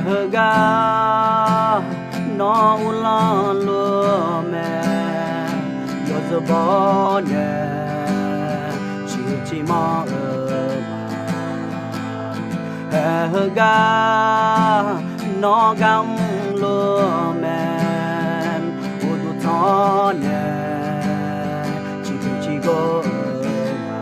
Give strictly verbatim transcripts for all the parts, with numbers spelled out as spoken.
Heugar nawr uvlanr luf-eu mae, yawzeu baw nae ciqhuiq ciqmanr-eu ma. Hae heugar nawr gar mrluf-eu mae, uqduq tanq nae ciqpoeq ciqgor-eu ma.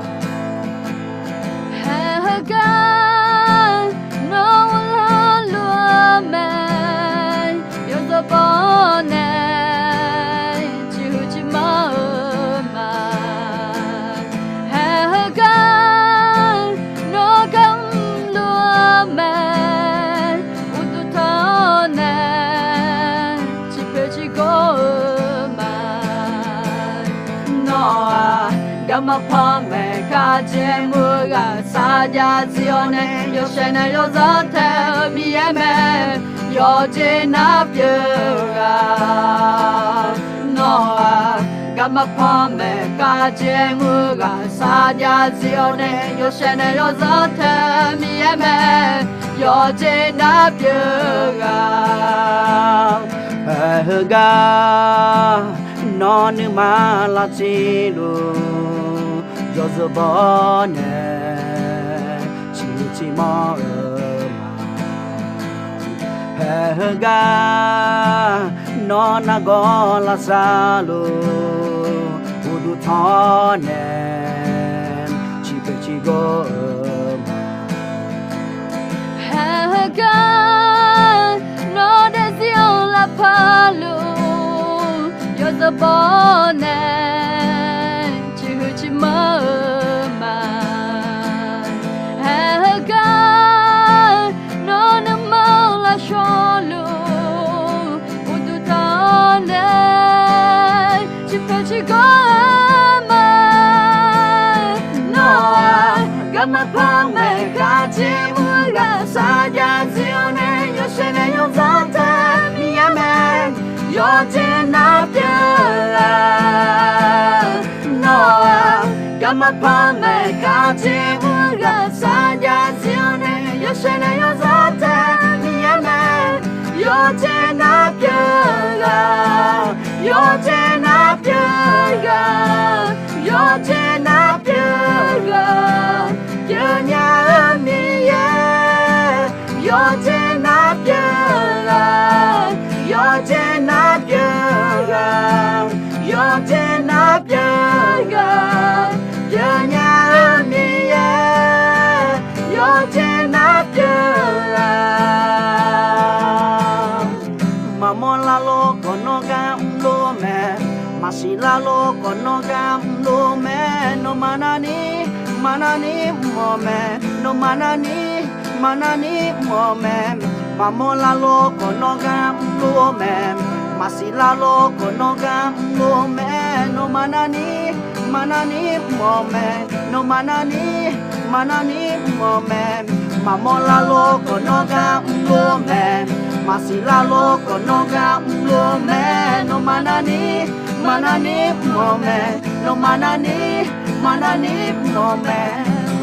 Hae heugar nawr uvlanr luf-eu mae, yawzeu baw nae ciqhuiq ciqmanr-eu ma. Hae heugar nawr gar mrluf-eu mae, uqduq tanq nae ciqpoeq ciqgor-eu ma. Nawr-aq, garma panmaeq kharjaer mr-eu ghaq sarjax zif-awr nae, yawshaef nae yawzanr tae-eu Miqyaer mae, yawqjeq nar pyeuf-eu ghaq. Nawr-aq, garma panmaeq kharjaer mr-eu ghaq sarjax zif-awr nae, yawshaef nae yawzanr tae-eu Miqyaer mae, yawqjeq nar pyeuf-eu ghaq. Hae heugar nawr nuima lavtser luf, yawzeu baw nae ciqhuiq ciqmanr-eu ma. Hae heugar nawr nargawr lavsav luf, uqduq tanq nae ciqpoeq ciqgor-eu ma. Hae heugar nawr daefzir-anr lavpar luf, yawzeu baw nae ciqhuiq ciqmanr-eu ma. Hae heugar nawr nuima lavshawr luf, uqduq tanq nae ciqpoeq ciqgor-eu ma. Nawr-aq, garma panmaeq kharjaer mr-eu ghaq sarjax zif-awr nae, yawshaef nae yawzanr tae-eu Miqyaer mae, yawqjeq nar pyeuf-eu ghaq. Nawr-aq, garma panmaeq kharjaer mr-eu ghaq sarjax zif-awr nae, yawshaef nae yawzanr tae-eu Miqyaer mae, yawqjeq nar pyeuf-eu ghaq. Yawqjeq nar pyeuf-eu ghaq. Yawqjeq nar pyeuf-eu ghaq. Pyeufnya-eu Miqyaer, yawqjeq nar pyeuf-eu ghaq. Yawqjeq nar pyeuf-eu ghaq. Yawqjeq nar pyeuf-eu ghaq. Pyeufnya-eu Miqyaer, yawqjeq nar pyeuf-eu ghaq. Maqmawr larlor khawf nawr gar mrluf mae, maqsiq larlor khawf nawr gar mrluf mae, nawmaf navni, maqnavni mr-awq mae, nawmaf navni, maqnavni mr-awq mae. Maqmawr larlor khawf nawr gar mrluf mae, maqsiq larlor khawf nawr gar mrluf mae, nawmaf navni, maqnavni mr-awq mae, nawmaf navni, maqnavni mr-awq mae. Maqmawr larlor khawf nawr gar mrluf mae, maqsiq larlor khawf nawr gar mrluf mae, nawmaf navni, maqnavni mr-awq mae, nawmaf navni, maqnavni mr-awq mae.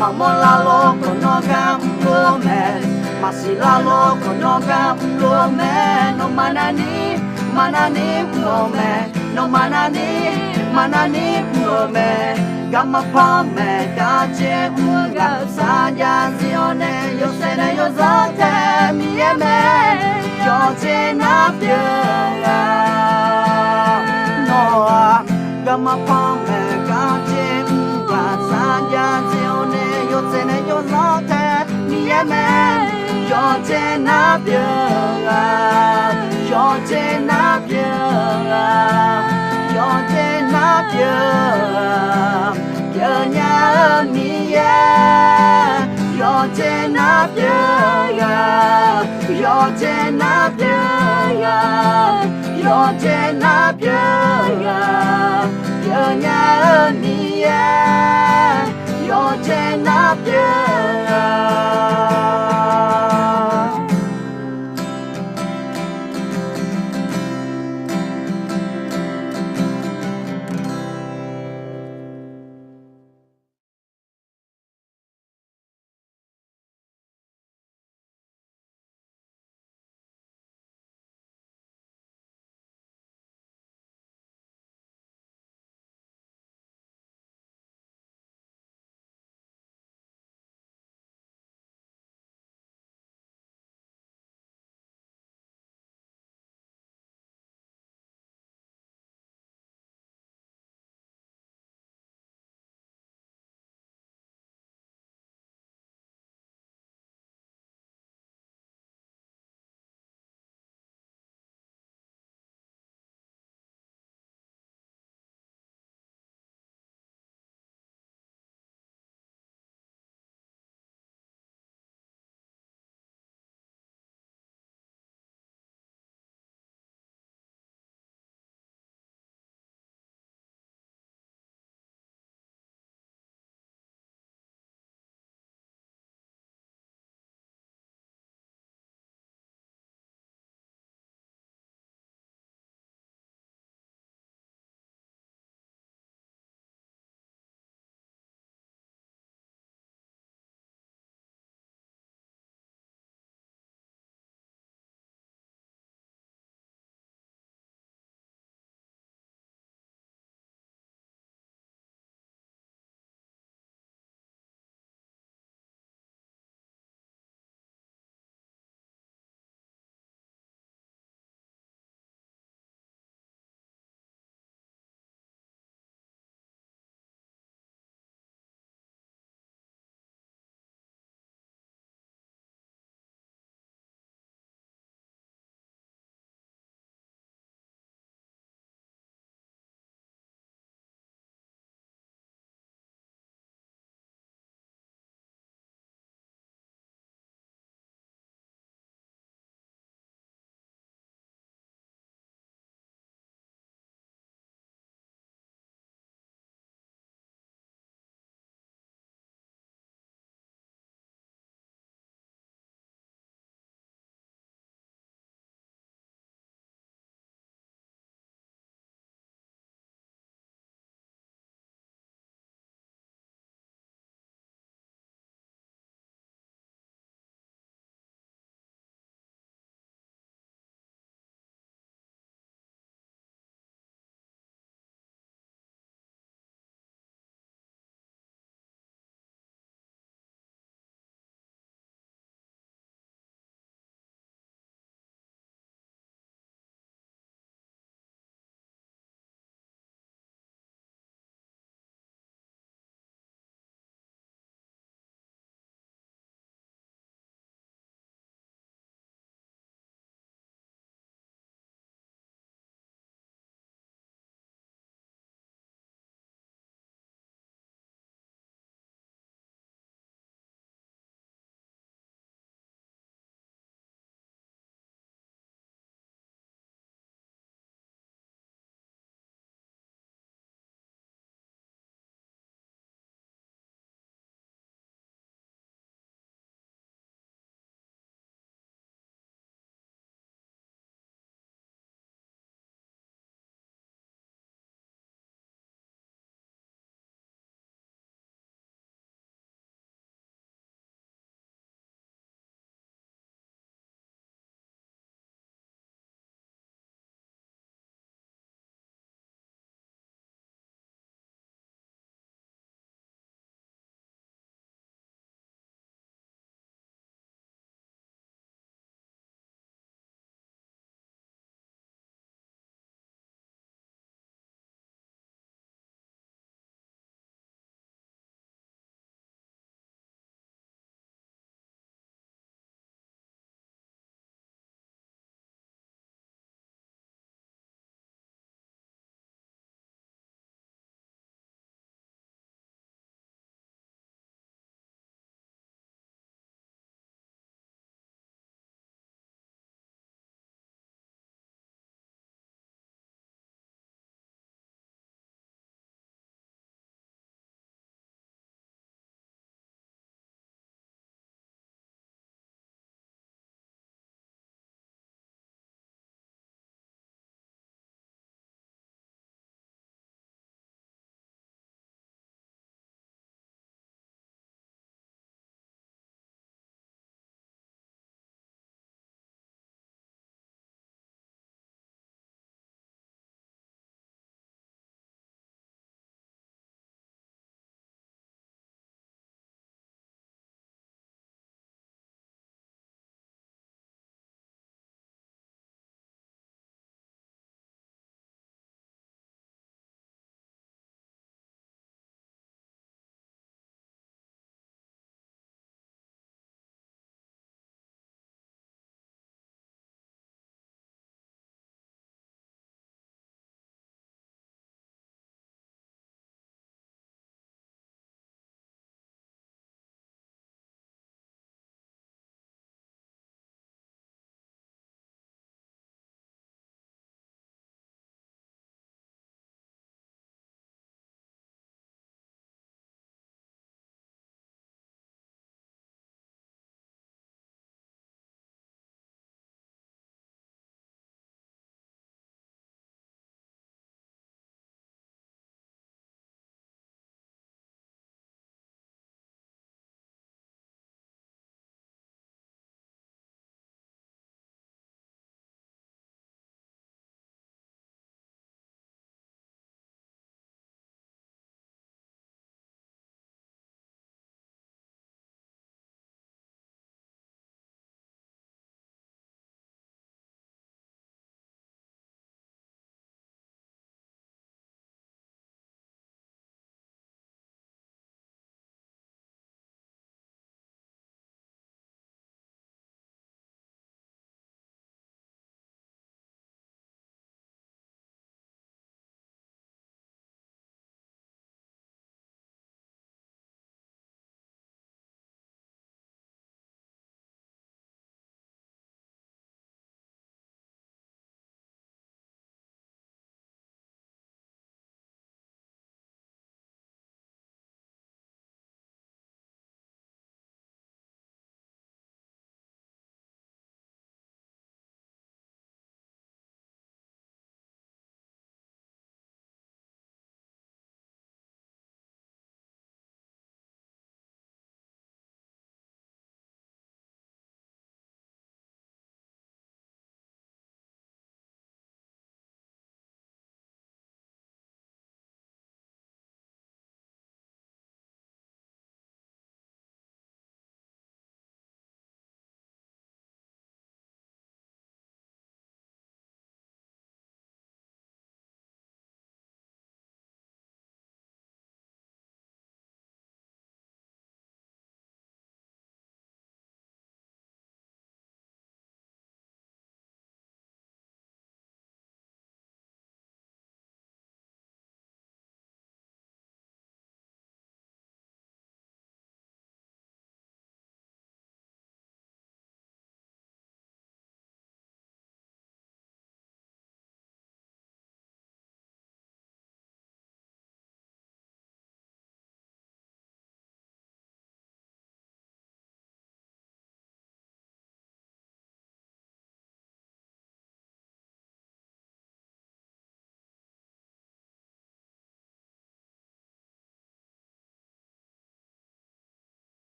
Maqmawr larlor khawf nawr gar mrluf mae, maqsiq larlor khawf nawr gar mrluf mae, nawmaf navni, maqnavni mr-awq mae, nawmaf navni, maqnavni mr-awq mae. Garma panmaeq kharjaer mr-eu ghaq sarjax zif-awr nae, yawshaef nae yawzanr tae-eu Miqyaer mae, yawqjeq nar pyeuf-eu ghaq. Nawr-aq, garma panmaeq kharjaer mr-eu ghaq sarjax zif-awr nae, yawshaef nae yawzanr tae-eu Miqyaer mae, yawqjeq nar pyeuf-eu ghaq. Yawqjeq nar pyeuf-eu ghaq. Yawqjeq nar pyeuf-eu ghaq. Pyeufnya-eu Miqyaer, yawqjeq nar pyeuf-eu ghaq. Yawqjeq nar pyeuf-eu ghaq. Yawqjeq nar pyeuf-eu ghaq. Pyeufnya-eu Miqyaer, yawqjeq nar pyeuf-eu ghaq.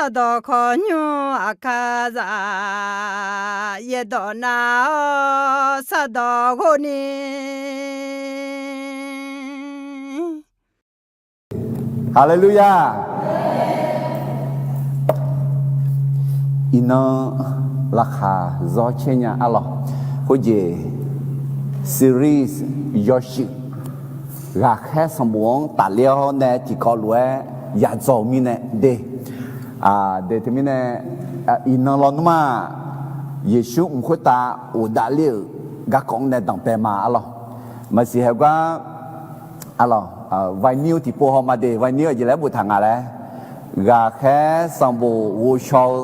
Sardawq khawqnymr Aqkaqzaq yaerdawq nav-awr sardawq ghov ni. Haleluya! Iqnan laqkhaq zawr caer nya arlawq. Khoerjeq series yawshuif ghaqkhaer sanqbof-anr tafler-awr nae tiqkawv lof-aer yadzaw-eu mirnae de. De teumirnae, iqnan lawnmr-aq, Yeqsur mq khoertav ghofdav ler-euq garkawv-anr nae danqbae ma arlawq. Maqsiq haegar arlawq, vinyl tiqpov haw ma de, vinyl aqjeq laer boftaq nga laer. Ghaqkhaer sanqbof ghovshaw-eu,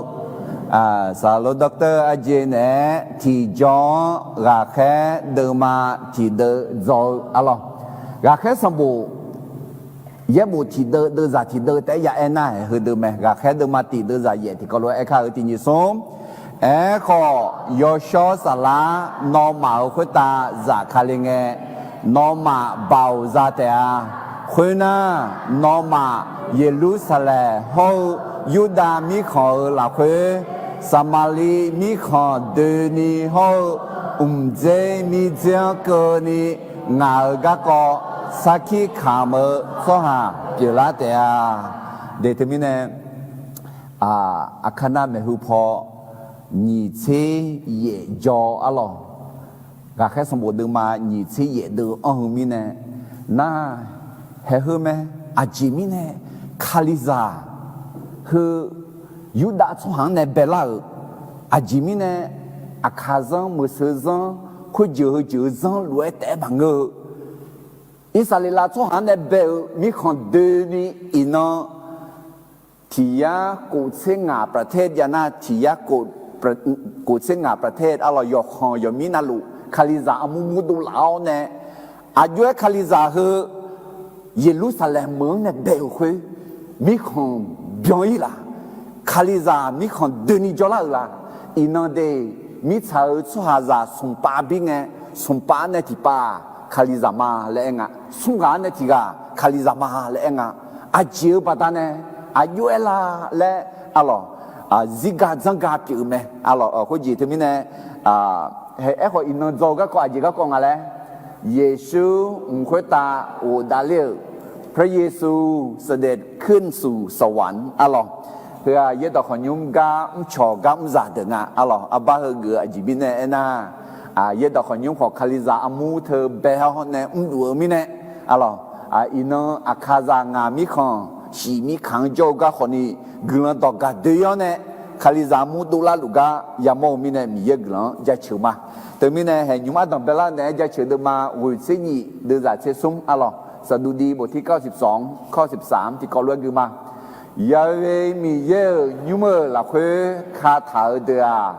saqlaq dawrtawr arjeq naeq-aer tiqjawr-anr ghaqkhaer deuvma tiqdeuv dzaw-eu arlawq. Ghaqkhaer sanqbof yaerbof tiqdeuv deuvzaq tiqdeuv taef-aer ya aer nar-aeq heudeuv mae. Ghaqkhaer deuvma tiq deuvzaq yaef tiqkawv lof-aer aerkar-eu tiq nyiq smr. Aerkhawf, yawshawr saflar nawmaf-euq khoertav zafkale ngae, nawmaf baoq za taef-a. Khoernar, nawmaf Yeqlursaqlaeq hawr-eu Yurdav mirkhanq-euq lafkhoer, Saqmaqliv mirkhanq doeni hawr-eu mqdzer mirdzer-anr keuvni ngaq-euq garkawv sarkir kamq-eu tsawrhaq pyeuflar taef-a. De teumirnae, Aqkaq nav maeqhu paw nyiq tser yaef jaw arlawq. Ghaqkhaer sanqbof deuvma nyiq tser yaef deuv-eu anr-eu mirnae, nar, haeq heu mae. Aqjeq mirnae Kalizaq heu Yurdav tsawrhaq-anr nae baelar-euq, aqjeq mirnae Aqkaq zanr, meuqseu zanr, khoerjeuq heu jeuq-eu zanr lof-aer taef-aer maqngeur-eu, Irsaqleqlav tsawrhaq-anr nae bae-euq mirkhanq doeni iqnan tiq yar kof tser ngaq ประเทศ jav nar, tiq yar kof tser ngaq ประเทศ arlawq, yawqkhanq yawqmir navluf Kalizaq armur murdov laf-awr nae, aqjox-aer Kalizaq heu Yeqlursaqlaeq meuq-anr nae bae-euq khoer, mirkhanq byan-ir laf, Kalizaq mirkhanq doeni jawrlar-euq laf, iqnan de, mirtsaq-euq tsawrhaqzaq smqpav bir ngae, smqpav-anr nae tiqpav Kalizaq ma laer aer nga, smr ghaq-anr nae tiq ghaq Kalizaq ma laer aer nga. Aqjeq-eu baqdanae aqjox-aer la laer arlawq, zirga dzanrga pyeuf-eu mae arlawq. Khoerjeq teumirnae, aerkhawf iqnan dzaw-eu garkawv aqjeq garkawv nga laer, Yeqsur mq khoertav ghofdav ler-euq, พระเยซูเสด็จขึ้นสู่สวรรค์ arlawq. Heu-aq yaerdawq khawqnymr gar mrcawq gar mrzaq deuq nga arlawq. Arbar heugeuf-eu aqjeq mirnae aernar, yaerdawq khawqnymr khawf Kalizaq armur teu bae-awr nae mrluf-eu mirnae arlawq, iqnan Aqkaqzaq ngaq mirkhanq shif mirkaq-anr jawr-eu gar khawfni guiqlanq dawq gaq doe-awr nae Kalizaq armur dovlar luf gar yamawr-eu mirnae Miqyaer-euq guiqlanq-anr jaceuq ma. Teumirnae haeq nymr ardanq baelar naeq-aer jaceuq deuvma ghoeq tser nyif deuvzaq tser smr arlawq. Saqduqdi boftir kar-eu siqsawq-anr kar-eu siqsaq-anr tiqkawv lof-aer gui ma. Yawqha Miqyaer-euq nymr-euq lafkhoer kataq-eu deuq-aq,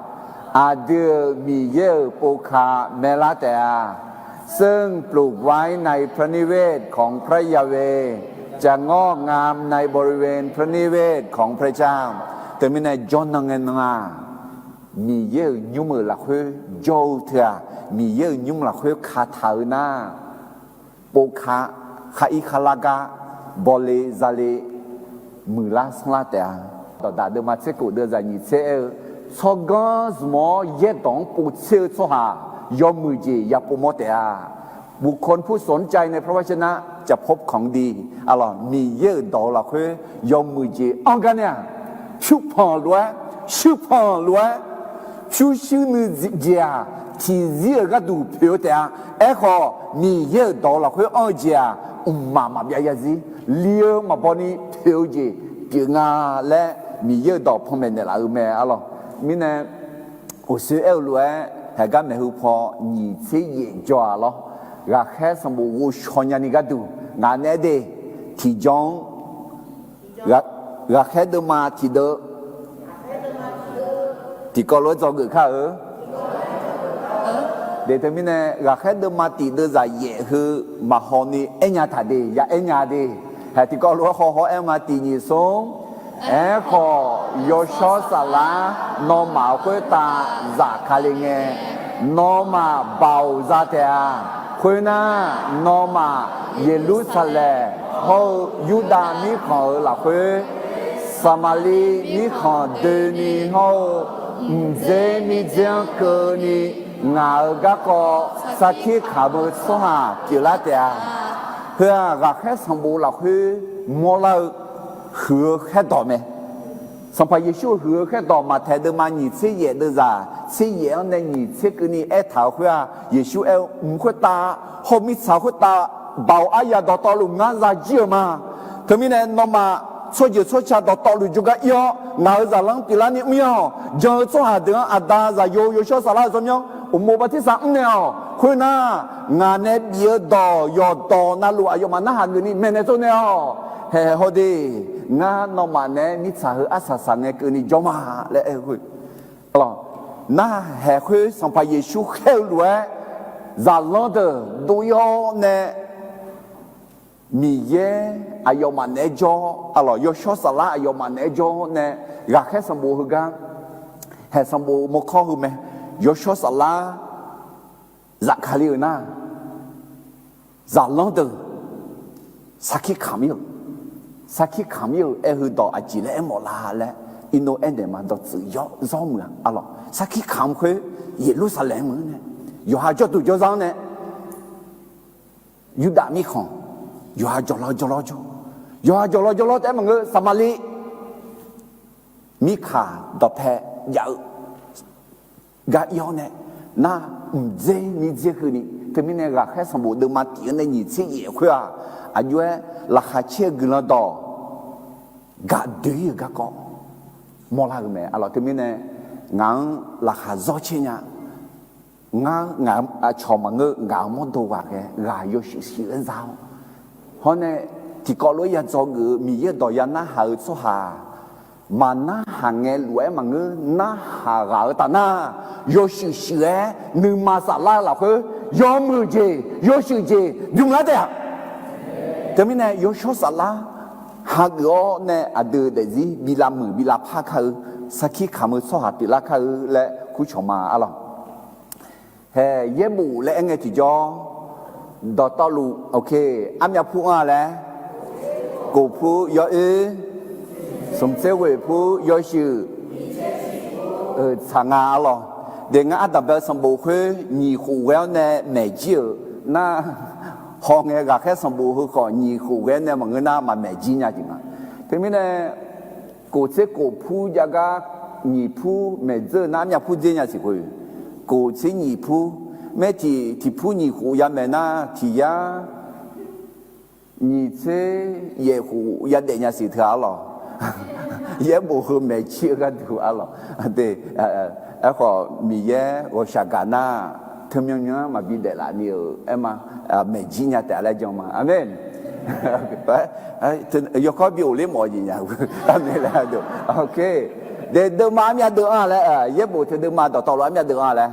aqdui-euq Miqyaer-euq povka maelar taef-a. ซึ่งปลูกไว้ในพระนิเวศของพระยาเวห์ จะงอกงามในบริเวณพระนิเวศของพระเจ้า Teumirnae jawrnan ngae nan-aq, Miqyaer-euq nymr-euq lafkhoer jawr-eu teu-aq, Miqyaer-euq nymr lafkhoer kataq-eu nar, povka, khar ir khar lar gar, bawle zale, muiqlar sanrlar taef-a. Dawqdaq deuvma tser kof deuvzaq nyiq tser aer-eu, tsawrganr zmq-awr yaerdawq-anr povtser-eu tsawrhaq yawmuiq jeq ya povmawr taef-a. บุคคลผู้สนใจในพระวจนะจะพบของดี arlawq. Miqyaer-euq dawq-eu lafkhoer yawmuiq jeq anr gar nae-aq, pyurpanq lof-aer, shuirpanq lof-aer, pyurshuir nuijeq-aq, tiqzir-euq gharduq poeq-eu taef-a. Aerkhawf, Miqyaer-euq dawq-eu lafkhoer anr-eu jeq-aq, mqmaq maqbyav zarzir li-eu maqbaw ni poeq-eu jeq pyeuf nga laer Miqyaer-euq dawq panmaeq naeqlaf-eu mae arlawq. Mirnae, uqshoe aer-eu lof-aer haeqgar maeqhu paw nyiq tser yaef jaw-aq lawr. Ghaqkhaer sanqbof ghovshaw nyani gharduq ngaq naeq-aer de, tiqjawr-anr ghaqkhaer deuvma tiqdeuv tiqkawv lof-aer dzawgeuf kar-eu. De teumirnae, ghaqkhaer deuvma tiqdeuv zaq yaef heu maqhaw ni aernya taq de, ya aernya de. Haeq tiqkawv lof-aer haw haw-aer ma tiq nyiq smr. Aerkhawf, yawshawr saflar nawmaf-euq khoertav zafkale ngae, nawmaf baoq za taef-a. Khoernar, nawmaf Yeqlursaqlaeq hawr-eu Yurdav mirkhanq-euq lafkhoer, Saqmaqliv mirkhanq doeni hawr-eu mqdzer mirdzer-anr keuvni ngaq-euq garkawv sarkir kamq-eu tsawrhaq pyeuflar taef-a. Heu-aq, ghaqkhaer sanqbof lafkhoer mawrlar-eu huiq-eu khaerdawq mae. Sanqpaq Yeqsur-euq huiq-eu khaerdawq, Maqtaeq deuvma nyiq tser yaef deuvzaq tser yaef-anr nae nyiq tser keuvni aertaq-euq khoer-aq, Yeqsur aer-eu, mq khoertav hawr-eu mirtsaq khoertav baoq aryaq dawqtawvluf ngar zajir-euq ma. Teumirnae nawmaf tsawrjeuq tsawrca dawqtawvluf jawrgar ir-awr, ngaq-euq zaqlanr pyeuflarni mr-ir-awq. Jan-eu tsawrhaq deuq-anr Aqda, Zaqyo, Yawshawr Saflar-eu tsawrmyanr uqmov bartirsaq mr naeq-awq. Khoernar, ngaq nae bif-eu dawq yawqdawq navluf aqyawfmaf narhaq geufni maeqnaeq tsovnaeq-awq. Haeq haw de, ngar nawmaf naeq-aer mirtsaq heu arsaq saq ngae keuvni jawr ma laer aer-eu khoer. Aqlawq, narhaq haeq khoer Sanqpaq Yeqsur khaer-eu lof-aer, zaqlanr deuq dov-ir-awr nae, Miqyaer aqyawfmaf naeq-aer jawr, aqlawq, Yawshawr Saflar aqyawfmaf naeq-aer jawr nae, ghaqkhaer sanqbof heugar, haeq sanqbof mawrkawr heu mae, Yawshawr Saflar Zaqkali-euq nar, zaqlanr deuq sarkir kamq-ir-euq, sarkir kamq-ir-euq aer heudawq aqjeq laer aermawf la laer, irnov aernaeq ma dawqtsuif yawr zawr muiq-a. Aqlawq, sarkir kamq khoer Yeqlursaqlaeq-anr meuq-eu nae, yawqha jawrduq jawrzar-anr nae, Yurdav mirkhanq, yawqha jawqlawr jawrlawr jawr, yawqha jawqlawr jawrlawr taef-aer maqngeur, Saqmaqliv mirkaq dawqpae jav-eu gar ir-awr nae, nar mqdzer mirdzer keuvni, teumirnae ghaqkhaer sanqbof deuvma tif-anr nae nyiq tser yaef khoer-aq, aqjox-aer laqkhaq caer-eu guiqlanq dawq gaq doe-ir-euq garkawv mawrlar-eu mae. Aqlawq, teumirnae ngaq-anr laqkhaq zawr caer nya. Ngar, ngaq, aqcawq maqngeur, ngaq-euq mawrdo ghaq ghae ghaq yawshuif shuif-aer za-awr, hawr nae tiqkawv lof-aer ya dzawgeuf-eu Miqyaer dawq ya narhaq-eu tsawrhaq maqnarhaq ngae lof-aer maqngeur, narhaq ghaq-eu taf nar, yawshuif shuif-aer nuima saflar-eu lafkhoer yawmuiq jeq yawshuif jeq bymr lar taef-a. Teumirnae Yawshawr Saflar hageuf-awr nae aqdui daefzir bi lavmuiq bi lavpar kar-eu, sarkir kamq-eu tsawrhaq pyeuflar kar-eu laer kurcawq ma arlawq. Haeq yaerbof laer aer ngae tiqjawr, dawqtawvluf, ok, armyav pur anr-a laer, kof pur yawoer, smq tser ghoeq pur yawshuif, euq tsaq nga arlawq. Daeq ngar ardanqbae-eu sanqbof khoer nyiq khof ghae-awr nae maeq jir-euq nar, hawngae ghaqkhaer sanqbof heu khawf nyiq khof ghae-awr nae maqngeur nar maqmaeq jir nya jeq nga. Teumirnae kof tser kof pur jav gar nyiq pur maeq dzeur-eu nar armyav pur dzer nya siq khof, kof tser nyiq pur, maer tiq tiq pur nyiq khof ya maeq nar tiq yar nyiq tser yaef khof ya daef nya siq teu-a arlawq. Yaerbof heu maeq jir-eu gharduq arlawq. Aerkhawf Miqyaer ghawqshaq gaq nar, teumyanr myanr maqbi daef laf ni-euq aer ma, maeq jir nya taef laer jan ma. Aqmeq. Yawkawr bi of ler mawf-eu jeq nya-eu. Aqmeq laer, ok. Daeq deuvma armyav deuv anr-a laer, yaerbof teu deuvma dawqtawvluf armyav deuv anr-a laer.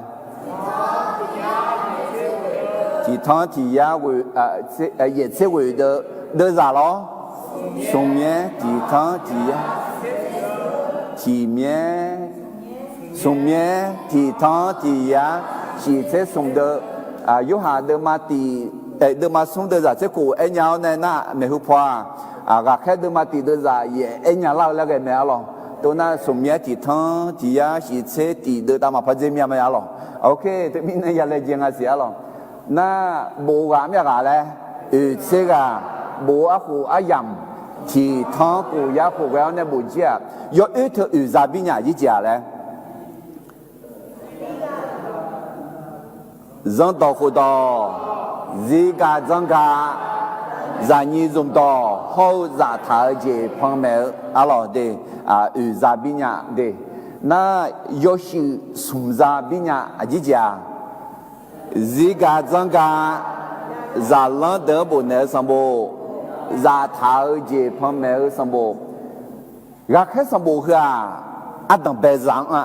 Tiq tanr tiq yar, yaeq tser ghoeq deuv, deuvzaq lawr. Smq myaer tiq tanr tiq yar, tiq myaer, smq myaer tiq tanr tiq yar, shiq tser smq deuv, Yorhaq deuvma tiq, deuvma smr deuvzaq tser kof aer nya-awr nae nar maeqhu paw-aq, ghaqkhaer deuvma tiq deuvzaq yaef aer nya lar-eu laer ghae mae arlawq. Tov nar smq myaer tiq tanr tiq yar shiq tser tiq deuv tav maqpar dzer myav mae arlawq. Ok, teumirnae ya laejae nga siq arlawq. Nar bof-eu ghaq myav ghaq laer, oeq tser ghaq, bof-eu arkhof aryamq, tiq tanr khof yar khof ghae-awr nae bof jir-aq, yawoer teu oeq za bir nya jir jeq-aq laer. Zanrdawq khofdawq, zirgaq dzanrgaq, zaqnyiq zmqdawq hawr-eu zaftaq-eu jeq panmaeq-eu arlawq de, oeq za bir nya de. Nar yawshuif smq za bir nya aqjir jeq-aq, zirgaq dzanrgaq, zaqlanr deuq-anr bofnaeq-eu sanqbof, zaftaq-eu jeq panmaeq-eu sanqbof, ghaqkhaer sanqbof heu-aq, ardanqbae zaq-anr-a.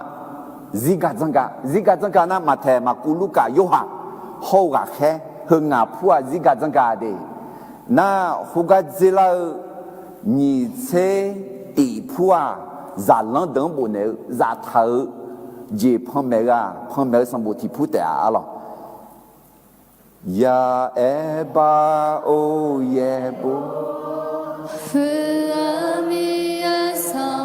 Zirgaq dzanrgaq, zirgaq dzanrgaq nar Maqtaeq, Maqkuv, Lurkaf, Yorhaq hawr-eu ghaqkhaer heu ngaq pur-aq zirgaq dzanrgaq de. Nar khoergar dzerlar-eu nyiq tser tif pur-aq, zaqlanr deuq-anr bofnaeq-eu zaftaq-eu jeq panmaeq-eu-aq, panmaeq-eu sanqbof tiq pur taef-a arlawq. Ya'aer bar or yaerbof. Fuiq-eu Miqyaer sanq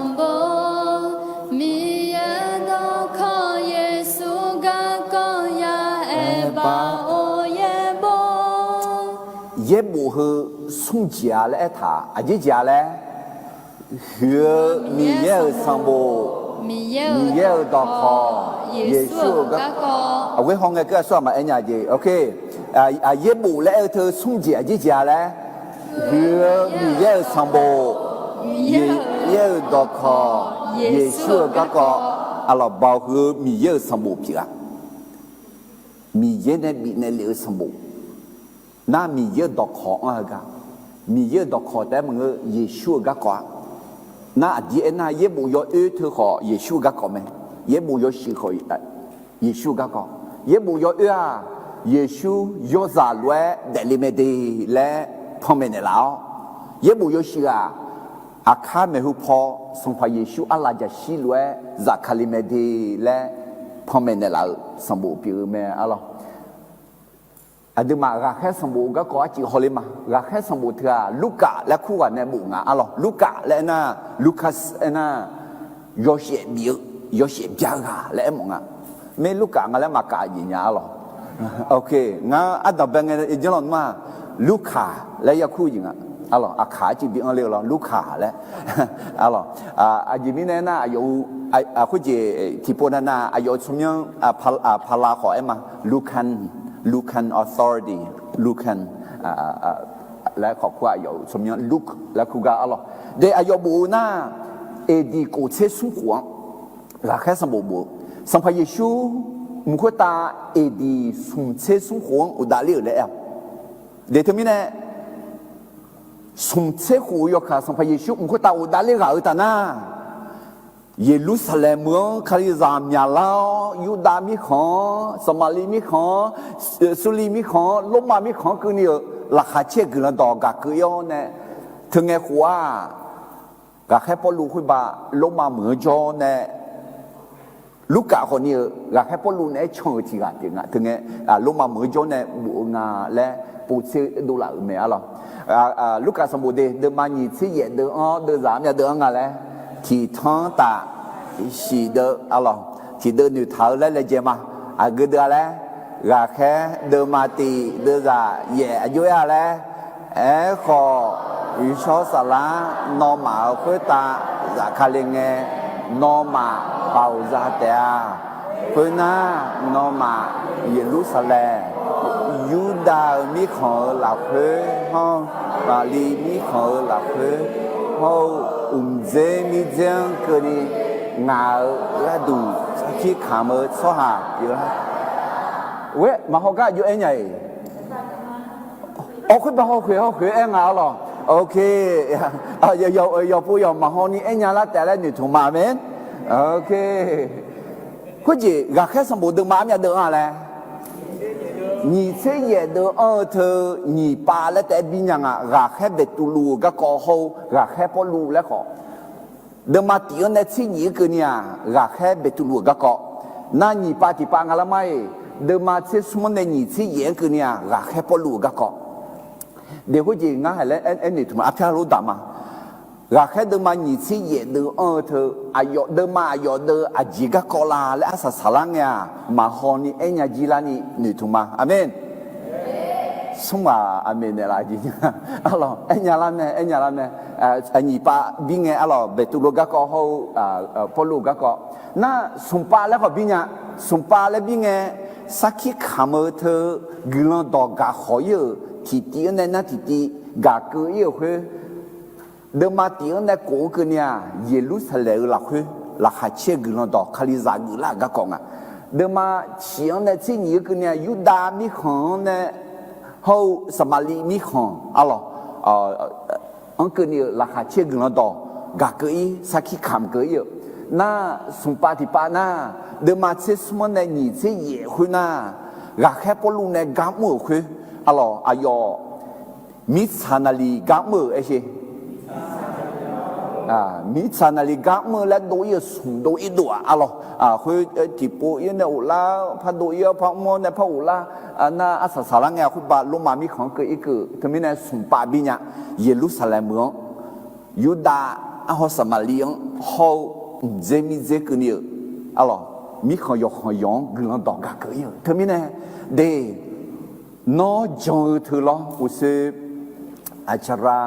Yaerbof heu smr jeq-a laer aertaq, aqjeq jeq-a laer, huiq-eu Miqyaer-euq sanqbof, Miqyaer-euq dawqkawq, Yeqsur-euq garkawv. Aqghoer hawngae keuv aqsur aqma aernya jeq. Yaerbof laer aer-eu teu smr jeq aqjeq jeq-a laer, huiq-eu Miqyaer-euq sanqbof, Miqyaer-euq dawqkawq, Yeqsur-euq garkawv. Aqlawq, baoq huiq-eu Miqyaer-euq sanqbof pyeuf-a. Miqyaer nae bifnaeq lef-eu sanqbof. Nar Miqyaer-euq dawqkawq anr-eu gar, Miqyaer-euq dawqkawq taef-aer maqngeur, Yeqsur-euq garkawv-a. Nar aqdir aernar, yaerbof yawoer teu khawf Yeqsur-euq garkawv mae. Yaerbof yawshuif khawf Yeqsur-euq garkawv. Yaerbof yawoer-aq, Yeqsur yawzaq lof-aer daefle mae de laer panmaeq naeqlaf-awr, yaerbof yawshuif-aq, aqkar maeqhu paw Sanqpaq Yeqsur arlaf jaqshir lof-aer zafkale mae de laer panmaeq naeqlaf-euq sanqbof pyeuf-eu mae, aqlawq. Aqduimaf ghaqkhaer sanqbof garkawv arcif hawler ma. Ghaqkhaer sanqbof teu-aq, Lurkaf laer kur ghaq nae bof nga, aqlawq. Lurkaf laer aernar, Lucas aernar, yawshaef bif-eu, yawshaef bya-eu ghaq laer aermawf nga. Mar Lurkaf nga laer maqkaf jeq nya, aqlawq. Ngar ardanqbae ngae janrlawq nmr-aq, Lurkaf laer yakur jeq nga. Aqlawq, aqkaq arcif bi anr ler-eu lawr, Lurkaf laer. Aqlawq, aqjeq mirnae aernar, aqyawf-eu khoerjeq tiqpov nav nav aqyawf-eu tsawrmyanr pala khawf aer ma, Lucan, Lucan authority, Lucan laer khawf kur-aq, aqyawf-eu tsawrmyanr Luke laer kur gar, aqlawq. De aqyawf bof-eu nar, A D kof tser smr khof-anr ghaqkhaer sanqbof bof-eu, Sanqpaq Yeqsur mq khoertav A D smq tser smr khof-anr uqdav ler-euq laer aer-awq. De teumirnae, smq tser khof-eu yawkaq Sanqpaq Yeqsur mq khoertav uqdav ler ghaq-eu taf nar, Yeqlursaqlaeq meuq-anr Kalizaq myaqlar-awr, Yurdav mirkhanq-anr, Saqmaqliv mirkhanq-anr, Surliv mirkhanq-anr, Lormav mirkhanq-anr keuvni-euq laqkhaq caer-eu guiqlanq dawq gaq keuv-ir-awr nae, teungae khof-aq, ghaqkhaer Pawrluv khoerba Lormav meuq-anr jawr nae, Lurkaf khawfni-euq ghaqkhaer Pawrluv naeq-aer can-euq tiq ghaq pyeuf nga. Teungae, Lormav meuq-anr jawr nae bof-eu nga laer povtser dovlaf-euq mae, aqlawq. Lurkaf sanqbof de, deuvma nyiq tser yaef deuv-anr deuvzaq armyav deuv-anr nga laer, tiqtanr taf, shiq deuv, aqlawq, tiqdeuv noeqtaq-eu laer laejae ma. Aqgeu deuv-a laer, ghaqkhaer deuvma tiq deuvzaq yaef aqjox-aer-a laer, Aerkhawf, Gheqshawr Saflar nawmaf-euq khoertav zafkale ngae, nawmaf baoq za taef-a. Khoernar, nawmaf Yeqlursaqlaeq, Yurdav-euq mirkhanq-euq lafkhoer hawr-eu, Saqmaqliv mirkhanq-euq lafkhoer hawr-eu, uqdzer mirdzer-anr keuvni ngaq-euq gharduq sarkir kamq-eu tsawrhaq pyeuflar. Oer, maqhaw gar aqjox aer nya-iq. Awr, khoerba hawkhoeq hawkhoeq aer nga, aqlawq. Ok. Yawqpov yawq maqhaw ni aer nya lar taef laer noeqtmq ma, aqmeq. Ok. Khoerjeq ghaqkhaer sanqbof deuvma armyav deuv-anr-a laer, nyiq tser yaef deuv-anr-eu teu nyiq pav laer taef-aer bir nya nga. Ghaqkhaer Beqtuvluv-euq garkawv hawr-eu ghaqkhaer Pawrluv laer khawf, deuvma tiq-anr nae tser nyiq-anr keuvni-aq, ghaqkhaer Beqtuvluv-euq garkawv. Nar nyiq pav tiq pav nga lar mar-iq, deuvma tser smr-anr nae nyiq tser yaef-anr keuvni-aq, ghaqkhaer Pawrluv-euq garkawv. De khoerjeq ngar haiq laer aer noeqtmq ma, arpyar lor daq ma. Ghaqkhaer deuvma nyiq tser yaef deuv-anr-eu teu, aqyawf deuvma aqyawf deuv aqjeq garkawv la laer arsaq saqlar ngae-aq, maqhaw ni aer nya jir larni noeqtmq ma. Aqmeq. Smr ghaq aqmeq naeqlaf jeq nya. Aqlawq, aer nya lar mae, aer nya lar mae. Nyiq pav bir ngae, aqlawq, Beqtuvluv garkawv hawr-eu Pawrluv garkawv. Nar smq pav laer khawf bir nya. Smq pav laer bir ngae, sarkir kamq-eu teu guiqlanq dawq gaq khawq-ir-euq tiqtiv-anr nae nar tiqtiv gaq keuv-ir-euq khoer, deuvma tiq-anr nae kof-anr keuvni-aq, Yeqlursaqlaeq-euq lafkhoer laqkhaq caer-eu guiqlanq dawq Kalizaq geuflar-euq garkawv nga. Deuvma ciq-anr nae tser nyiq-anr keuvni-aq, Yurdav mirkhanq-anr nae hawr-eu Saqmaqliv mirkhanq, aqlawq, anr keuvni-euq laqkhaq caer-eu guiqlanq dawq gaq keuv-ir, sarkir kamq keuv-ir-euq. Nar smq pav tiq pav nar, deuvma tser smr-anr nae nyiq tser yaef khoer nar, ghaqkhaer Pawrluv nae gar mr-euq khoer, aqlawq, aqyawf mirtsaq naqliq gar mr-euq aer sher. Mirtsaq naqliq gar mr-eu laer dov-ir-euq smq dov-ir dov-aq, aqlawq, khoer tiqpov-ir nae ghoflar, par dov-ir-awr par mr-awr nae par ghoflar. Nar arsaq saqlar ngae-aq, khoerba Lormav mirkhanq-anr keuv-ir keuv-eu teumirnae smq pav bir nya. Yeqlursaqlaeq meuq-anr, Yurdav, arhaw Saqmaqliv-anr hawr-eu mqdzer mirdzer keuvni-euq, aqlawq, mirkhanq yawqkhanq yawq-anr guiqlanq dawq gaq keuv ir-eu. Teumirnae, de, nawr jan-eu teu lawr uqshoe aqcaqra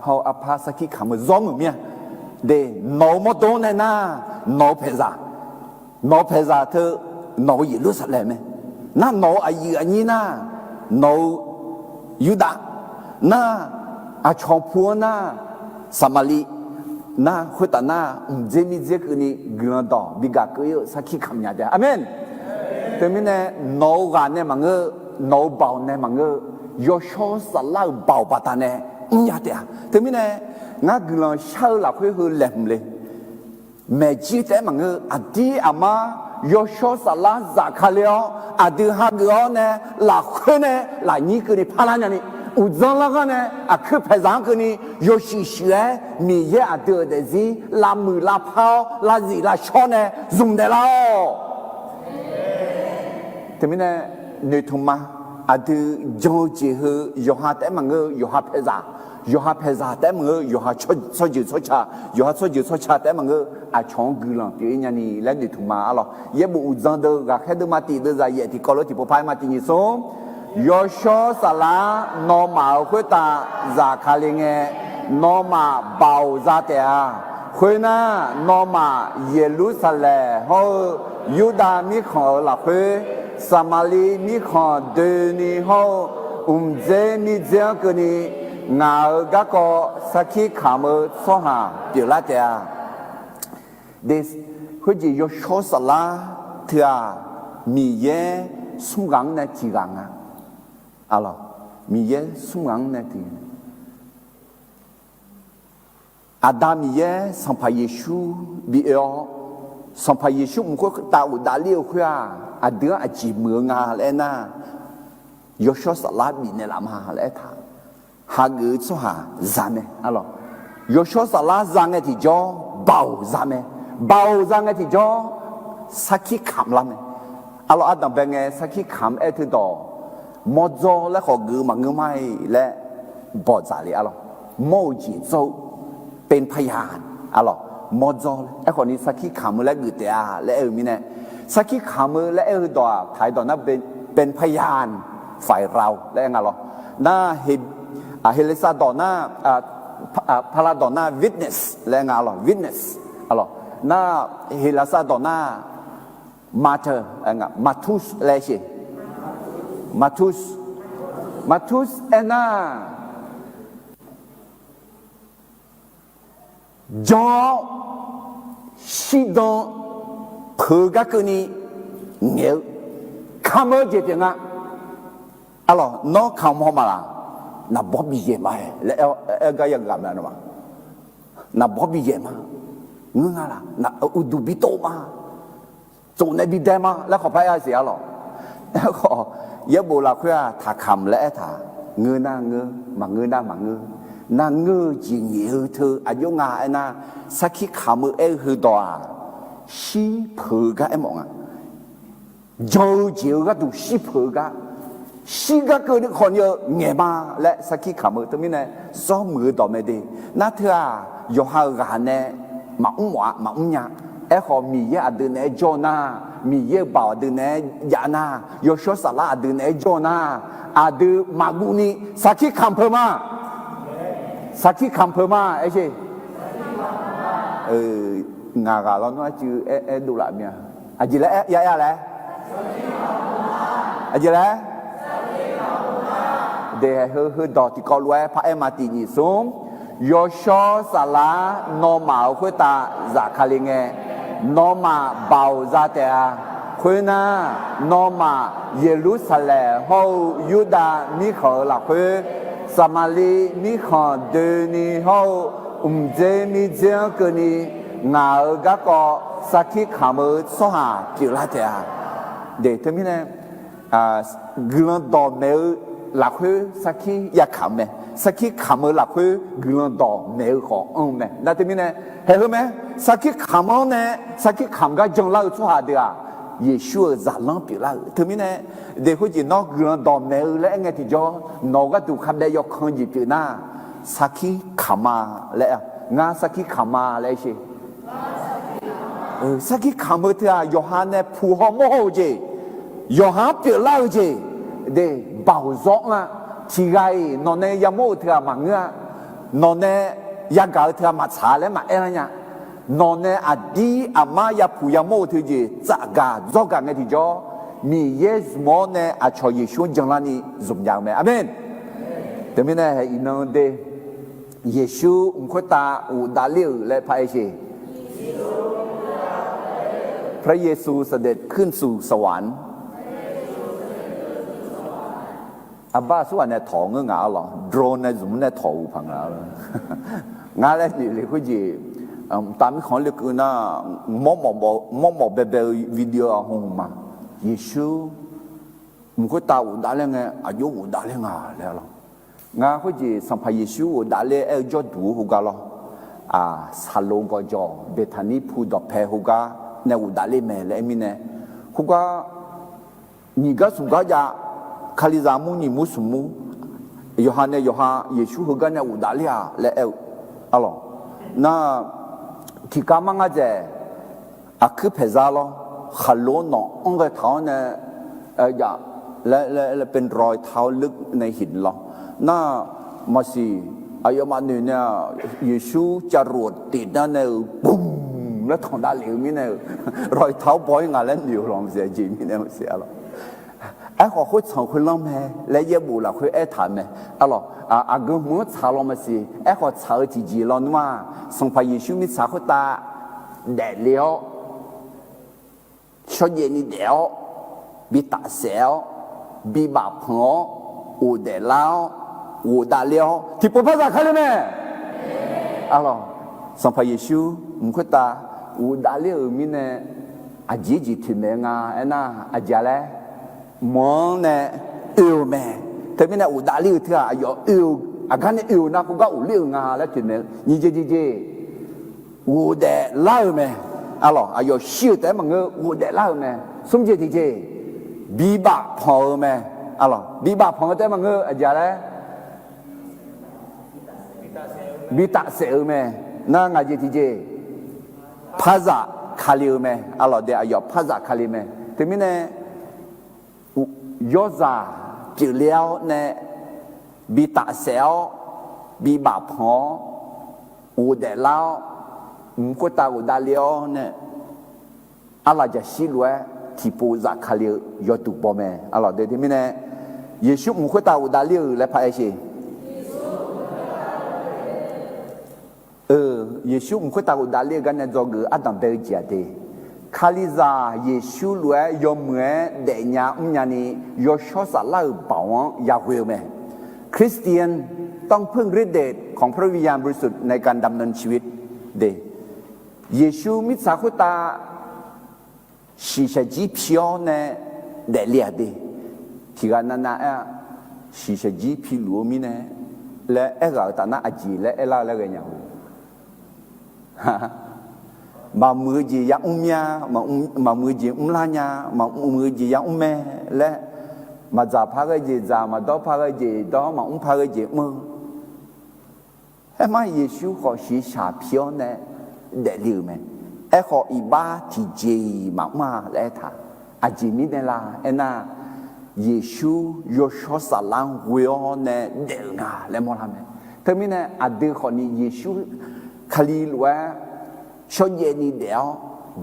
hawr-eu arpar sarkir kamq-eu zawr muiq mir-a. De, nawq-eu mawrdo-anr nae nar, nawq-eu paeqzaq, nawq-eu paeqzaq teu, nawq-eu Yeqlursaqlaeq mae. Nar nawq-eu aqyuif aqnyir nar, nawq-eu Yurdav nar, aqcawq pu-anr nar, Saqmaqliv nar, khoertaf nar mqdzer mirdzer keuvni guiqlanq dawq bi gaq keuv ir-eu sarkir kamq nya taef-a. Aqmeq. Teumirnae, nawq-eu ghaq nae maqngeur, nawq-eu baoq nae maqngeur, yawshawr saflar-euq baoq baqdanae mrnya taef-a. Teumirnae, ngar guiqlanq shar-eu lafkhoer heu laeqhmq le. Maeqjir taef-aer maqngeur, aqdir aqmar yawshawr saflar zafkale-awr, aqdui hageuf-awr nae lafkhoer nae lafnyir keuvni parlar nyani, uqdzan larghar nae aqkuir paeqzaq-anr keuvni yawshuif shuif-aer Miqyaer aqdui-euq daefzir lavmuiq lavpar-awr lavzif lavshawr nae zmq daeflar-awq. Teumirnae, noeqtmq ma. Aqdui jan-eu jeq heu yawqha taef-aer maqngeur-eu, yawqha paeqzaq, yawqha paeqzaq taef-aer maqngeur-eu, yawqha tsawrjeuq tsawrca, yawqha tsawrjeuq tsawrca taef-aer maqngeur-eu, aqcawq-anr guiqlanq pyeuf-ir nyani laer noeqtmq ma arlawq. Yaerbof uqdzan deuq ghaqkhaer deuvma tiq deuvzaq yaef tiqkawv lof tiqpov par-aer ma tiq nyiq smr. Yawshawr saflar nawmaf-euq khoertav zafkale ngae, nawmaf baoq za taef-a. Khoernar, nawmaf Yeqlursaqlaeq hawr-eu Yurdav mirkhanq-euq lafkhoer, Saqmaqliv mirkhanq doeni hawr-eu mqdzer mirdzer-anr keuvni, ngaq-euq garkawv sarkir kamq-eu tsawrhaq pyeuflar taef-a. De, khoerjeq yawshawr saflar teu-aq, Miqyaer smr ghaq-anr nae tiq ghaq nga. Arlawq, Miqyaer smr ghaq-anr nae tiq Aqda Miqyaer Sanqpaq Yeqsur bi oe-awr, Sanqpaq Yeqsur mq khoertav ghofdav ler-eu khoer-aq, aqdui-anr aqjeq muiq-eu nga laer aernar, yawshawr saflar bifnaeq laf ma laer aertaq. Hageuf-eu tsawrhaq za mae arlawq. Yawshawr saflar za ngae tiqjawr, baoq za mae. Baoq za ngae tiqjawr, sarkir kamq lar mae. Arlawq, ardanq bae ngae sarkir kamq aer teudawq, mawrdzawr laer khawf geuf maqngeur ma-iq laer bawqdzaq le arlawq. Mawr-eu jeq dzawr-eu เป็นพยาน arlawq, mawrdzawr laer aerkhawf ni sarkir kamq-eu laer geuf taef-a laer aer-eu mirnae, sarkir kamq-eu laer aer-eu dawq-aq, taq-eu dawq nar เป็นพยานฝ่ายเรา laer aer nga lawr. Nar, Heqleqsav dawq nar, pala dawq nar witness laer aer nga lawr, witness. Arlawq, nar, Heqleqsav dawq nar martyr, martus laer aer sheq. Martus, martus aernar, jan-awr shirdan peuq-eu gar keuvni ngaeq-eu kamq-eu jeq pyeuf nga. Arlawq, nawr kamq haw ma laq? Naqbawr biyaeq ma-aer laer aer-eu gar yaghaq mae nawmaf. Naqbawr biyaeq ma. Ngeur nga laq? Uqduq bitov ma. Tsofnaeq bidae ma laer khawf par aer-a siq arlawq. Aerkhawf, yaerbof lafkhoer-aq, taqkamq laer aertaq. Ngeur nar ngeur, maqngeur nar maqngeur. Nar ngeur-eu jeq ngaeq-eu teu aqjox nga aernar, sarkir kamq-eu aer-eu heudawq-aq, shir peuq-eu gar aermawf nga. Jan-eu jeq-eu gharduq shir peuq-eu gar, shir gar keuv khawf ni-eu ngaeq ma laer sarkir kamq-eu teumirnae, zawr muiq-eu dawq mae de. Nar teu-aq, yawqha-euq ghaq nae maqmr mawf-a, maqmr nya. Aerkhawf, Miqyaer aqdui naeq-aer jawr-eu nar, Miqyaer-euq baoq aqdui naeq-aer jav nar, yawshawr saflar aqdui naeq-aer jawr-eu nar, aqdui maqguv ni sarkir kamq peuq ma. Sarkir kamq peuq ma aer sheq. Ngaq ghaq lawnmr arcuiv aer dovlaf mir-a. Aqjeq laer aer ya ya laer? Aqjeq laer? Deq heu heudawq tiqkawv lof-aer par aer ma tiq nyiq smr. Yawshawr saflar nawmaf-euq khoertav zafkale ngae, nawmaf baoq za taef-a. Khoernar, nawmaf Yeqlursaqlaeq hawr-eu Yurdav mirkhanq-euq lafkhoer, Saqmaqliv mirkhanq doeni hawr-eu mqdzer mirdzer-anr keuvni, ngaq-euq garkawv sarkir kamq-eu tsawrhaq pyeuflar taef-a. De, teumirnae, guiqlanq dawqmaeq-eu lafkhoer sarkir yakamq mae. Sarkir kamq-eu lafkhoer guiqlanq dawqmaeq-eu khawf anr-eu mae. Nar teumirnae, haeq heu mae, sarkir kamq-anr nae sarkir kamq gar janlar-eu tsawrhaq deuq-aq, Yeqsur-euq zaqlanr pyeuflar-euq. Teumirnae, de khoerjeq nawr guiqlanq dawqmaeq-eu laer aer ngae tiqjawr, nawq-eu gharduq khavbaev yawkan jeq pyeuf nar, sarkir kamq ma laer, ngar sarkir kamq ma laer aer sheq. Sarkir kamq-eu teu-aq, yawqha nae puq haw mawr haw-eu jeq, yawqha-anr pyeuflar-eu jeq, de, baoq zawr anr-a. Tiqghaq-iq nawq nae yamawr-eu teu-aq maqngeur-a. Nawq nae yagaq-eu teu-aq maqtsaq laer maqaer lar nya. Nawq nae aqdir aqmar yapuq yamawr-eu teu jeq tsafgaq dzawrgaq ngae tiqjawr, Miqyaer zmq-awr nae aqcawq Yeqsur-anr janlarni zmq nya-eu mae. Aqmeq. Teumirnae haeq iqnan de, Yeqsur mq khoertav ghofdav ler-euq laer paraer sheq. พระเยซูเสด็จขึ้นสู่สวรรค์ Aqbar aqsurghaq nae tawq ngeur ngaq arlawq, drone nae zmq nae tawq uq paq nga. Ngar laer noeq le khoerjeq, mqtav mirkhanq-anr lekeuv nar, mawrmawf baebae-eu video aqhmq ma. Yeqsur mq khoertav ghofdav ler ngae, aqjox ghofdav ler nga laer arlawq. Ngar khoerjeq Sanqpaq Yeqsur ghofdav ler aer-eu jawrduq-eu khoergar lawr, saqlo gawqjawq Beqtaqnir pu dawqpae khoergar nae ghofdav ler mae laer aer mirnae, khoergar nyiq gar smq gar jav, Kalizaq mur nyiq mur smq mur, yawqha nae yawqha Yeqsur heugar nae ghofdav ler-a laer aer-eu arlawq. Nar, tiqkar mar ngar dzaeq, aqkuir paeqzar lawr, khaqlo nawq-anr ghae taq-awr nae, jav, laer, laer, laer เป็นรอยเท้าลึกในหิน lawr. Nar, maqsiq, aqyawfmaf noeq nae-aq, Yeqsur จรวดติด nar nae-euq bumq laer tanq davlef-eu mirnae-euq, รอยเท้า baw-ir nga laer noeq-eu lawq maqsiq, aqjeq mirnae maqsiq arlawq. Aerkhawf khoertsanq khoerlanr mae laer yaerbof lafkhoer aertaq-euq mae arlawq. Aqgeu hmq-anr tsaq lawr maqsiq, aerkhawf tsaq-eu tiqjeq lawnmr-aq, Sanqpaq Yeqsur mirtsaq khoertav daefle-awr, shawrjaev ni daef-awr, bi tafsaef-awr, bi bafpanq-awr, ghofdaef lar-awr, ghofdav ler-awr tiqpov par zafkale mae. Arlawq, Sanqpaq Yeqsur mq khoertav ghofdav ler-euq mirnae, aqjeq jeq toeqmaeq-eu nga aernar, aqjeq laer, mq-anr nae oe-eu mae. Teumirnae ghofdav ler-eu teu-aq, aqyawf oe-eu, aqgar nae oe-eu nar khoergar ghofler-euq nga laer toeqmaeq-eu nyiq jeq tiqjeq, ghofdaef lar-euq mae. Arlawq, aqyawf shir-euq taef-aer maqngeur, ghofdaef lar-euq mae. Smr jeq tiqjeq, bi bafpanq-eu mae. Arlawq, bi bafpanq-eu taef-aer maqngeur, aqjeq laer, bi tafsaef-eu mae. Nar ngaq jeq tiqjeq, par zafkale-eu mae. Arlawq de, aqyawf par zafkale mae. Teumirnae, yawrzaq pyeufle-awr nae, bi tafsaef-awr, bi bafpanq-awr, ghofdaef lar-awr, mq khoertav ghofdav le-awr nae, arlaqjaqshir lof-aer tiqpov zafkale-eu yawduq baw mae. Arlawq de, teumirnae, Yeqsur mq khoertav ghofdav ler-euq laer paraer sheq. Yeqsur mq khoertav ghofdav ler-eu gar nae dzawgeuf-eu ardanq bae-eu jeq-aq de, Kalizaq Yeqsur lof-aer yawmuiq-aer daefnya mrnya ni, yawshawr saflar-euq baoq-anr yaghoe-eu mae. Christian ต้องพึ่งฤทธิ์เดชของพระวิญญาณบริสุทธิ์ในการดำเนินชีวิต de, Yeqsur mirtsaq khoertav shiqshaq jir pi-awr nae daefle-aq de. Tiqghaq navnav aer-a, shiqshaq jir piluf-eu mirnae laer aerghaq-euq taf nar aqjeq laer aerlar-eu laer ghae nya-eu Maqmuiq-eu jeq yamr mya, maqmuiq-eu jeq mrlar nya, maqmuiq-eu jeq yamr mae laer, maqdzaq par ghae jeq dzaq, maqdawr par ghae jeq dawr, maqmr par ghae jeq mr-eu Aermar Yeqsur khawf shiqshaq pi-awr nae daefle-euq mae. Aerkhawf iqbax tiqjeq-iq maqmr-a laer aertaq. Aqjeq mirnae la aernar, Yeqsur yawshawr saflar-anr ghoe-awr nae daef-euq nga laer mawrlar mae. Teumirnae aqdui khawfni Yeqsur Kali lof-aer shawrjaev ni daef-awr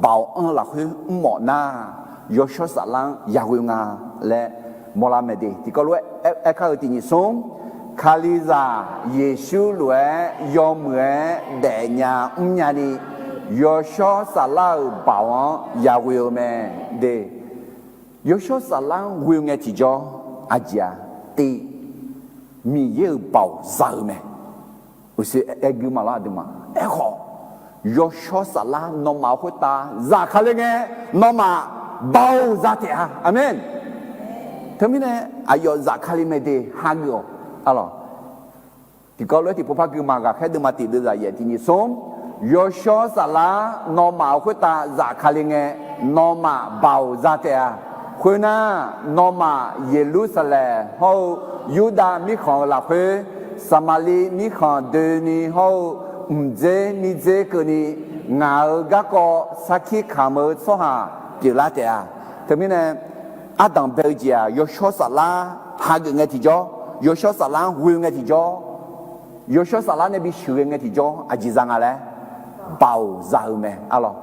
baoq anr-eu lafkhoer mrmawf nar, yawshawr saflar-anr yaghoe nga laer mawrlar mae de. Tiqkawv lof-aer aer kar-eu tiq nyiq smr, Kalizaq Yeqsur lof-aer yawmuiq-aer daefnya mrnya ni, yawshawr saflar-euq baoq-anr yaghoe-eu mae de. Yawshawr saflar-anr ghoe ngae tiqjawr, aqjeq-aq, tiq, Miqyaer-euq baoq za-eu mae. Uqshoe aer gui maqlar aqduimaf. Aerkhawf, yawshawr saflar nawmaf-euq khoertav zafkale ngae, nawmaf baoq za taef-a. Aqmeq. Teumirnae aqyawf zafkale mae de hageuf-awq. Arlawq, tiqkawv lof-aer tiqpov par gui ma. Ghaqkhaer deuvma tiq deuv zaq yaef tiq nyiq smr, yawshawr saflar nawmaf-euq khoertav zafkale ngae, nawmaf baoq za taef-a. Khoernar, nawmaf Yeqlursaqlaeq hawr-eu Yurdav mirkhanq-euq lafkhoer, Saqmaqliv mirkhanq doeni hawr-eu mqdzer mirdzer keuvni, ngaq-euq garkawv sarkir kamq-eu tsawrhaq pyeuflar taef-a. Teumirnae, ardanq bae-eu jeq-aq, yawshawr saflar hageuf ngae tiqjawr, yawshawr saflar-anr ghoe-eu ngae tiqjawr, yawshawr saflar nae bisheuq ghae ngae tiqjawr, aqjeq za nga laer, baoq za-eu mae, arlawq.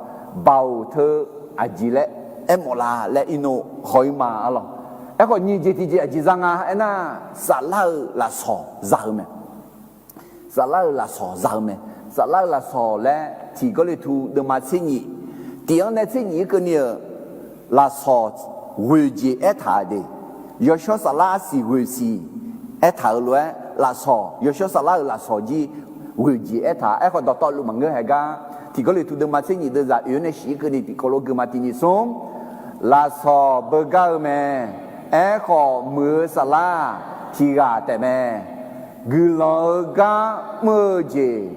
Baoq teu aqjeq laer aermawf la laer irnov haw-ir ma, arlawq. Aerkhawf, nyiq jeq tiqjeq aqjeq za nga aernar, saflar-euq lafsawq za-eu mae. Saflar-euq lafsawq za-eu mae. Saflar-euq lafsawq laer tiq Gawrliqtu deuvma tser nyif, tiq-anr nae tser nyif-ir keuvni-euq lafsawq ghoeq jeq aertaq-euq de. Yawshawr saflar arsiq ghoeq siq aertaq-euq lof-aer, lafsawq, yawshawr saflar-euq lafsawq jir ghoeq jeq aertaq. Aerkhawf, dawqtawvluf maqngeur haeq gar, tiq Gawrliqtu deuvma tser nyif deuvzaq oeq-anr nae shif-ir keuvni tiqkawv lof gui ma tiqnyif smr, lafsawq beugar-eu mae. Aerkhawf, muiq-eu saflar tiq ghaq taef mae. Guiqlanq-eu gar mr-eu jeq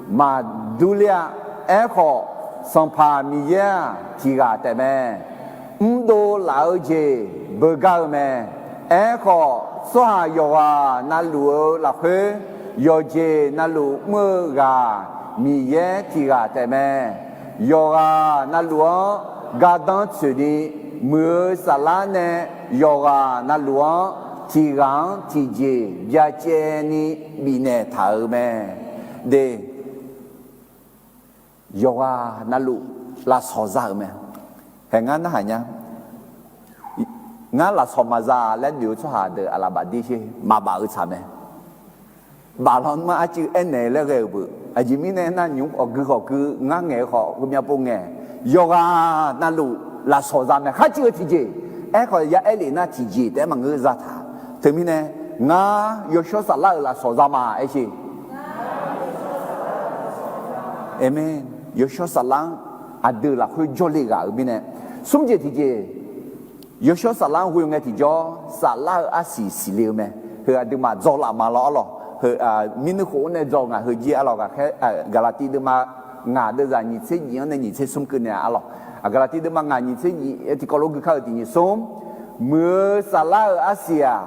maqdur ler-a. Aerkhawf, Sanqpaq Miqyaer-aq, tiq ghaq taef mae. Mrdov laf-eu jeq beugar-eu mae. Aerkhawf, tsawrhaq yawqghaq navluf-eu lafkhoer, yawqjeq navluf mr-eu ghaq Miqyaer tiq ghaq taef mae. Yawqghaq navluf-anr gardanr tsoeqni, muiq-eu saflar nae yawqghaq navluf-anr tiq ghaq-anr tiqjeq byacaevni bifnaeq taq-euq mae. De, yawqghaq navluf lafsawq za-euq mae. Haeq, ngar narhaq nya. Ngar lafsawq maqza laer noeq-eu tsawrhaq deuq aqlaf baf dir sher, maqbaf-eu tsaq mae. Baflanr ma arcuiv aernaeq laer ghae-euq beuq. Aqjeq mirnae aernar, nymq-mr khawf gui khawf gui, ngar ngaeq-eu khawf heumyav pov ngaeq. Yawqghaq navluf lafsawq za mae, kharcuiv-eu tiqjeq. Aerkhawf, ya aer lef nar tiqjeq taef-aer maqngeur zataq. Teumirnae, ngar yawshawr saflar-euq lafsawq za ma aer sher. Aqmeq. Yawshawr saflar-anr aqdui lafkhoer jawrle ghaq-euq mirnae, smr jeq tiqjeq, yawshawr saflar-anr ghoe ngae tiqjawr, saflar-eu arsiq siqle-eu mae. Heu aqduimaf dzawlaf ma lawr arlawq. Heu, mirnuir khof-anr nae dzaw ngaq heujir arlawq, Gaqkhaer, Gaqlaqtiv deuvma ngaq deuvzaq nyiq tser nyiq-anr nae nyiq tser smr keuvni-a arlawq. Gaqlaqtiv deuvma ngaq nyiq tser nyiq, tiqkawv lof gui kar-euq tiqnyif smr, muiq-eu saflar-euq arsiq-aq,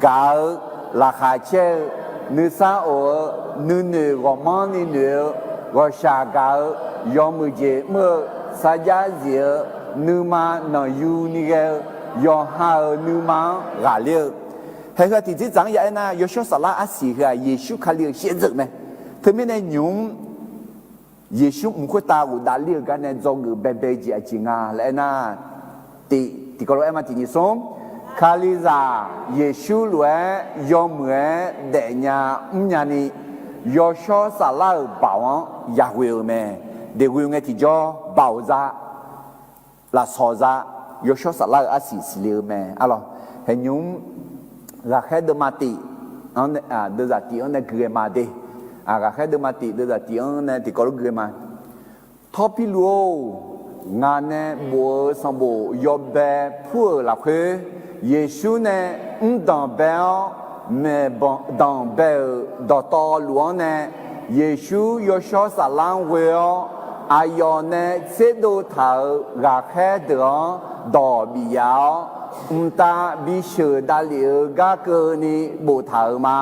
gaq-eu, laqkhaq caer-eu, nuisar of-eu, nuinoeq ghawqmanrni noeq-eu, ghawqshaq gaq-eu, yawmuiq jeq mr-eu, sarjax zif-eu, nuima nanqyuni ghae-eu, yawqha-euq nuima-anr ghaqler-eu. Haeq heu-aq tiqdzerdzaq-anr ya aernar, yawshawr saflar arsiq heu-aq Yeqsur Kali-euq shaevdzeuf mae. Teumirnae nymq-mr Yeqsur mq khoertav ghofdav ler-eu gar nae dzawgeuf baebae jeq aqjeq nga laer aernar, tiq, tiqkawv lof aer ma tiqnyif smr, Kalizaq Yeqsur lof-aer yawmuiq-aer daefnya mrnya ni, yawshawr saflar-euq baoq-anr yaghoe-eu mae. Deuq ghoe ngae tiqjawr baoq za, lafsawq za, yawshawr saflar-euq arsiq siqle-eu mae arlawq. Haeq nymq-mr Ghaqkhaer deuvma tiq, deuvzaq tiq-anr nae gui ghae ma de. Ghaqkhaer deuvma tiq deuvzaq tiq-anr nae tiqkawv lof gui ghae ma. Tawrpirluf-or, ngaq nae bof-eu sanqbof yawbae pur-euq lafkhoer, Yeqsur nae mrdanq bae-awr, maeqdanq bae-euq dawqtawvluf-anr nae, Yeqsur yawshawr saflar-anr ghoe-awr, aqyawf nae tserdov taq-euq ghaqkhaer deuq-anr dawq bif yaf-awr, mqtav bisheuq davlef-eu gar keuvni boftaq-euq ma.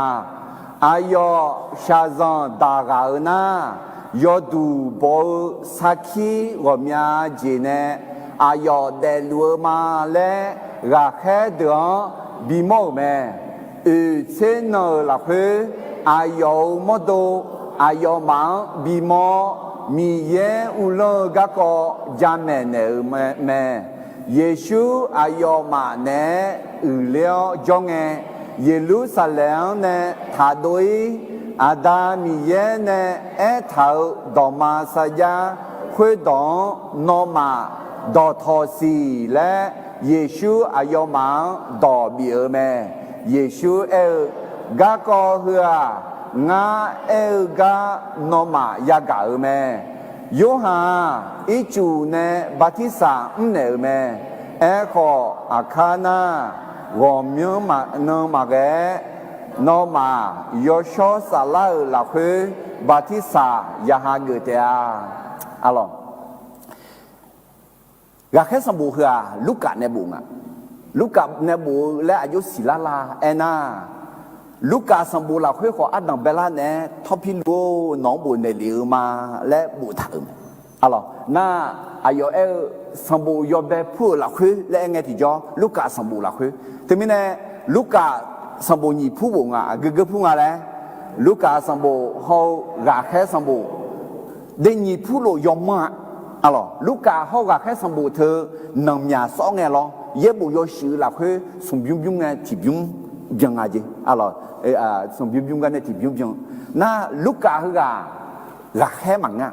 Aqyawf shaqzanq daq ghaq-eu nar, yawduq baw-eu sarkir ghawqmya jeq nae aqyawf daefluf-eu ma laer, ghaqkhaer deuq-anr bimawr-euq mae. Oeq tser nan-euq lafkhoer, aqyawf-euq mawrdo aqyawfmaf-anr bimawr-awr, Miqyaer uvlanr-eu garkawv jamaeq naeq-euq mae. Yeqsur aqyawfmaf naeq-aer uiqler-awr jawr ngae, Yeqlursaqlaeq-anr nae taqdov-ir. Aqda Miqyaer nae aertaq-euq dawqma sarjax khoerdawq-anr nawmaf dawqtawq siq laer, Yeqsur aqyawfmaf-anr dawq bif-eu mae. Yeqsur aer-eu, Garkawv heu-aq, ngar aer-eu gar nawmaf yagaq-euq mae. Yorhaq-aq, ircuf nae bartirsaq mrnaeq-euq mae. Aerkhawf, aqkar nar, ghawqmyanr nan maqghae-aer, nawmaf yawshawr saflar-euq lafkhoer bartirsaq ya hageuf taef-a. Arlawq. Ghaqkhaer sanqbof heu-aq, Lurkaf nae bof nga. Lurkaf nae bof-eu laer aqjox siqlar la aernar, Lurkaf sanqbof lafkhoer khawf ardanq baelar naeq-aer, Tawrpirluf-or, nawq-anr bofnaeq lef-eu ma laer boftaq-euq mae. Arlawq nar, aqyawf aer-eu sanqbof yawbae pur-euq lafkhoer laer aer ngae tiqjawr, Lurkaf sanqbof lafkhoer. Teumirnae, Lurkaf sanqbof nyiq pur bof nga, aqgeu geu pur nga laer. Lurkaf sanqbof hawr-eu ghaqkhaer sanqbof, de nyiq pur lof yawmanr-a. Arlawq, Lurkaf hawr-eu ghaqkhaer sanqbof teu nanqmyaq sawr ngae lawr, yaerbof yawshuif-eu lafkhoer smq bymr bymr ngae tiqbymr byan nga jeq. Arlawq, smq bymr bymr gar nae tiqbymr byan. Nar, Lurkaf heughaq ghaqkhaer maqngeur-a.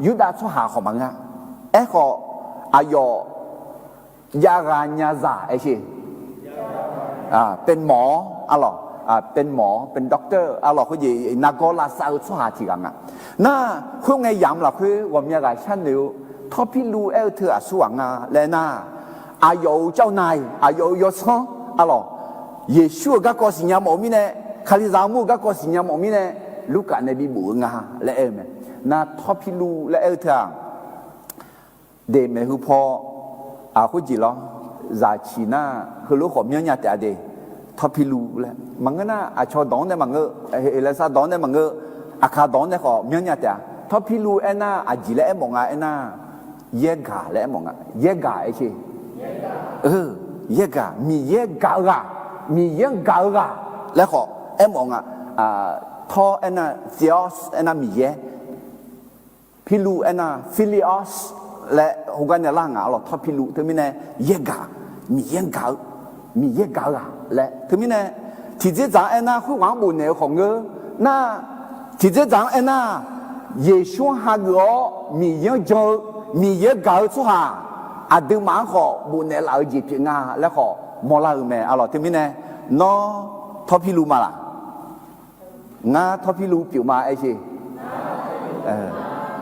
Yurdav tsawrhaq khawf maqngeur-a. Aerkhawf, aqyawf jav ghaq nyazaq aer sher. เป็นหมอ arlawq, เป็นหมอ เป็นด็อกเตอร์ arlawq, khoerjeq nargawr lavsav-eu tsawrhaq tiq ghaq nga. Nar, khoerngae yamq lafkhoer ghawqmya ghaq sharnoeq-eu, Tawrpirluv aer-eu teu aqsur ghaq nga laer nar, aqyawf-euq jawr nav-iq, aqyawf-euq yawsanr, arlawq, Yeqsur-euq garkawv siqnya mawf-eu mirnae, Kalizaq armur-euq garkawv siqnya mawf-eu mirnae, Lurkaf nae bibof-eu nga laer aer-eu mae. Nar, Tawrpirluv laer aer-eu teu-aq, de maeqhu paw, aq, khoerjeq lawr, zaqciq nar, heulof khawf myanrnya taef-a de. Tawrpirluv laer maqngeur nar, aqcawq dawq-anr nae maqngeur, Heqlaqsar dawq-anr nae maqngeur, Aqkaq dawq-anr nae khawf myanrnya taef-a. Tawrpirluv aernar, aqjeq laer aermawf nga aernar, yaergaq laer aermawf nga. Yaergaq aer sher. Yaergaq, Miqyaer gaq-eu ghaq, Miqyaer-anr gaq-eu ghaq laer khawf aermawf nga. Tawr aernar, theos aernar Miqyaer, pirluv aernar, philia laer heugar nae lar nga. Arlawq, Tawrpirluv teumirnae yaergaq, Miqyaer-anr gaq-eu, Miqyaer gaq-eu ghaq laer. Teumirnae, tiqdzerdzaq-anr aernar, khoerghaq-anr bofnaeq-eu khawf ngeur nar, tiqdzerdzaq-anr aernar, Yeqsur-anr hageuf-awr Miqyaer-anr jan-eu, Miqyaer gaq-eu tsawrhaq aqduimaf-anr khawf bofnaeq laf-eu jeq pyeuf nga laer khawf mawrlar-eu mae. Arlawq, teumirnae, nawr Tawrpirluv ma laq? Ngar Tawrpirluv pyeuf ma aer sher.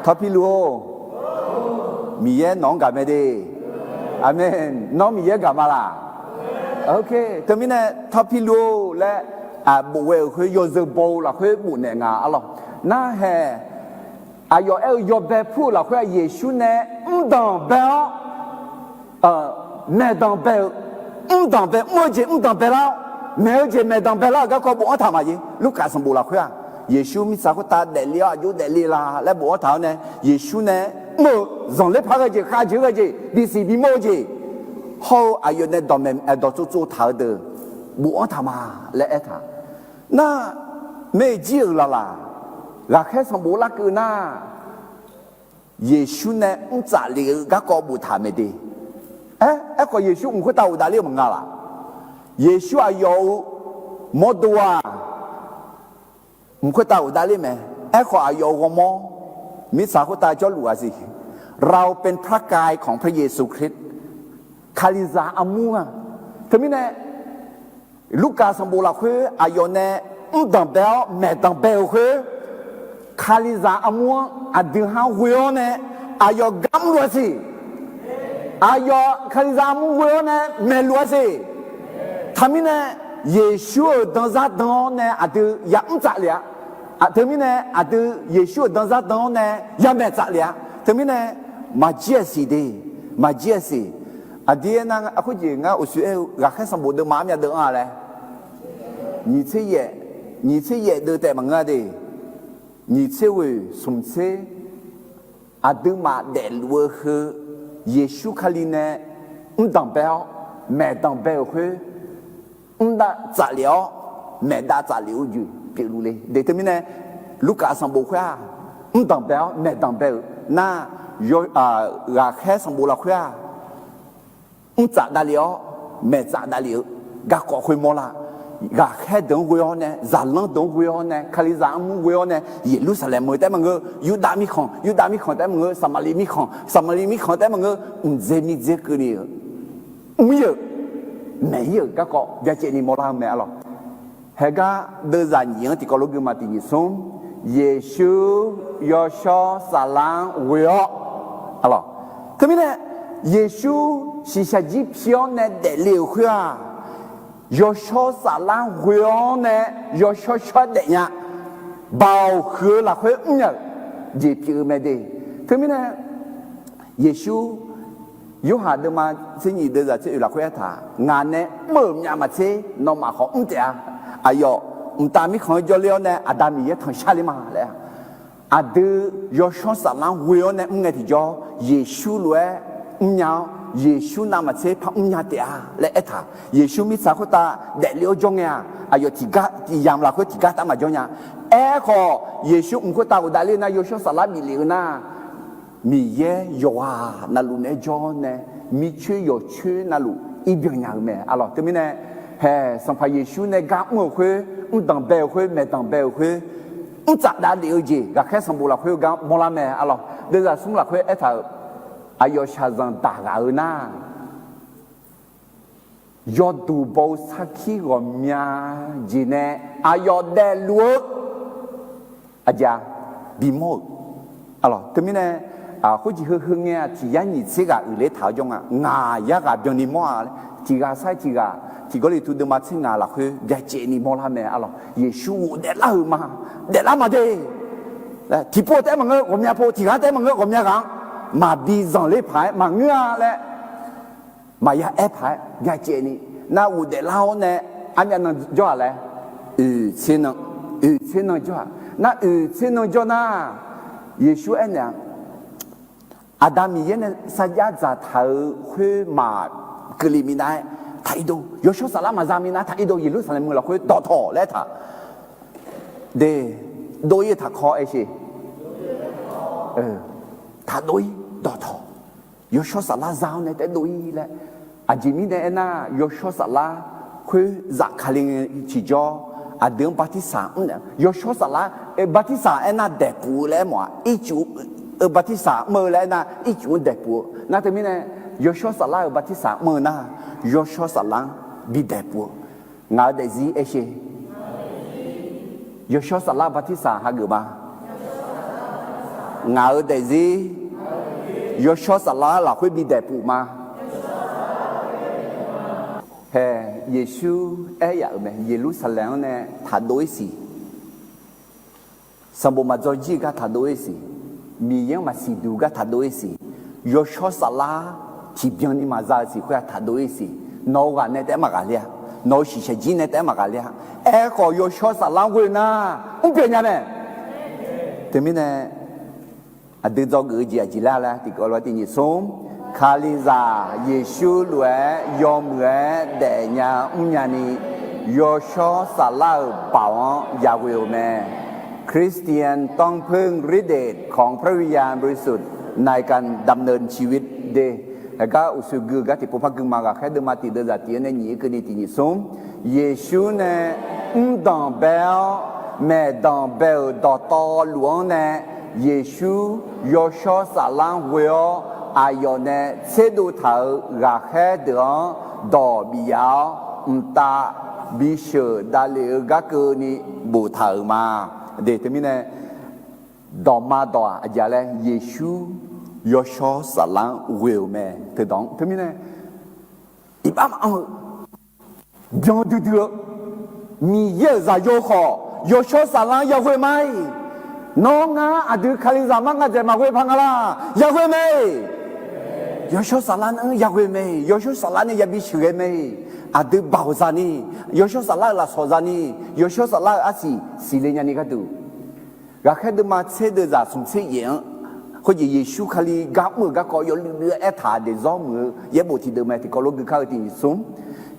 Tawrpirluv-or, Miqyaer nawq-anr gaq mae de. Aqmeq. Nawr Miqyaer gaq ma laq? Teumirnae Tawrpirluv-or laer bof ghae-euq khoer yawzeu baw-eu lafkhoer bofnaeq nga. Arlawq, narhae, aqyawf aer-eu yawbae pur-eu lafkhoer-aq, Yeqsur nae mrdanq bae-awr maeqdanq bae-eu, mrdanq bae, mr-eu jeq mrdanq baelar-awr, maeq-eu jeq maeqdanq baelar-euq garkawv bofanr taq maqjeq. Lurkaf sanqbof lafkhoer-aq, Yeqsur mirtsaq khoertav daefle-awr aqjox daefle la laer bofanr taq-awr nae, Yeqsur nae mr-eu zanqler par ghae jeq, khavjeuq ghae jeq, bisiq bimawr-eu jeq, hawr-eu aqyawf nae dawqmaeq dawqtsov tsov taq-eu deuq bofanr taq ma laer aertaq. Nar, maerjir-euq laqlaq, ghaqkhaer sanqbof larkeuv nar, Yeqsur nae mrtsaf lef-eu garkawv boftaq mae de. Aer, aerkhawf Yeqsur mq khoertav ghofdav ler-eu maqnga laq? Yeqsur aqyawf-euq mawrdo-aq, mq khoertav ghofdav ler mae. Aerkhawf aqyawf-euq ghawrmawr, mirtsaq khoertav jawrluf-a siq, เราเป็นพระกายของพระเยซูคริสต์ Kalizaq armur-a. Teumirnae, Lurkaf sanqbof lafkhoer aqyawf nae mrdanq bae-awr maeqdanq bae-euq khoer, Kalizaq armur-anr aqdui ha-anr ghoe-awr nae aqyawf gar mrluf-a siq. Aqyawf Kalizaq armur ghoe-awr nae maeqluf-a siq. Teumirnae, Yeqsur-euq danzar dan-awr nae aqdui ya mrtsaf lef-a. Teumirnae aqdui Yeqsur-euq danzar dan-awr nae ya maeqtsaf lef-a. Teumirnae, maqjir-aq siq de, maqjir-aq siq. Aqdir aernar, khoerjeq ngar uqshoe aer-eu ghaqkhaer sanqbof deuvma armyav deuv-anr-a laer, nyiq tser yaef, nyiq tser yaef deuv taef maqngeur-a de. Nyiq tser ghoeq smq tser, aqduimaf daefluf-eu heu, Yeqsur Kali nae mrdanq bae-awr maeqdanq bae-euq khoer, mrdav tsaflef-awr maeqdav tsaflef-eu jeq pyeufluf le de. Teumirnae, Lurkaf sanqbof khoer-aq, mrdanq bae-awr maeqdanq bae-euq nar, ghaqkhaer sanqbof lafkhoer-aq, mrtsaf davlef-awr maeqtsaf davlef-eu garkawv khoermawr lar. Ghaqkhaer deuq-anr ghoe-awr nae, zaqlanr deuq-anr ghoe-awr nae, Kalizaq armur ghoe-awr nae, Yeqlursaqlaeq meuq taef maqngeur, Yurdav mirkhanq, Yurdav mirkhanq taef maqngeur, Saqmaqliv mirkhanq, Saqmaqliv mirkhanq taef maqngeur, mqdzae miqdzae keuvni-euq, mr-ir-euq, maeq-ir-euq garkawv byacaevni mawrlar-eu mae. Arlawq, haegar deuvzaq nyiq-anr tiqkawv lof guima tiq nyiq smr, Yeqsur yawshawr saflar-anr ghoe-awr, arlawq, teumirnae Yeqsur shiqshaq jir pi-awr nae daefle-euq khoer-aq, yawshawr saflar ghoe-awr nae yawshawr shawr-aer daefnya, baoq huiq-eu lafkhoer mrnya-euq jeq pyeuf-eu mae de. Teumirnae Yeqsur, Yorhaq deuvma tser nyiq deuvzaq tser oeq lafkhoer aertaq, ngaq nae mr-euq myavmaqtser nawmaf khawf mr taef-a. Aqyawf mqtav mirkhanq-anr jawrler-awr nae Aqda Miqyaer tanqshar ler ma laer-a. Aqdui yawshawr saflar ghoe-awr nae mr ngae tiqjawr, Yeqsur lof-aer mrnya-awr, Yeqsur navmaqtser par mrnya taef-a laer aertaq. Yeqsur mirtsaq khoertav daefle-awr jawr ngae-aq, aqyawf tiqgar tiqyamq lafkhoer tiqgar taf maqjawr nya. Aerkhawf, Yeqsur mq khoertav ghofdav ler-eu nar, yawshawr saflar bif lef-eu nar, Miqyaer yawqghaq navluf naeq-aer jawr nae, mircoer yawqcoer navluf irbyan nya-eu mae. Arlawq, teumirnae, haeq, Sanqpaq Yeqsur nae gar mr-euq khoer, mrdanq bae-euq khoer, maeqdanq bae-euq khoer, mrtsaf davlef-eu jeq ghaqkhaer sanqbof lafkhoer gar mawrlar mae. Arlawq, deuvzaq smr lafkhoer aertaq-euq, aqyawf shaqzanq daq ghaq-eu nar, yawduq baw-eu sarkir ghawqmya jeq nae aqyawf daefluf-eu aqjeq-a, bimawr-euq. Arlawq, teumirnae, khoerjeq heu heu ngae-aq, tiq yar nyiq tser ghaq uiqler taq-awr jawr nga. Ngaq yar ghaq byanni mawr-a laer, tiq ghaq sar-aer tiq ghaq, Tiq Gawrliqtu deuvma tser ngaq lafkhoer byacaevni mawrlar mae. Arlawq, Yeqsur ghof daeflar-euq ma, daeflar maqde. Tiqpov taef-aer maqngeur, ghawqmya pov, tiq ghaq taef-aer maqngeur, ghawqmya ghaq-anr maqbi zanqler paq-aer maqngeur-a laer, maqya aer paq-aer byacaevni, nar ghof daeflar-awr nae armyav nan jawr-aq laer, oeq tser nan, oeq tser nan jawr-aq. Nar oeq tser nan jawr nar, Yeqsur aernaeq-a, Aqda Miqyaer nae sarjax dzaqtaq-euq khoer maqkeuvle minav-aer taq irdov, yawshawr saflar maqza minav-aer taq irdov, Yeqlursaqlaeq meuq lafkhoer dawqtawq laer aertaq. De, dov-ir-eu taqkawv aersheq. Taqdov-ir dawqtawq. Yawshawr saflar za-awr nae taef dov-ir laer. Aqjeq mirnae aernar, yawshawr saflar khoer zafkale ngae tiqjawr, aqdui-anr bartirsaq mr-a. Yawshawr saflar, bartirsaq aernar daeqpuf-eu laer aermawf-aq, ircuf-eu bartirsaq mr-eu laer aernar ircuf-anr daeqpuf-eu nar teumirnae, yawshawr saflar-euq bartirsaq mr-eu nar, yawshawr saflar-anr bi daeqpuf-eu. Ngaq-euq daefzir aersheq. Yawshawr saflar bartirsaq hageuf ma. Ngaq-euq daefzir yawshawr saflar lafkhoer bi daeqpuf ma. Hae, Yeqsur aer yaf-euq mae, Yeqlursaqlaeq-anr nae taqdov-ir siq. Sanqbof maqdzawr jir-eu gar taqdov-ir siq. Miqyaer-anr maqsiq duq gar taqdov-ir siq. Yawshawr saflar tiqbyan ni maqza-eu siq khoer-aq taqdov-ir siq. Nawq-eu ghaq nae taef-aer maqghaqler-a. Nawq-eu shiqshaq jir nae taef-aer maqghaqler-a. Aerkhawf, yawshawr saflar ghoe nar mr pyeuf nya mae. Teumirnae, aqdui dzawgeuf-eu jeq aqjeq laer laer tiqkawv lof-aer tiq nyiq smr, Kalizaq Yeqsur lof-aer yawmuiq-aer daefnya mrnya ni, yawshawr saflar-euq baoq-anr yaghoe-euq mae. คริสเตียนต้องพึ่งฤทธิ์เดชของพระวิญญาณบริสุทธิ์ในการดำเนินชีวิต de. Heugar uqshoe gui-eu gar tiqpov par gui ma. Ghaqkhaer deuvma tiq deuvzaq tiq-anr nae nyiq-ir keuvni tiq nyiq smr, Yeqsur nae mrdanq bae-awr maeqdanq bae-euq dawqtawvluf-anr nae, Yeqsur yawshawr saflar ghoe-awr aqyawf nae tserdov taq-euq ghaqkhaer deuq-anr dawq bif yaf-awr, mqtav bisheuq davlef-eu gar keuvni boftaq-euq ma. De, teumirnae, dawqma dawq-aq aqjeq laer, Yeqsur yawshawr saflar-anr ghoe-euq mae. Teudawq-anr teumirnae, iqbax maqanr-eu, byan duidui-eu, Miqyaer-euq zaqyo khawf yawshawr saflar-anr yaghoe ma-iq. Nawr ngar aqdui Kalizaq mar ngadzaeq maqghoe paq nga laq? Yaghoe mae. Yawshawr saflar-anr yaghoe mae. Yawshawr saflar nae yabi sheuqghae mae. Aqdui baoq zani, yawshawr saflar-euq lafsawq zani, yawshawr saflar-euq arsiq siqle nyani gharduq, ghaqkhaer deuvma tser deuvzaq smq tser yaef-anr, khoerjeq Yeqsur Kali gar mr-euq garkawv yawluiv luiv-aer aertaq daeq zawr muiq-eu yaerbof tiq deuq mae. Tiqkawv lof gui kar-eu tiq nyiq smr,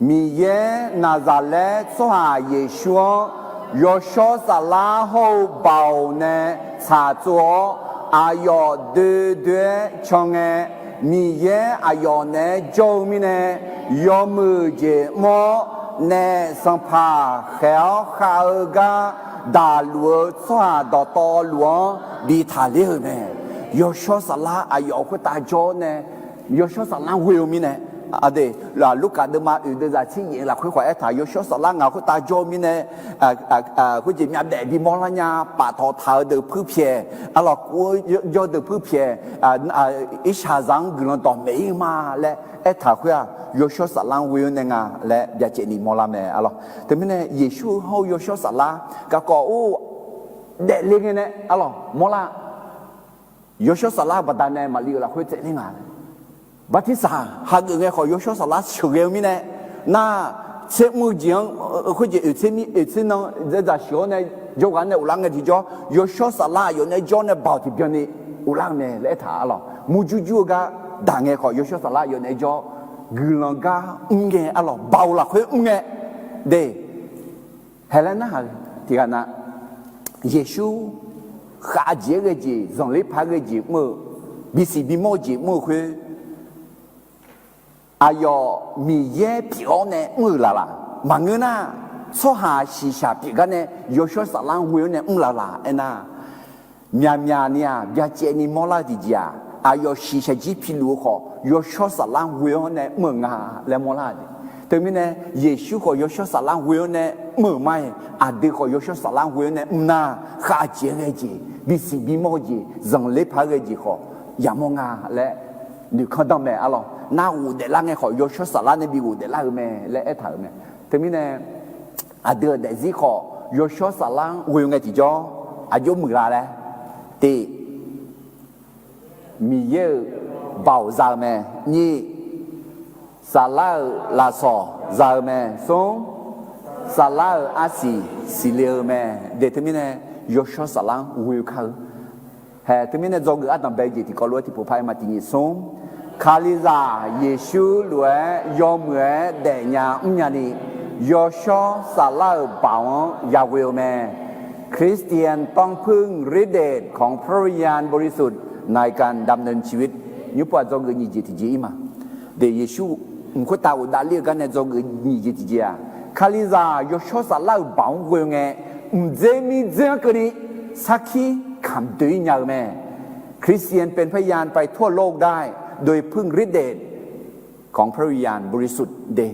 Miqyaer Naqzaqlaer tsawrhaq Yeqsur-anr yawshawr saflar hawr-eu baoq nae tsaqtsov-awr, aqyawf doe doe-aer can ngae, Miqyaer aqyawf naeq-aer jawr-eu mirnae, yawmuiq jeq mr-awr, naef sanqpaq khaeq-awr khav-eu gar daqluf-eu tsawrhaq dawqtawvluf-anr bi taqler-euq mae. Yawshawr saflar aqyawf khoertav jawr-awr nae, yawshawr saflar ghoe-eu mirnae, aqdui, Lurkaf deuvma oeq deuvzaq tser yaef-eu lafkhoer khawf aertaq, yawshawr saflar ngaq khoertav jawr-eu mirnae, khoerjeq myavbaef bimawr lar nya, paftawf taq-eu deuq puirpyaeq, arlawq, kuv-eu jawr deuq puirpyaeq, irshaqzaq-anr guiqlanq dawqmaeq-ir ma laer aertaq khoer-aq, yawshawr saflar-anr ghoe-awr nae nga laer byacaevni mawrlar mae, arlawq. Teumirnae Yeqsur-eu hawr-eu yawshawr saflar garkawv or daefle ngae nae, arlawq, mawrlar. Yawshawr saflar-eu baqdanae maqli-euq lafkhoer tsaevler nga. Bartirsaq hageuf ngae khawf yawshawr saflar sheuqghae-eu mirnae, nar, tser mr-eu jeq-anr, khoerjeq oeq tser mir oeq tser nan dzaq sheuq-awr nae jawrghaq nae uvlar ngae tiqjawr, yawshawr saflar aqyawf nae jawr nae baoq tiqbyan ni uvlar-eu mae laer aertaq-a lawq. Murjur jur-eu gar daq ngae khawf, yawshawr saflar aqyawf nae jawr guiqlanq gar mr ngae-a lawq, baoq lafkhoer mr ngae de. Haeq laer narhaq-eu tiqghaq na, Yeqsur khavjeq-aer ghae jeq, zanqler paq-aer ghae jeq mr-eu, bisiq bimawr-eu jeq mr-eu khoer, aqyawf Miqyaer pyeuf-awr nae mr-euq laqlaq maqngeur nar, tsawrhaq shiqshaq pyeuf gar nae yawshawr saflar ghoe-awr nae mr laqlaq aernar, myaqmyaq ni-aq byacaevni mawrlar-eu tiqjeq-aq, aqyawf shiqshaq jir piluf-eu khawf, yawshawr saflar ghoe-awr nae mr-euq nga laer mawrlar-eu. Teumirnae, Yeqsur khawf yawshawr saflar ghoe-awr nae mr-euq ma-iq, aqdui khawf yawshawr saflar ghoe-awr nae mr nar, khavjeq-aer ghae jeq, bisiq bimawr-eu jeq, zanqler paq-aer ghae jeq khawf yamawr nga laer noeqkanr danr mae-a lawq. Nar ghofdaef lar ngae khawf, yawshawr saflar nae bi ghofdaef lar-eu mae laer aertaq-euq mae. Teumirnae, aqdui-euq daefzir khawf, yawshawr saflar ghoe ngae tiqjawr, aqjox muiqlar laer, tiq, Miqyaer-euq baoq za-eu mae. Nyiq, saflar-euq lafsawq za-eu mae. Smr, saflar-euq arsiq siqle-eu mae. De teumirnae, yawshawr saflar-anr ghoe kar-eu. Haeq teumirnae dzawgeuf ardanq bae-eu jeq tiqkawv lof-aer tiqpov par-aer ma. Tiq nyiq smr, Kalizaq Yeqsur lof-aer yawmuiq-aer daefnya mrnya ni, yawshawr saflar-euq baoq-anr yaghoe-eu mae. Christian ต้องพึ่งฤทธิ์เดชของพระวิญญาณบริสุทธิ์ในการดำเนินชีวิต nymr pov-aq dzawgeuf nyiq jeq tiqjeq ir ma. De Yeqsur mq khoertav ghofdav ler-eu gar nae dzawgeuf nyiq jeq tiqjeq-aq, Kalizaq yawshawr saflar-euq baoq-anr ghoe ngae, mqdzer mirdzer-anr keuvni sarkir kamq doe-ir nya-eu mae. Christian เป็นพยานไปทั่วโลกได้โดยพึ่งฤทธิ์เดชของพระวิญญาณบริสุทธิ์ de,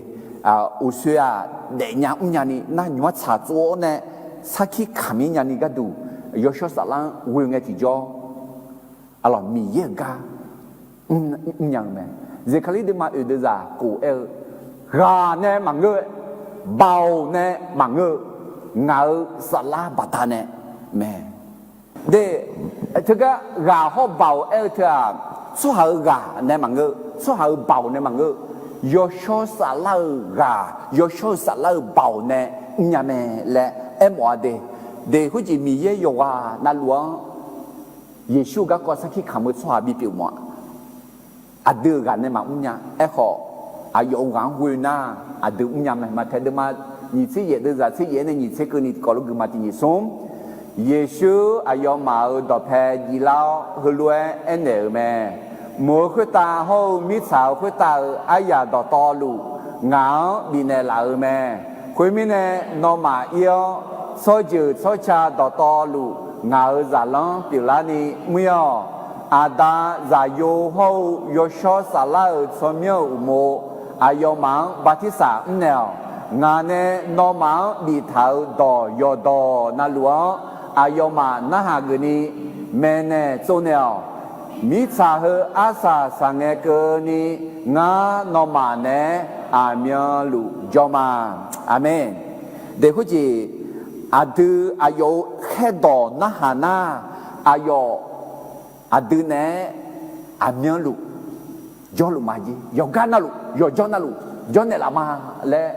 uqsoe-aq daefnya mrnya ni nar nymq-anr tsaqtsov-awr nae sarkir kamq-ir nya ni gharduq, yawshawr saflar-anr ghoe ngae tiqjawr, aqlawq Miqyaer-euq gar mrnya-eu mae. Zeqkaqlir deuvma oeq deuvzaq khof aer-eu, ghaq nae maqngeur, baoq nae maqngeur-eu, ngaq-euq saflar baqdanae mae. De, teugar ghaq hawr baoq aer-eu teu-aq, tsawrhaq-euq ghaq nae maqngeur, tsawrhaq-euq baoq nae maqngeur, yawshawr saflar-euq ghaq, yawshawr-eu saflar-euq baoq nae mrnya mae laer aermawf-a de. De khoerjeq Miqyaer yawqghaq navluf-anr Yeqsur-eu garkawv sarkir kamq-eu tsawrhaq bipyeuf mawf-aq, aqdui-euq ghaq nae maqmr nya. Aerkhawf, aqyawf-euq ghaq-anr ghoe nar, aqdui mrnya mae. Maqtaeq deuvma nyiq tser yaef deuvzaq tser yaef-aer nae nyiq tser keuvni tiqkawv lof guima tiq nyiq smr, Yeqsur aqyawfmaf-euq dawqpae jivlar-awr heulof-aer aernaeq-euq mae. Mq-euq khoertav hawr-eu mirtsaq-euq khoertav-euq aryaq dawqtawvluf ngaq-anr bifnaeq laf-euq mae. Khoermirnae, nawmaf ir-awr tsawrjeuq tsawrca dawqtawvluf ngaq-euq zaqlanr pyeuflarni mr-ir-awq. Aqda, Zaqyo hawr-eu Yawshawr Saflar-euq tsawrmyanr-euq uqmov aqyawfmaf-anr bartirsaq mrnaeq-awq. Ngaq nae nawmaf-anr biftaq-euq dawq yawqdawq navluf-anr aqyawfmaf narhaq geufni maeqnaeq tsovnaeq-awq. Mirtsaq heu arsaq saqngae keuvni ngar nawmaf naeq-aer aqmyanluf jawr ma. Aqmeq. De khoerjeq, aqdui aqyawf-euq khaerdawq narhaq nar, aqyawf aqdui naeq-aer aqmyanluf jawrluf maqjir, yawqgar navluf yawqjawr navluf jawrnaeq laf ma laer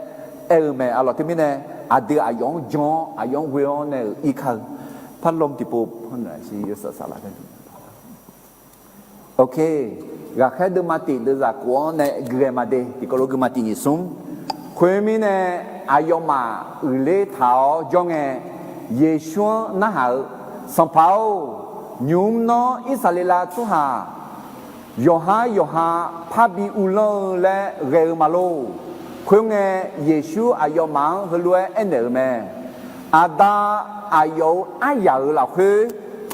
aer-eu mae. Aqlawq teumirnae, aqdui aqyawf-anr jan-awr aqyawf-anr ghoe-awr nae-euq irkar-eu parlawm tiqpov, ok, ghaqkhaer deuvma tiq deuvzaq khof-anr nae guiqghae ma de. Tiqkawv lof guima tiq nyiq smr. Khoermirnae, aqyawfmaf uiqler taq-awr jawr ngae, Yeqsur-anr narhaq-eu, Sanqpaq-or, nymq-mr nawr Irsaqleqlav tsawrhaq yawqhar yawqha parbi uvlanr-eu laer ghae-eu ma lor. Khoerngae, Yeqsur aqyawfmaf-anr heulof-aer aernaeq-euq mae. Aqda, aqyawf-euq aryaq-euq lafkhoer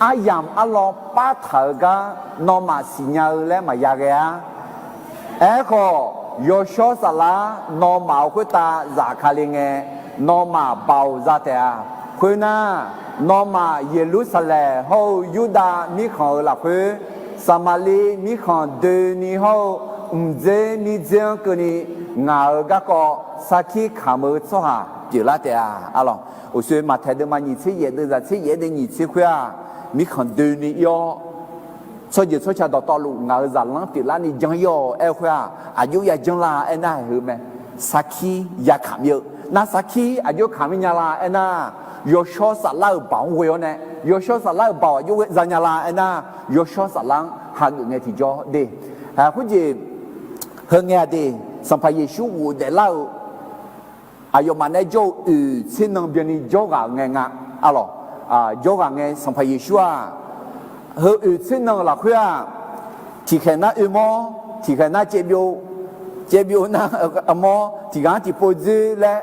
aryamq arlawr partaq-eu gar nawmaf siqnya-eu laer maqya ghae-ar. Aerkhawf, Yawshawr Saflar nawmaf-euq khoertav zafkale ngae, nawmaf baoq za taef-a. Khoernar, nawmaf Yeqlursaqlaeq hawr-eu Yurdav mirkhanq-euq lafkhoer, Saqmaqliv mirkhanq doeni hawr-eu mqdzer mirdzer-anr keuvni ngaq-euq garkawv sarkir kamq-eu tsawrhaq pyeuflar taef-a. Aqlawq, uqshoe Maqtaeq deuvma nyiq tser yaef deuvzaq tser yaef-aer nae nyiq tser khoer-aq, mirkhanq doeni ir-awr, tsawrjeuq tsawrca dawqtawvluf ngaq-euq zaqlanr pyeuflarni jan ir-awq aer-eu khoer-aq, aqjox ya janr la aernar-aq heu mae. Sarkir ya kamq ir-eu nar, sarkir aqjox kamq ir nya la aernar, Yawshawr Saflar-euq baoq-anr ghoe-awr nae, Yawshawr Saflar-euq baoq aqjox ghae zanya la aernar, Yawshawr Saflar-anr hageuf ngae tiqjawr de. Khoerjeq heu ngae-aq de, Sanqpaq Yeqsur ghofdaef lar-eu aqyawfmaf nae jawr-eu oeq tser nan byanni jawrghaq-euq ngae nga. Arlawq, jawrghaq ngae Sanqpaq Yeqsur-aq, heu oeq tser nan-euq lafkhoer-aq, tiqkhaeq nar oermawr, tiqkhaeq nar caevbyov, caevbyov nar armawr, tiqghaq-anr tiqpov dzoer laer,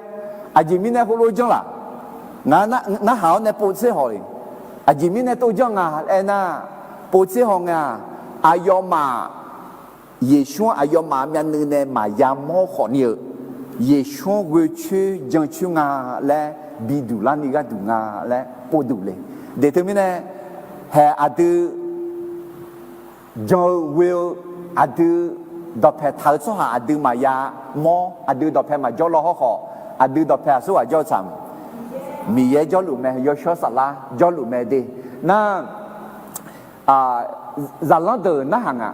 aqjeq mirnae heulof janr laq? Ngar narhaq-awr nae pov tser haw-iq, aqjeq mirnae tov janr nga aernar, pov tser haw ngae-aq, aqyawfmaf Yeqsur-anr aqyawfmaf myavnuiv nae maqya mawr khawfni-eu, Yeqsur-anr ghoe coer jan coer nga laer biduq larni gharduq nga laer povduq le. Deq teumirnae, haeq aqdui jan-eu ghoe-eu, aqdui dawqpae taq-eu tsawrhaq aqdui maqya mawr, aqdui dawqpae maqjawr law hawrkhawf, aqdui dawqpae aqsurghaq jawr-eu tsaq, Miqyaer jawrluf mae, Yawshawr Saflar jawrluf mae de. Nar, zaqlanr deuq narhaq nga.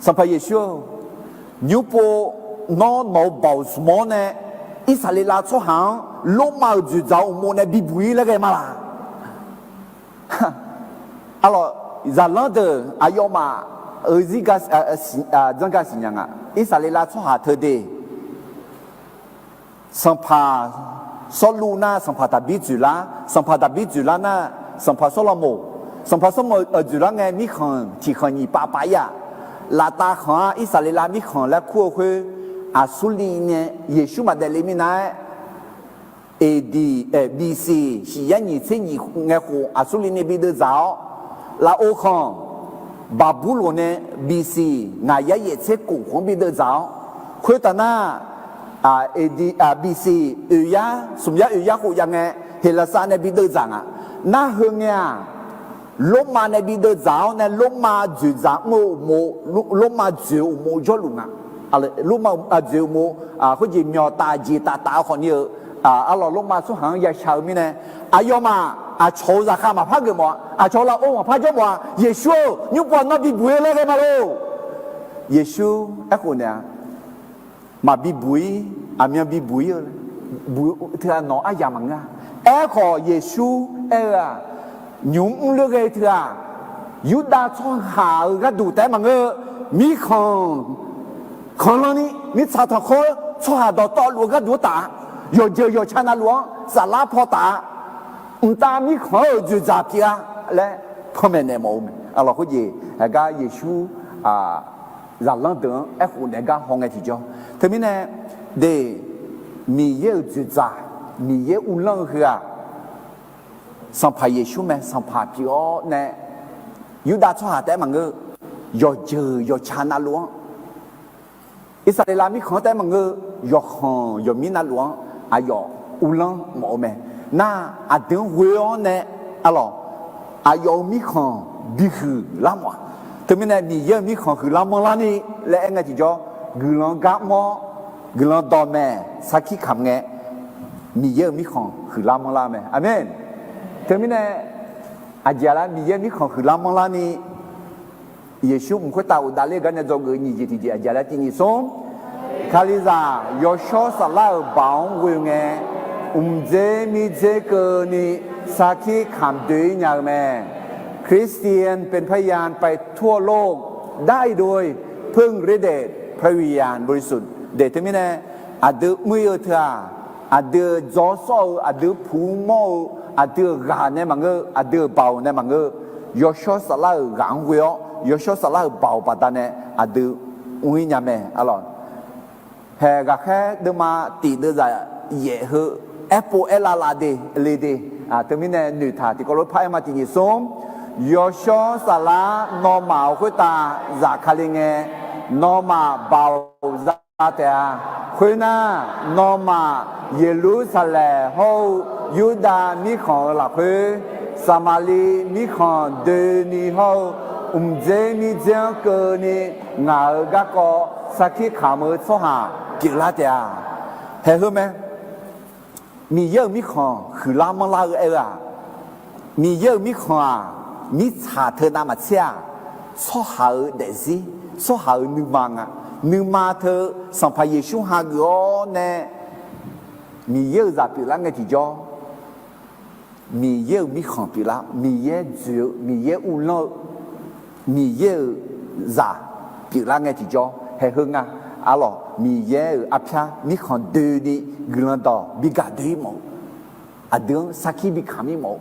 Sanqpaq Yeqsur-eu, nymrpov nawr nawq-eu baoq zmq-awr nae, Irsaqleqlav tsawrhaq-anr Lormav-euq dzoeqdzaq-eu uqmov nae bibuq-ir laer ghae ma laq? Arlawq, zaqlanr deuq aqyawfmaf-euq zirga, janrga siqnya nga. Irsaqleqlav tsawrhaq teu de, sanqpaq Sawrluv nar sanqpaq Daqbir dzoeqlar, sanqpaq Daqbir dzoeqlar nar sanqpaq Sawrlaqmoq, sanqpaq Sawrlaqmoq dzoeqlar ngae mirkhanq tiqkhanq nyiq pav pav-ir-aq, laftav khanq-anr Irsaqleqlav mirkhanq laer kur-eu khoer, Aqsurliv nae Yeqsur maqdaef le minav-aer, AD, eh, BC shiq yar nyiq tser nyiq ngae khof Aqsurliv nae bi deuvdzaq-awr, lafov khanq Baqburloq nae BC ngaq yar yaef tser kof khof-anr bi deuvdzaq-awr, khoertaf nar, AD, BC oeq yar smq yar oeq yar khof jav ngae Heqlaqsar nae bi deuvdzaq nga. Nar heu ngae-aq, Lormav nae bi deuvdzaq-awr nae Lormav dzoeqdzaq mr-eu uqmov, Lormav dzoeq-eu uqmov jawrluf nga. Lormav dzoeq uqmov, khoerjeq myawq taf jeq taf taf-eu khawfni-eu, arlawq Lormav tsawrhaq-anr yashaq-eu mirnae, aqyawfmaf aqcawq-euq zaqkhav maqpar geufmawf-a, aqcawq lafov maqpar jawrmawf-a. Yeqsur-or, nymrpov nawr bibuq-ir laer ghae ma lor. Yeqsur aerkhof naeq-a, maqbi buq-ir, aqmyan bibuq-ir-eu, buq-eu teu-aq nawq aryamq maqngeur-a. Aerkhawf Yeqsur aer-eu-aq, nymq mr ler ghae teu-aq, Yurdav tsawrhaq-euq gharduq taef-aer maqngeur-eu, mirkhanq khanqlanni mirtsaq tanqkhawr tsawrhaq dawqtawvluf-eu gharduq-anr taf-a, yawqjeuq yawqca navluf-anr saflar paw taf-a, mqtav mirkhanq-anr-euq dzoeqdzaq pyeuf-a laer panmaeq naeq mawf-eu mae. Arlawq khoerjeq haiq gar Yeqsur zaqlanr deuq-anr aerkhof naeq gar haw ngae tiqjawr. Teumirnae, de, Miqyaer-euq dzoeqdzaq, Miqyaer uvlanr-eu heu-aq, Sanqpaq Yeqsur mae. Sanqpaq pyeuf-awr nae, Yurdav tsawrhaq taef-aer maqngeur, yawqjeuq yawqca navluf-anr, Irsaqleqlav mirkhanq-anr taef-aer maqngeur, yawqkhanq yawqmir navluf-anr aqyawf uvlanr mawf-eu mae. Nar, aqdui-anr ghoe-awr nae, arlawq, aqyawf-euq mirkhanq bihuiq lar mawf-a. Teumirnae Miqyaer-euq mirkhanq huiqlar manrlarni laer aer ngae tiqjawr, guiqlanq gar mr-awr, guiqlanq dawqmaeq sarkir kamq ngae, Miqyaer-euq mirkhanq huiqlar manrlar-eu mae. Aqmeq. Teumirnae, aqjeq-aq laer Miqyaer mirkhanq huiqlar manrlarni, Yeqsur mq khoertav ghofdav ler-eu gar nae dzawgeuf-eu nyiq jeq tiqjeq aqjeq-aq laer tiq nyiq smr, Kalizaq Yawshawr Saflar-euq baoq-anr ghoe ngae, mqdzer mirdzer keuvni sarkir kamq doe-ir nya-eu mae. คริสเตียนเป็นพยานไปทั่วโลก ได้ด้วยพึ่งฤทธิ์เดชพระวิญญาณบริสุทธิ์ de. Teumirnae, aqdui mr-ir-eu teu-aq, aqdui-euq dzaw sawr-eu, aqdui puq mawr-eu, aqdui-euq ghaq nae maqngeur, aqdui-euq baoq nae maqngeur, Yawshawr Saflar-euq ghaq-anr ghoe-awr, Yawshawr Saflar-euq baoq baqdanae aqdui mr-ir nya mae. Arlawq, haeq ghaqkhaer deuvma tiq deuvzaq yaef heu aerpov aerlav lav de, le de. Teumirnae noeqtaq tiqkawv lof par aer ma. Tiq nyiq smr, Yawshawr Saflar nawmaf-euq khoertav zafkale ngae, nawmaf baoq za taef-a. Khoernar, nawmaf Yeqlursaqlaeq hawr-eu Yurdav mirkhanq-euq lafkhoer, Saqmaqliv mirkhanq doeni hawr-eu mqdzer mirdzer-anr keuvni ngaq-euq garkawv sarkir kamq-eu tsawrhaq pyeuflar taef-a. Haeq heu mae. Miqyaer-euq mirkhanq huiqlar manrlar-eu aer-eu-aq, Miqyaer-euq mirkhanq-aq, mirtsaq teu navmaqtser-aq, tsawrhaq-euq daefzir, tsawrhaq-euq nuima nga. Nuima teu Sanqpaq Yeqsur hageuf-awr nae Miqyaer-euq zaq pyeuflar ngae tiqjawr, Miqyaer-euq mirkhanq pyeuflar, Miqyaer dzoeq-eu, Miqyaer uvlanr-eu, Miqyaer-euq zaq pyeuflar ngae tiqjawr haeq heu nga. Arlawq, Miqyaer-euq arpyar mirkhanq doeni guiqlanq dawq bi gaq doe-ir mawf-eu, aqdui-anr sarkir bi kamq-ir mawf-eu,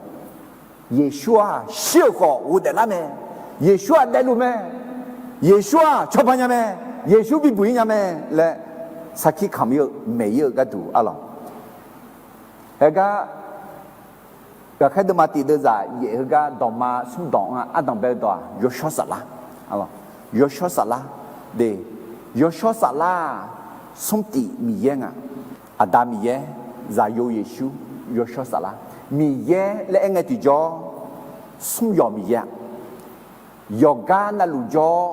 Yeqsur-aq shir-euq khawf ghofdaef lar mae. Yeqsur-aq daefluf mae. Yeqsur-aq cawba nya mae. Yeqsur bibuq-ir nya mae laer sarkir kamq-ir-eu maeq-ir-eu gharduq arlawq. Haegar ghaqkhaer deuvma tif deuvzaq yaef heugar dawqma smr dawq-anr ardanq bae-eu dawq-aq, Yawshawr Saflar. Yawshawr Saflar de, Yawshawr Saflar-aq, smr tif Miqyaer nga. Aqda Miqyaer, Zaqyo Yeqsur, Yawshawr Saflar. Miqyaer laer aer ngae tiqjawr, smr yawq Miqyaer-aq, yawqgar navluf jawr-awr,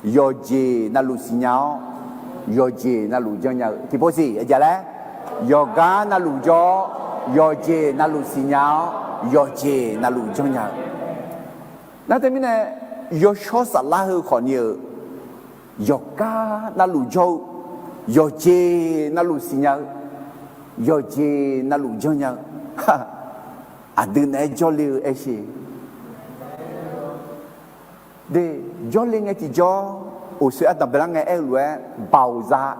yawqjeq navluf siqnya-awr, yawqjeq navluf janrnya-eu tiqpov siq aqjeq laer, yawqgar navluf jawr-awr, yawqjeq navluf siqnya-awr, yawqjeq navluf janrnya-eu. Nar teumirnae, Yawshawr Saflar heu khawfni-euq, yawqgar navluf jawr-eu, yawqjeq navluf siqnya-eu, yawqjeq navluf janrnya-eu, aqdui naeq-aer jawrle-eu aershe de, jawrle ngae tiqjawr, uqsoer ardanq baelar ngae aer-eu lof-aer, baoq za,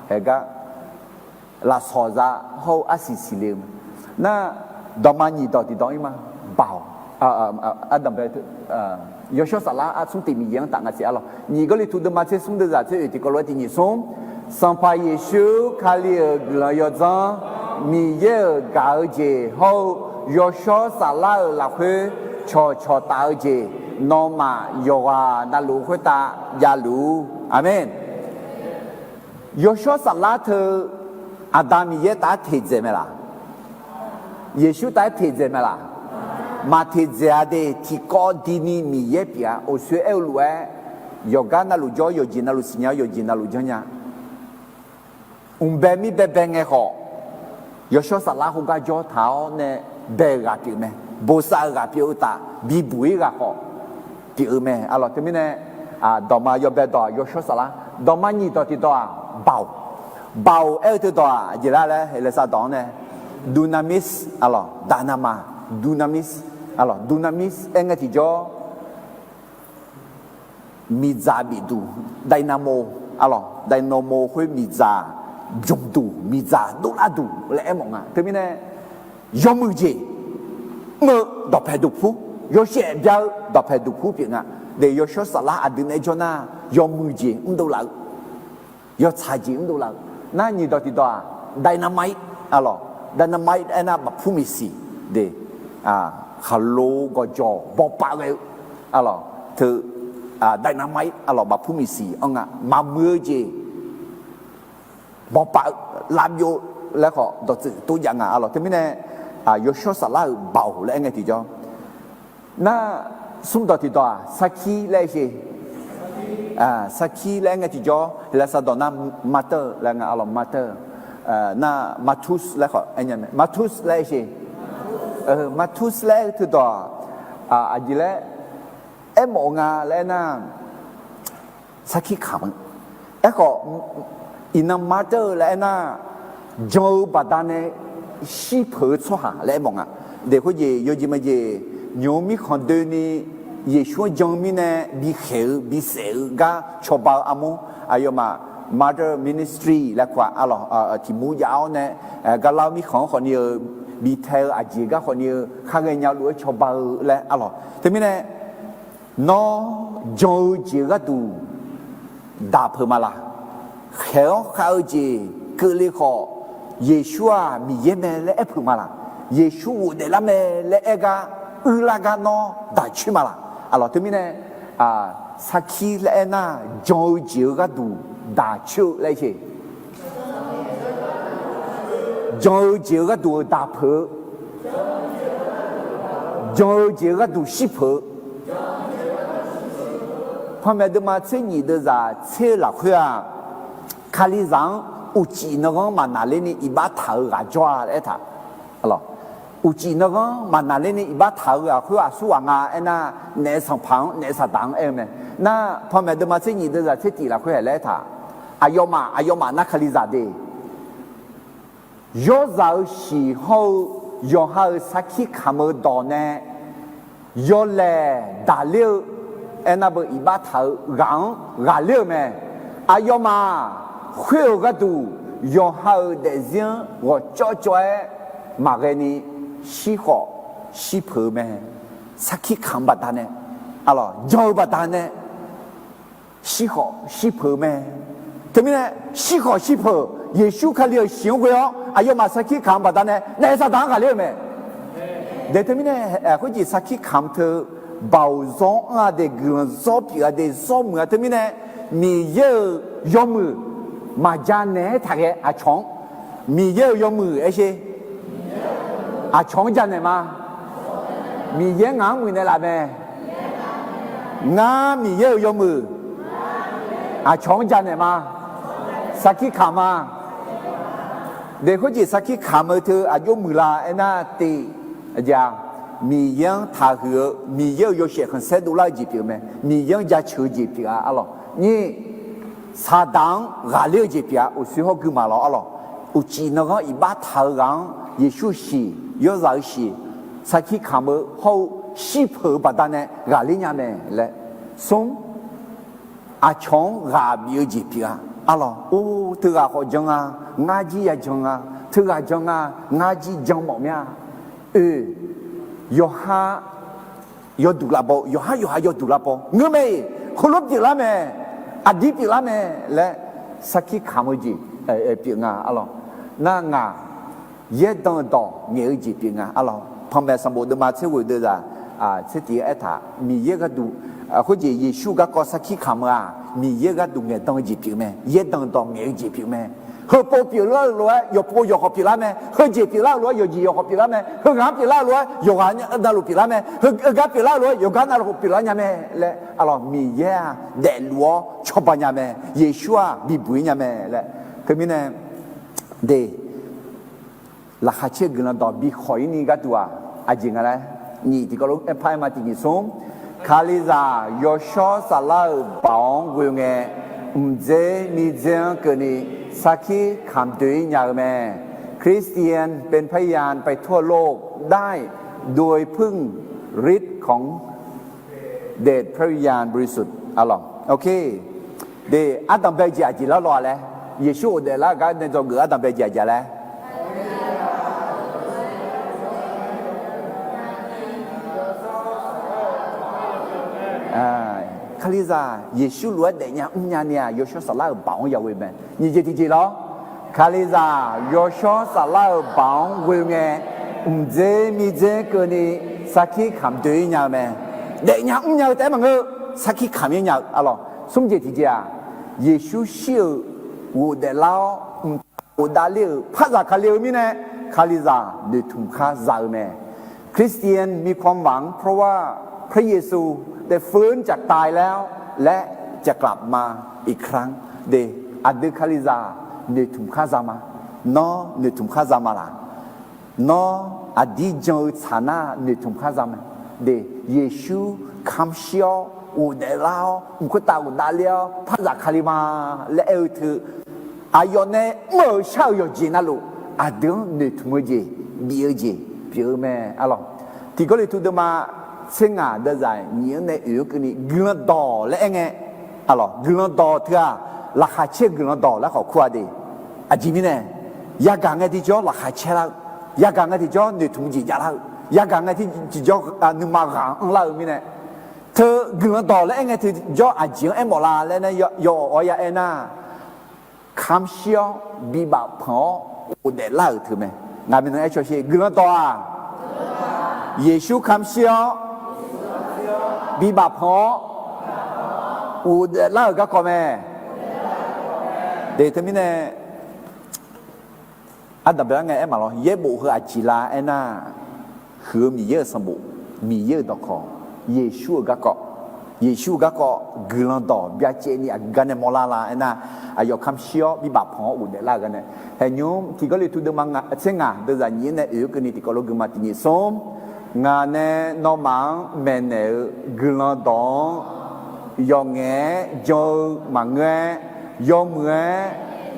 haegar lafsawq za, hawr-eu arsiq siqle-eu mae. Nar, dawqma nyiq dawq tiqdawq-ir ma. Baoq, ardanq bae, Yawshawr Saflar-aq, smr tif Miqyaer-anr taf nga siq arlawq. Nyiq Gawrliqtu deuvma tser smr deuvzaq tser oeq tiqkawv lof-aer tiq nyiq smr. Sanqpaq Yeqsur Kali-euq guiqlanq yawdzanr, Miqyaer-euq gaq-eu jeq hawr-eu Yawshawr Saflar-euq lafkhoer cawqcawq taf-eu jeq, nawmaf yawqghaq navluf khoertav javluf-ur. Aqmeq. Yawshawr Saflar teu Aqda Miqyaer taf-aer teqdzaeq mae laq? Yeqsur taf-aer teqdzaeq mae laq? Maq teqdzaeq-a de. Tiqkawv dini Miqyaer pyeuf-a. Uqsoer aer-eu lof-aer, yawqgar navluf jawr, yawqjeq navluf siqnya, yawqjeq navluf janrnya. Mqbae mir baebae ngae khawf, Yawshawr Saflar khoergar jawr taq-awr nae bae-euq ghaq pyeuf mae. Bosav-euq ghaq pyeuf-eu taf bibuq-ir ghaq khawf pyeuf-eu mae arlawq. Teumirnae, dawqma yawbae dawq-aq Yawshawr Saflar, dawqma nyiq dawq tiqdawq-aq, baoq. Baoq aer-eu teudawq-aq jeq lar laer Heqlaeqsav dawq-anr nae dunamis arlawq, dynamite, dunamis arlawq, dunamis aer ngae tiqjawr, miqdzaq bifduq, dynamo arlawq, dynamo khoer miqdzaq bymqduq, miqdzaq dovlar duq laer aermawf nga. Teumirnae, yawmuiq jeq mr-eu dawqpae duqpur, yawshaef bya-eu dawqpae duqpur pyeuf nga. De, Yawshawr Saflar aqdui naeq-aer jawr nar, yawmuiq jeq mrdov laf-eu, yawtsaq jeq mrdov laf-eu. Nar nyiq dawq tiqdawq-aq, dynamite arlawq, dynamite aernar bafpur miqsiq de, khaqlo gawqjawq bawpav ghae-eu arlawq teu, dynamite arlawq bafpur miqsiq-anr nga. Maqmuiq-eu jeq bawpav-eu, lavbyov laer khawf dawqtsuif tov jav nga arlawq. Teumirnae, Yawshawr Saflar-euq baoq laer aer ngae tiqjawr. Nar, smr dawq tiqdawq-aq, sarkir laer aer she. Sarkir laer aer ngae tiqjawr, Heqlaeqsav dawq nar, martyr laer nga arlawq, martyr. Nar, martus laer khawf aer nya mae, martus laer aer she. Martus laer aer-eu teudawq-aq, aqjeq laer aermawf-eu nga laer aernar, sarkir kamq-eu. Aerkhawf, iqnan martyr laer aernar, jan-eu baqdanae shirpeuq-eu tsawrhaq laer aermawf nga. De, khoerjeq yawjeq majeq, nymq-mr mirkhanq doeni Yeqsur-anr jan-eu mirnae bikhaeq-eu bisaef-eu gar cawba-eu armur, aqyawfmaf martyr ministry laer kur-aq arlawq, tiq mur jav-awr nae, garlar-eu mirkhanq-anr khawfni-eu bitae-eu aqjeq gar khawfni-eu khar ghaenya luf-aer cawba-eu laer arlawq. Teumirnae, nawr jan-eu jeq-eu gharduq daq peuq ma laq? Khaeq-awr khav-eu jeq keuvle khawf, Yeqsur-aq Miqyaer mae laer aer peuq ma laq? Yeqsur ghofdaef lar mae laer aer gar, uirlar gar nawr daq coer ma laq? Arlawq, teumirnae, sarkir laer aernar, jan-eu jeq-eu gharduq daq coer-eu laer aer she. Jan-eu jeq-eu gharduq-eu daq peuq-eu, jan-eu jeq-eu gharduq shir peuq-eu. Panmaeq deuvma tser nyif deuvzaq tser-eu lafkhoer-aq, Kalizaq-anr uqcif nanghanr maqnaqlerni iqbax taq-eu ghaq jawr-a laer aertaq. Uqcif nanghanr maqnaqlerni iqbax taq-eu ghaq khoer aqsur ghaq nga aernar, naef sanqpaq-anr naef saqdaq-anr aer-eu mae. Nar, panmaeq deuvma tser nyif deuvzaq tser tif lafkhoer-aq laer aertaq. Aqyawfmaf aqyawfmaf nar Kalizaq de, yawrzaq-eu shiq hawr-eu yawqha-euq sarkir kamq-eu dawq nae yawlaeq daqler-eu, aernar beu iqbax taq-eu ghaq-anr ghaqler-euq mae. Aqyawfmaf khoer-euq gharduq yawqha-euq daefzir-anr ghawqcawv cawv-aer maqghae ni shirkhawf shirpeuq-eu mae. Sarkir kamq-eu baqdanae, arlawq, jan-eu baqdanae shirkhawf shirpeuq-eu mae. Teumirnae, shirkhawf shirpeuq, Yeqsur Kali-euq shiq-anr ghoe-awr aqyawfmaf sarkir kamq-eu baqdanae naef Saqdaq-anr ghaqler-euq mae. Dae teumirnae, khoerjeq sarkir kamq teu, baoq zawr-anr-a de, guiqlanq zawr pyeuf-a de, zawr muiq-a teumirnae, Miqyaer-euq yawmuiq maqja naeq-aer taqghae aqcawq-anr. Miqyaer-euq yawmuiq aer sher. Aqcawq-anr janaeq ma. Miqyaer ngaq-anr muiqnaeq laf mae. Ngar Miqyaer-euq yawmuiq aqcawq-anr janaeq ma. Sarkir kamq ma. Dae khoerjeq sarkir kamq-eu teu aqjox muiq la aernar, tiq, Miqyaer-anr taqhuiq-eu, Miqyaer-euq yawshaef khanqsaer dovlar-eu jeq pyeuf-eu mae. Miqyaer-anr jaceuq-eu jeq pyeuf-a, arlawq. Nyiq, Saqdaq-anr ghaqler-eu jeq pyeuf-a, uqshoe hawr gui maqlawr, arlawq. Uqcif nanghanr iqbax taq-eu ghaq-anr Yeqsur shiq, yawrzaq-eu shiq, sarkir kamq-eu hawr-eu shirpeuq-eu baqdanae ghaqler nya mae laer. Smr, aqcawq-anr ghaq bif-eu jeq pyeuf-a, arlawq. Or, teughaq khawf jan nga, ngar jir ya jan nga. Teughaq jan nga, ngar jir jan mawf mir-a. Oe, yawqha yawduq lavbaw, yawqhar yawqha yawduq lavbaw ngeur mae-iq, heulof pyeuflar mae, aqdir pyeuflar mae laer sarkir kamq-eu jeq pyeuf nga, arlawq. Nar ngaq yaerdan-eu dawq ngaeq-eu jeq pyeuf nga, arlawq. Panmaeq sanqbof deuvma tser ghoeq deuvzaq tser tiq-aer aertaq, Miqyaer gharduq, khoerjeq Yeqsur garkawv sarkir kamq-eu-aq, Miqyaer gharduq ngaeqdan-eu jeq pyeuf mae, yaerdan-eu dawq ngaeq-eu jeq pyeuf mae. Heupov pyeuflar-eu lof-aer yawqpov yawqkhawf pyeuflar mae. Heujeq pyeuflar-eu lof-aer yawqjeq yawqkhawf pyeuflar mae. Heughaq-anr pyeuflar-eu lof-aer yawqghaq navluf pyeuflar mae. Heugar pyeuflar-eu lof-aer yawqgar navluf pyeuflar nya mae laer, arlawq, Miqyaer-aq daefluf-awr cawba nya mae. Yeqsur-aq bibuq-ir nya mae laer. Teumirnae, de, laqkhaq caer-eu guiqlanq dawq bikhawf-ir ni gharduq-aq, aqjeq nga laer, nyiq tiqkawv lof-aer par-aer ma, tiq nyiq smr, Kalizaq yawshawr saflar-euq baoq-anr ghoe ngae, mqdzer miqdzer-anr keuvni sarkir kamq doe-ir nya-eu mae. คริสเตียนเป็นพยานไปทั่วโลก ได้โดยพึ่งฤทธิ์ของเดชพระวิญญาณบริสุทธิ์ arlawq. De, ardanq bae-eu jeq aqjeq lar law-a laer, Yeqsur ghofdaef lar-eu gar nae dzawgeuf ardanq bae-eu jeq aqjeq laer Kalizaq Yeqsur lof-aer daefnya mrnya ni-aq, yawshawr saflar-euq baoq-anr ya ghoe mae. Nyiq jeq tiqjeq lawr, Kalizaq yawshawr saflar-euq baoq-anr ghoe ngae, mqdzer miqdzer keuvni sarkir kamq doe-ir nya-eu mae. Daefnya mrnya-eu taef-aer maqngeur, sarkir kamq-ir nya-eu, arlawq. Smr jeq tiqjeq-aq, Yeqsur shir-euq ghofdaef lar-awr mqtav ghofdav ler-euq par zaq Kali-eu mirnae, Kalizaq noeqtmq khar za-eu mae. คริสเตียนมีความหวัง เพราะว่าพระเยซูได้ฟื้นจากตายแล้ว และจะกลับมาอีกครั้ง De, aqdui Kalizaq noeqtmq khar za ma. Nawr noeqtmq khar za ma laq? Nawr aqdir jan-eu tsaq nar noeqtmq khar za mae. De, Yeqsur kamq shir-awr ghofdaef lar-awr mq khoertav ghofdav ler-awr par zaq Kali ma laer aer-eu teu, aqyawf nae mr-euq shar-euq yawqjeq navluf, aqdui-anr noeqtmq-eu jeq, bif-eu jeq pyeuf-eu mae, arlawq. Tiq Gawrliqtu deuvma tser ngaq deuvzaq nyiq-anr nae oeq-anr keuvni guiqlanq dawq laer aer ngae, arlawq, guiqlanq dawq teu-aq, laqkhaq caer-eu guiqlanq dawq laer khawf kur-a de. Aqjeq mirnae, yagaq ngae tiqjawr laqkhaq caer lar-eu, yagaq ngae tiqjawr noeqtmq jeq javlar-eu, yagaq ngae tiqjawr nuima ghaq anrlar-eu mirnae, teu guiqlanq dawq laer aer ngae tiqjawr aqjeq-anr aermawf la laer nar, yawawq-awr ya aer nar, kamq shir-awr bibaf panq-awr ghofdaef lar-euq teu mae. Ngaq maeqnan aer caw sher, guiqlanq dawq-aq, Yeqsur kamq shir-awr bibaf panq-awr ghofdaef lar-euq garkawv mae. De, teumirnae, ardanq bae-awr ngae aer maqlawr, yaerbof heu aqjeq la aernar, huiq-eu Miqyaer-euq sanqbof, Miqyaer-euq dawqkawq, Yeqsur-euq garkawv, Yeqsur-euq garkawv guiqlanq dawq byacaevni aqgeu gar nae mawrlar la aernar, aqyawf kamq shir-awr bibaf panq-awr ghofdaef lar-euq gar nae. Haeqnymr tiq Gawrliqtu deuvma tser ngaq deuvzaq nyiq-anr nae oeq-anr keuvni tiqkawv lof gui ma, tiq nyiq smr, ngaq nae nawmaf-anr maeqnaeq-eu guiqlanq dawq-anr yawqngaef-aer jan-eu maqngeur-aer, yawmuiq-aer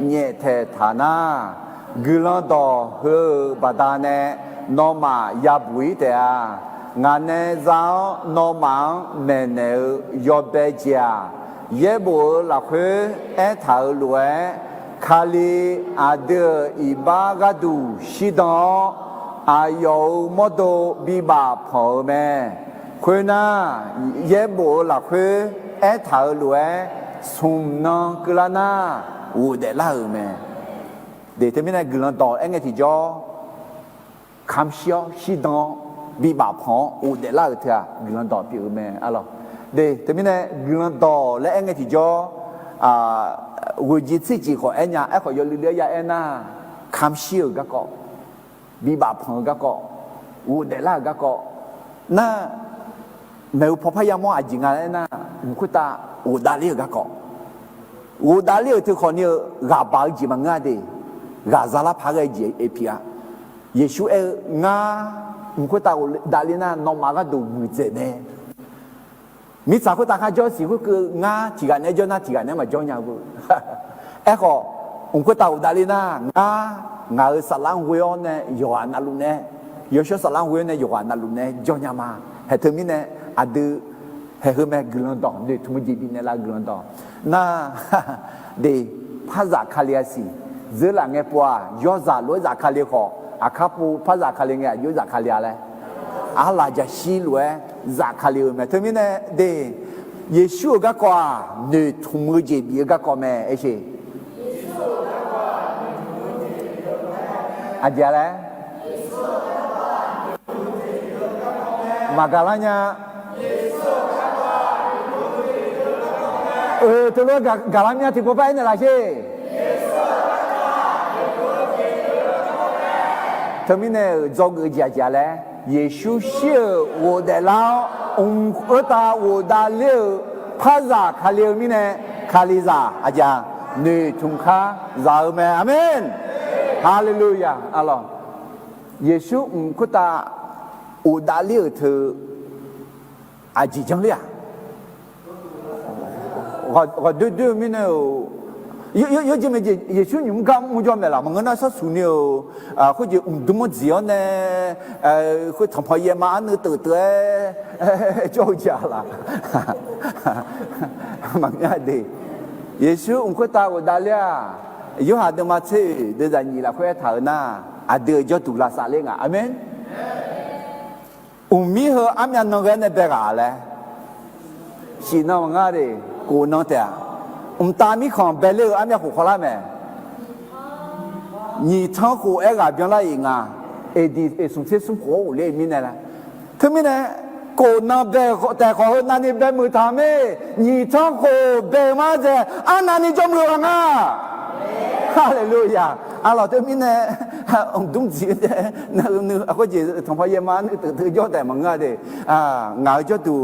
nyaeftaeq taq nar, guiqlanq dawq heu-euq baqdanae nawmaf yabuq-ir taef-a. Ngaq nae za-awr nawmaf-anr maeqnaeq-eu yawbae jeq-aq, yaerbof-euq lafkhoer aertaq-euq lof-aer, Kali aqdui-euq iqbax gharduq shirdan-awr, aqyawf-euq mawrdo bibaf panq-eu mae. Khoernar, yaerbof-euq lafkhoer aertaq-euq lof-aer, smq nan keuvlar nar, ghofdaef lar-euq mae. De, teumirnae guiqlanq dawq aer ngae tiqjawr, kamq shir-awr shirdan-awr bibaf panq-awr ghofdaef lar-euq teu-aq, guiqlanq dawq pyeuf-eu mae, arlawq. De, teumirnae guiqlanq dawq laer aer ngae tiqjawr, ghoeqjir tserjeq khawf aer nya. Aerkhawf, yawluiv luiv-aer ya aer nar, kamq shir-euq garkawv, bibaf panq-eu garkawv, ghofdaef lar-euq garkawv nar, maeqhu paw parya mawr aqjeq nga laer aer nar, mq khoertav ghofdav ler-euq garkawv, ghofdav ler-euq teu khawfni-eu ghaq baq-eu jeq maqngeur-a de. Ghaq zalar paq ghae jeq-aer pyeuf-a. Yeqsur aer-eu, Ngar mq khoertav ghofdav ler nar, nawmaf gharduq muiqdzaeq mae. Mirtsaq khoertav kharjawr siq khoerkeuv, ngar tiq ghaq naeq-aer jawr nar, tiq ghaq naeq-aer maqjawr nya-eu. Aerkhawf, mq khoertav ghofdav ler nar, ngar, ngaq-euq saflar-anr ghoe-awr nae yawqghaq navluf nae, yawshawr saflar-anr ghoe-awr nae yawqghaq navluf nae jawr nya ma. Haeq teumirnae aqdui haeq heu mae, guiqlanq dawq noeqtmq-eu jeq bifnaeq lar-eu guiqlanq dawq nar, de, parzaq Kali-a siq. Zeurlaf ngae pov-aq, yawrzaq lof-aer zaf Kali khawf, aqkar pov parzaq Kali ngae, aqjox zaf Kali-a laer, arlaq jaqshir lof-aer zaf Kali-eu mae. Teumirnae de, Yeqsur-euq garkawv-aq, noeqtmq-eu jeq bif-eu garkawv mae, aersheq. Aqjeq-a laer maqgaq lar nya. Oe, teulof-aer gaq, gaqlar mya tiqpov par aernaeq laf sher. Teumirnae-euq dzawgeuf jeq aqjeq-a laer, Yeqsur shir-euq ghofdaef lar-awr, mq khoertav ghofdav ler-eu parzaq Kali-eu mirnae, Kalizaq aqjeq-a, noeqtmq kar zaq-eu mae. Aqmeq. Haleluya. Arlawq, Yeqsur mq khoertav ghofdav ler-euq teu aqjeq janr ler-aq? Ghawqdoer doer-eu mirnae-euq, yawjeq maeqjeq Yeqsur nymq mr gar mr jawr maeq laf. Maqngeur nar, sarsuq ni-euq khoerjeq mqdmr-anr dziq-awr nae, khoer tanqpanq yaevma arnuiv teuf teuf-aer jawr-eu jeq-a laf? Maqngeur de. Yeqsur mq khoertav ghofdav ler-aq, Yorhaq deuvma tser oeq deuvzaq nyiq lafkhoer aertaq-euq nar, aqdui-euq jawrduq lavsav ler nga. Aqmeq. Mqmir heu armyav nan ghae-aer nae bae ghaq laer siqnan maqngar de. Kof nan taef-aq, mqtav mirkhanq baeler-eu armyav khof khawvlar mae. Nyiq tsanr khof-aer ghaq byanlar-iq nga. Aqdui smq tser smr khof-anr ghofler-eu mirnae laer. Teumirnae, kof nan bae taef khawf heu navni baemuiq taq-euq mae. Nyiq tsanr khof bae-eu ma dzaeq arnavni jawrmuiq-eu ghaq nga. Haleluya. Arlawq, teumirnae mqdmr dziq-eu nae, khoerjeq tanqpanq yaevma nuiteuf teuf jawr taef maqngeur-a de. Ngaq-euq jawrduq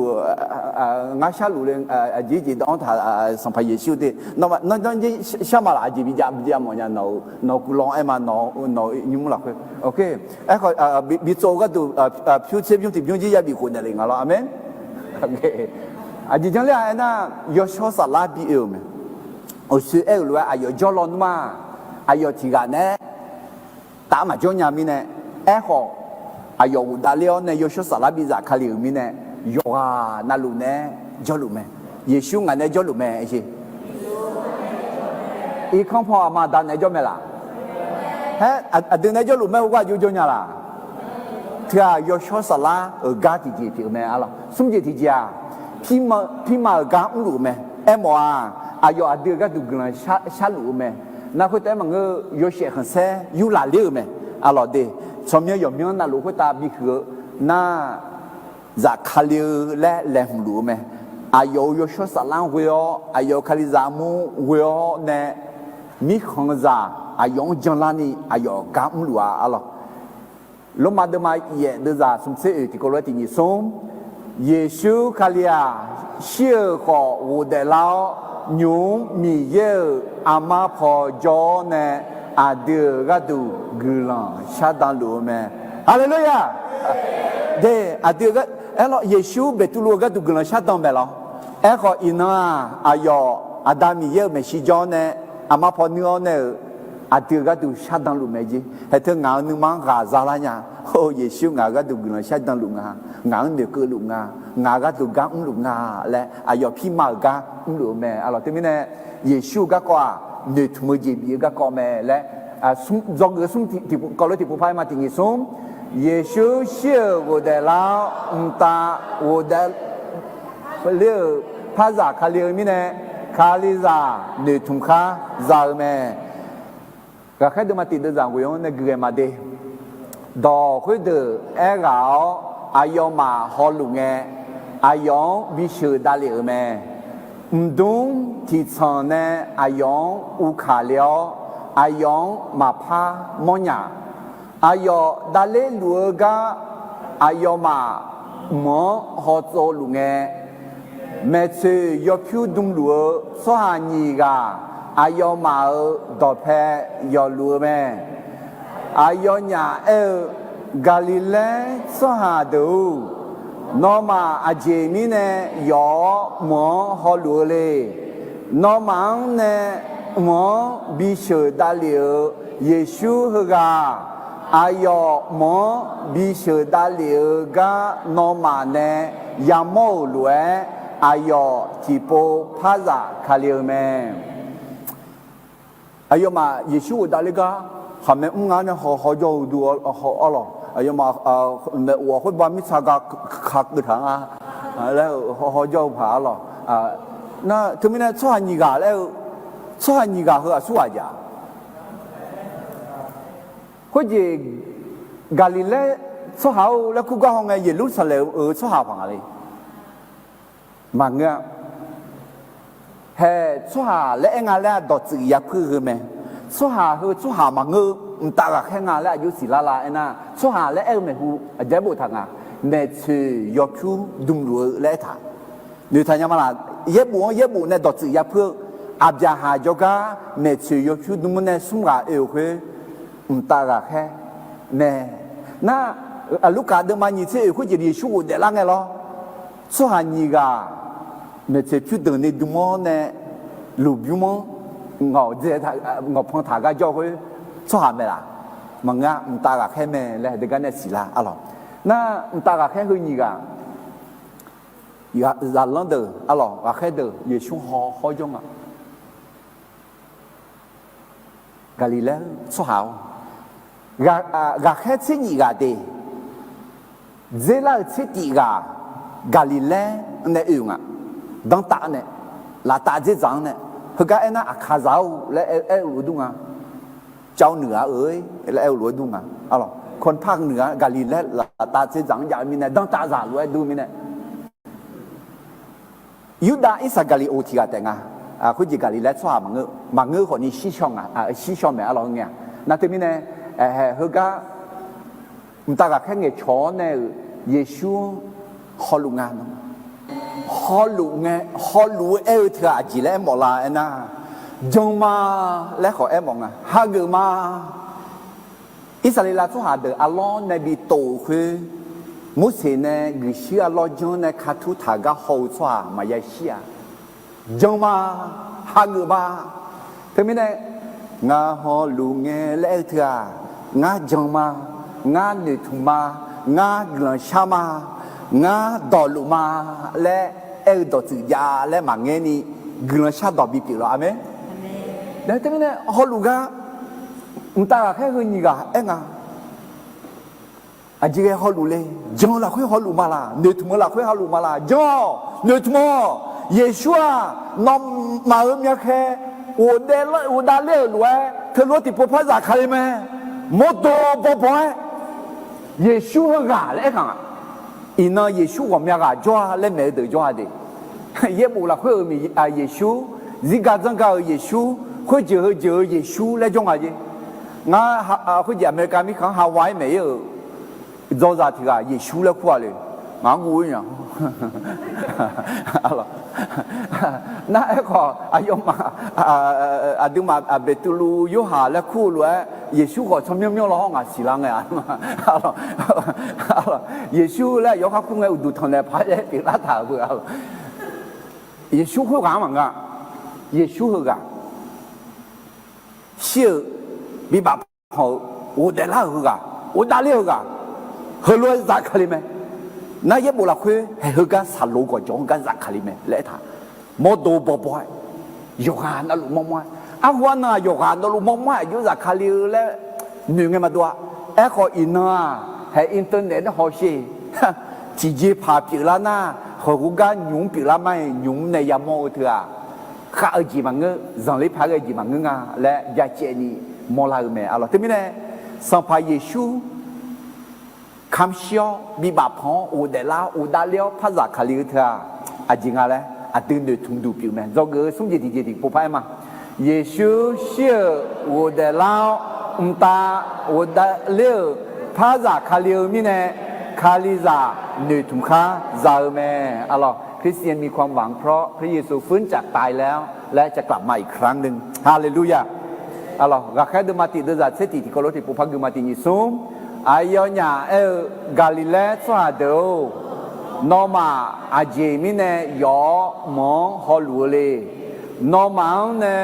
ngar sharluf le, aqjeq jeq dawv-anr taq, Sanqpaq Yeqsur de, nawr, nawr, nawr, sharma laf, aqjeq bijav bijav mawf nya, nawq-euq guiqlanq aer ma, nawq-euq nymr lafkhoer. Aerkhawf, bitsov-eu gharduq pyur tser bymr tiqbymr jir yabif khof naeq le nga lawr. Aqmeq. Aqjeq janr ler-aq aernar, yawshawr saflar bi oe-euq mae. Uqshoe aer-euq lof-aer aqyawf jawrlaw nmr-a, aqyawf tiq ghaq naeq-aer taf maqjawr nya mirnae, aerkhawf, aqyawf ghofdav ler-awr nae yawshawr saflar bi zaf Kali-euq mirnae, yawqghaq navluf naeq-aer jawrluf mae. Yeqsur ngaq naeq-aer jawrluf mae, aersheq. Irkanr paw aqma aqda naeq-aer jawr mae laf? Haer, aqdui naeq-aer jawrluf mae, heugar aqjox jawr nya laf? Teu-aq, yawshawr saflar-euq gar tiqjeq pyeuf-eu mae, arlawq. Smr jeq tiqjeq-aq, pirma, pirma-euq gar mrluf-eu mae. Aermawf-aq, aqyawf aqdui-euq gharduq guiqlanq sharluf-eu mae. Nar khoertav-aer maqngeur-eu, yawshaef khanqsaer yurlaf ler-euq mae. Arlawq de, tsawrmyanr yawqmyanr navluf khoertav bihuiq-eu nar, zaf Kali-eu laer laeqhmq luf-eu mae. Aqyawf-euq yawshawr saflar-anr ghoe-awr, aqyawf-euq Kalizaq armur ghoe-awr nae, mirkhanqzaq aqyawf-anr janlarni aqyawf gar mrluf-a, arlawq. Lormav deuvma yaef deuvzaq smq tser oeq tiqkawv lof-aer tiq nyiq smr, Yeqsur Kali-aq, shir-euq khawf ghofdaef lar-awr, nymq-mr Miqyaer-euq aqma paw jawr-awr nae, aqdui-euq gharduq guiqlanq shardan luf-eu mae. Haleluya! De, aqdui-euq gar, aerlawr, Yeqsur Beqtuvluv-euq gharduq guiqlanq shardan maeq lawr. Aerkhawf, iqnan-aq, aqyawf Aqda Miqyaer-euq maeqshi jawr-awr nae, aqma paw nuir-awr nae-euq Aqdui-euq gharduq shardan luf mae jeq. Haeq teu ngaq-euq nuima-anr ghaq zalar nya. Or, Yeqsur ngaq-euq gharduq guiqlanq shardan luf nga. Ngaq-anr noeqkeuv luf nga. Ngaq-euq gharduq gar mrluf nga laer aqyawf pirma-euq gar mrluf-eu mae. Arlawq, teumirnae Yeqsur-eu garkawv-aq, noeqtmq-eu jeq bif-eu garkawv mae laer, dzawgeuf smr tiq, kawvlof tiqpov par-aer ma tiq nyiq smr. Yeqsur shir-euq ghofdaef lar-awr, mqtav ghofdaef ler-euq par zaf Kali-eu mirnae, Kalizaq noeqtmq khar za-eu mae. Ghaqkhaer deuvma tiq deuv zaq ghoe-anr nae guiqghae maqde. Dawq khoerdeuq aerghaq-awr, aqyawfmaf hawluf ngae, aqyawf-anr bisheuq davlef-euq mae. Mqdmr tiqtsanq nae aqyawf-anr uvkaq le-awr, aqyawf-anr maqpar mawrnya. Aqyawf davler luf-eu gar aqyawfmaf mq-anr hawtsov luf ngae, maeqtsoeq yawpyur dm luf-eu tsawrhaq nyiq ghaq aqyawfmaf-euq dawqpae yawfluf-eu mae. Aqyawfnyaf aer-eu, Gaqliqlaer tsawrhaq deuq-or, nawmaf aqjeq mirnae yawf-awr mq-anr hawluf-eu le? Nawmaf-anr nae mq-anr bisheuq davlef-euq Yeqsur heughaq, aqyawf mq-anr bisheuq davlef-eu gar nawmaf nae yamawr-euq lof-aer, aqyawf tiqpov par zaf Kali-eu mae. Aqyawfmaf Yeqsur ghofdaef ler gar khaqmae mr nga nae haw haw jawr-eu du, arlawq. Aqyawfmaf maeqof-awq khoerba mirtsaq ga kakeuv taq nga laer haw haw jawr-eu paq arlawq. Nar teumirnae tsawrhaq nyiq ghaq laer-eu, tsawrhaq nyiq ghaq heu aqsur ghaq jav. Khoerjeq Gaqliqlaer tsawrhaq-or laer kur gar haw ngae, Yeqlursaqlaeq-euq tsawrhaq paq nga le. Maqngeur-a. Haeq tsawrhaq laer aer nga laer-aq dawqtsuif yapui-eu mae. Tsawrhaq heu tsawrhaq maqngeur-eu mqtav ghaqkhaer nga laer aqjox siqlar la aernar, tsawrhaq laer aer-eu maeqhu aqjeq boftaq nga. Maeqtsoeq yawpyur dm luf-eu laer aertaq. Noeqtaq nya ma laq? Yaerbof-anr yaerbof nae dawqtsuif yapui-eu Aqbyaqhaq jawrgar maeqtsoeq yawpyur dm-anr nae smr ghaq oe-euq khoer mqtav ghaqkhaer mae. Nar, Lurkaf deuvma nyiq tser oeq khoerjeq Yeqsur ghofdaef lar ngae lawr. Tsawrhaq nyiq ghaq maeqtsoeq pyur deuq ni dm-awr nae lmqbymr-anr ngawqdzae, ngawqpan taq gar jawr khoer tsawrhaq mae laq? Maqngeur-a, mqtav ghaqkhaer mae laer deugar nae siqlar arlawq. Nar, mqtav ghaqkhaer heu nyiq ghaq, zaqlanr deuq arlawq, ghaqkhaer deuq Yeqsur haw hawr jawr nga. Gaqliqlaer tsawrhaq-awr, ghaqkhaer tser nyif ghaq de, dzerlar-euq tser tif ghaq Gaqliqlaer-anr nae oe-eu nga. Danrtav-anr nae, laftav dzerdzaq-anr nae, heugar aernar Aqkaqzaq-or laer aer-eu lof-aer dur nga. Cawv nuiq-a-eu laer aer-eu lof-aer dur nga. Arlawq, kawqpaq nuiq-a Gaqliqlaer laftav dzerdzaq-anr jav-eu mirnae danrtav zaq lof-aer dur mirnae Yurdav Irsaqgaqliqoq tiq ghaq taef nga. Khoerjeq Gaqliqlaer tsawrhaq maqngeur, maqngeur khawfni shir shaw nga, shir shaw maeq arlawq heu ngae-aq. Nar teumirnae, heugar mqtav ghaqkhaer ngaeqcawq-awr nae-euq Yeqsur-anr hawluf nga. Hawluf ngae, hawluf-eu aer-eu teughaq aqjeq laer aermawf la aernar, jan ma laer khawf aermawf nga. Hageuf ma. Irsaqleqlav tsawrhaq deuq arlawr nae bi tov-euq khoer, Morseq nae guiqshuir arlawr janr nae katur taq gar haw-eu tsawrhaq maqya shir-a. Jan ma, hageuf ma. Teumirnae, ngar hawluf ngae laer aer-eu teughaq, ngar jan ma, ngar noeqtmq ma, ngar guiqlanq shar ma, ngar dawqluf ma laer aer-eu dawqtsuif jav laer maqngaer ni, guiqlanq shardawq bipyeuf lawq. Aqmeq. Teumirnae hawluf gar, mqtav ghaqkhaer heu nyiq ghaq aer nga. Aqjeq ghae hawluf le, jan-eu lafkhoer hawluf ma laq, noeqtmq-eu lafkhoer hawluf ma laq, jan-awq, noeqtmq-awq, Yeqsur-aq, nawmaf-euq myavkhae ghofdav ler-euq lof-aer teulof tiqpov par zafkale mae, mawrdo bawbaw-aer, Yeqsur heughaq laer aerkaq nga. Iqnan Yeqsur ghawqmya ghaq jawr-a laer maeq-eu deuq jawr-a de. Yaerbof lafkhoer-euq Yeqsur, zirga dzanrga-euq Yeqsur, khoerjeuq heujeuq-eu Yeqsur laer jawr nga jeq. Ngar khoerjeq America mirkhanq-anr Hawaii maeq-ir-euq dzawzaq tiq ghaq Yeqsur laer kur-a le. Ngaq-anr guv-ir nya. Nar aerkhawf aqyawfmaf aqduimaf Beqtuvluv Yorhaq laer kur-eu lof-aer Yeqsur khawf tsawrmyanr myanr law hawr ngaq siqlar ngae-a. Yeqsur laer aqyawf khar kur ngae uqduq tanqnaeq paq-aer pyeuflar taq-euq beu-a. Yeqsur khoerghaq-anr maqngeur-a. Yeqsur heughaq. Shir-euq bibaf panq-eu, ghofdaef lar-euq heughaq, ghofdaef ler-eu heughaq, heulof-aer zafkale mae. Nar yaerbof lafkhoer haeq heugar saqloq gawqjawq-anr gar zafkale mae laer aertaq. Mawrdo bawbaw-aer, yawqghaq navluf mawrmawr-aer, arhu arnan-aq yawqghaq navluf mawrmawr-aer aqjox zafkale-eu laer noeq ngae maqdov-a. Aerkhawf iqnan-aq, haeq internet nae hawsher, tiqjeqpaq pyeuflar nar, heughaq gar nymq-mr pyeuflar mar-iq nymq-mr nae yamawr-eu teu-aq, khav-eu jeq maqngeur, zanqler paq ghae jeq maqngeur nga laer byacaevni mawrlar-eu mae. Arlawq teumirnae, Sanqpaq Yeqsur kamq shir-awr bibaf panq-awr ghofdaef lar-awr ghofdaef ler-awr par zafkale-eu teu-aq, aqjeq nga laer aqdui noeqtmq duq pyeuf mae. Dzawgeuf-eu smr jeq tiqjeq tiqpov par-aer ma. Yeqsur shir-euq ghofdaef lar-awr mqtav ghofdaef ler-euq par zafkale-eu mirnae, Kalizaq noeqtmq khar za-eu mae. Arlawq, คริสเตียนมีความหวังเพราะพระเยซูฟื้นจากตายแล้ว และจะกลับมาอีกครั้งหนึ่ง ฮาเลลูยา Arlawq, ghaqkhaer deuvma tiq deuvzaq tser tiq tiqkawv lof tiqpov par guima tiq nyiq smr. Aqyawfnyaf aer-eu, Gaqliqlaer tsawrhaq deuq-or, nawmaf aqjeq mirnae yawf-awr meuq-anr hawluf-eu le. Nawmaf-anr nae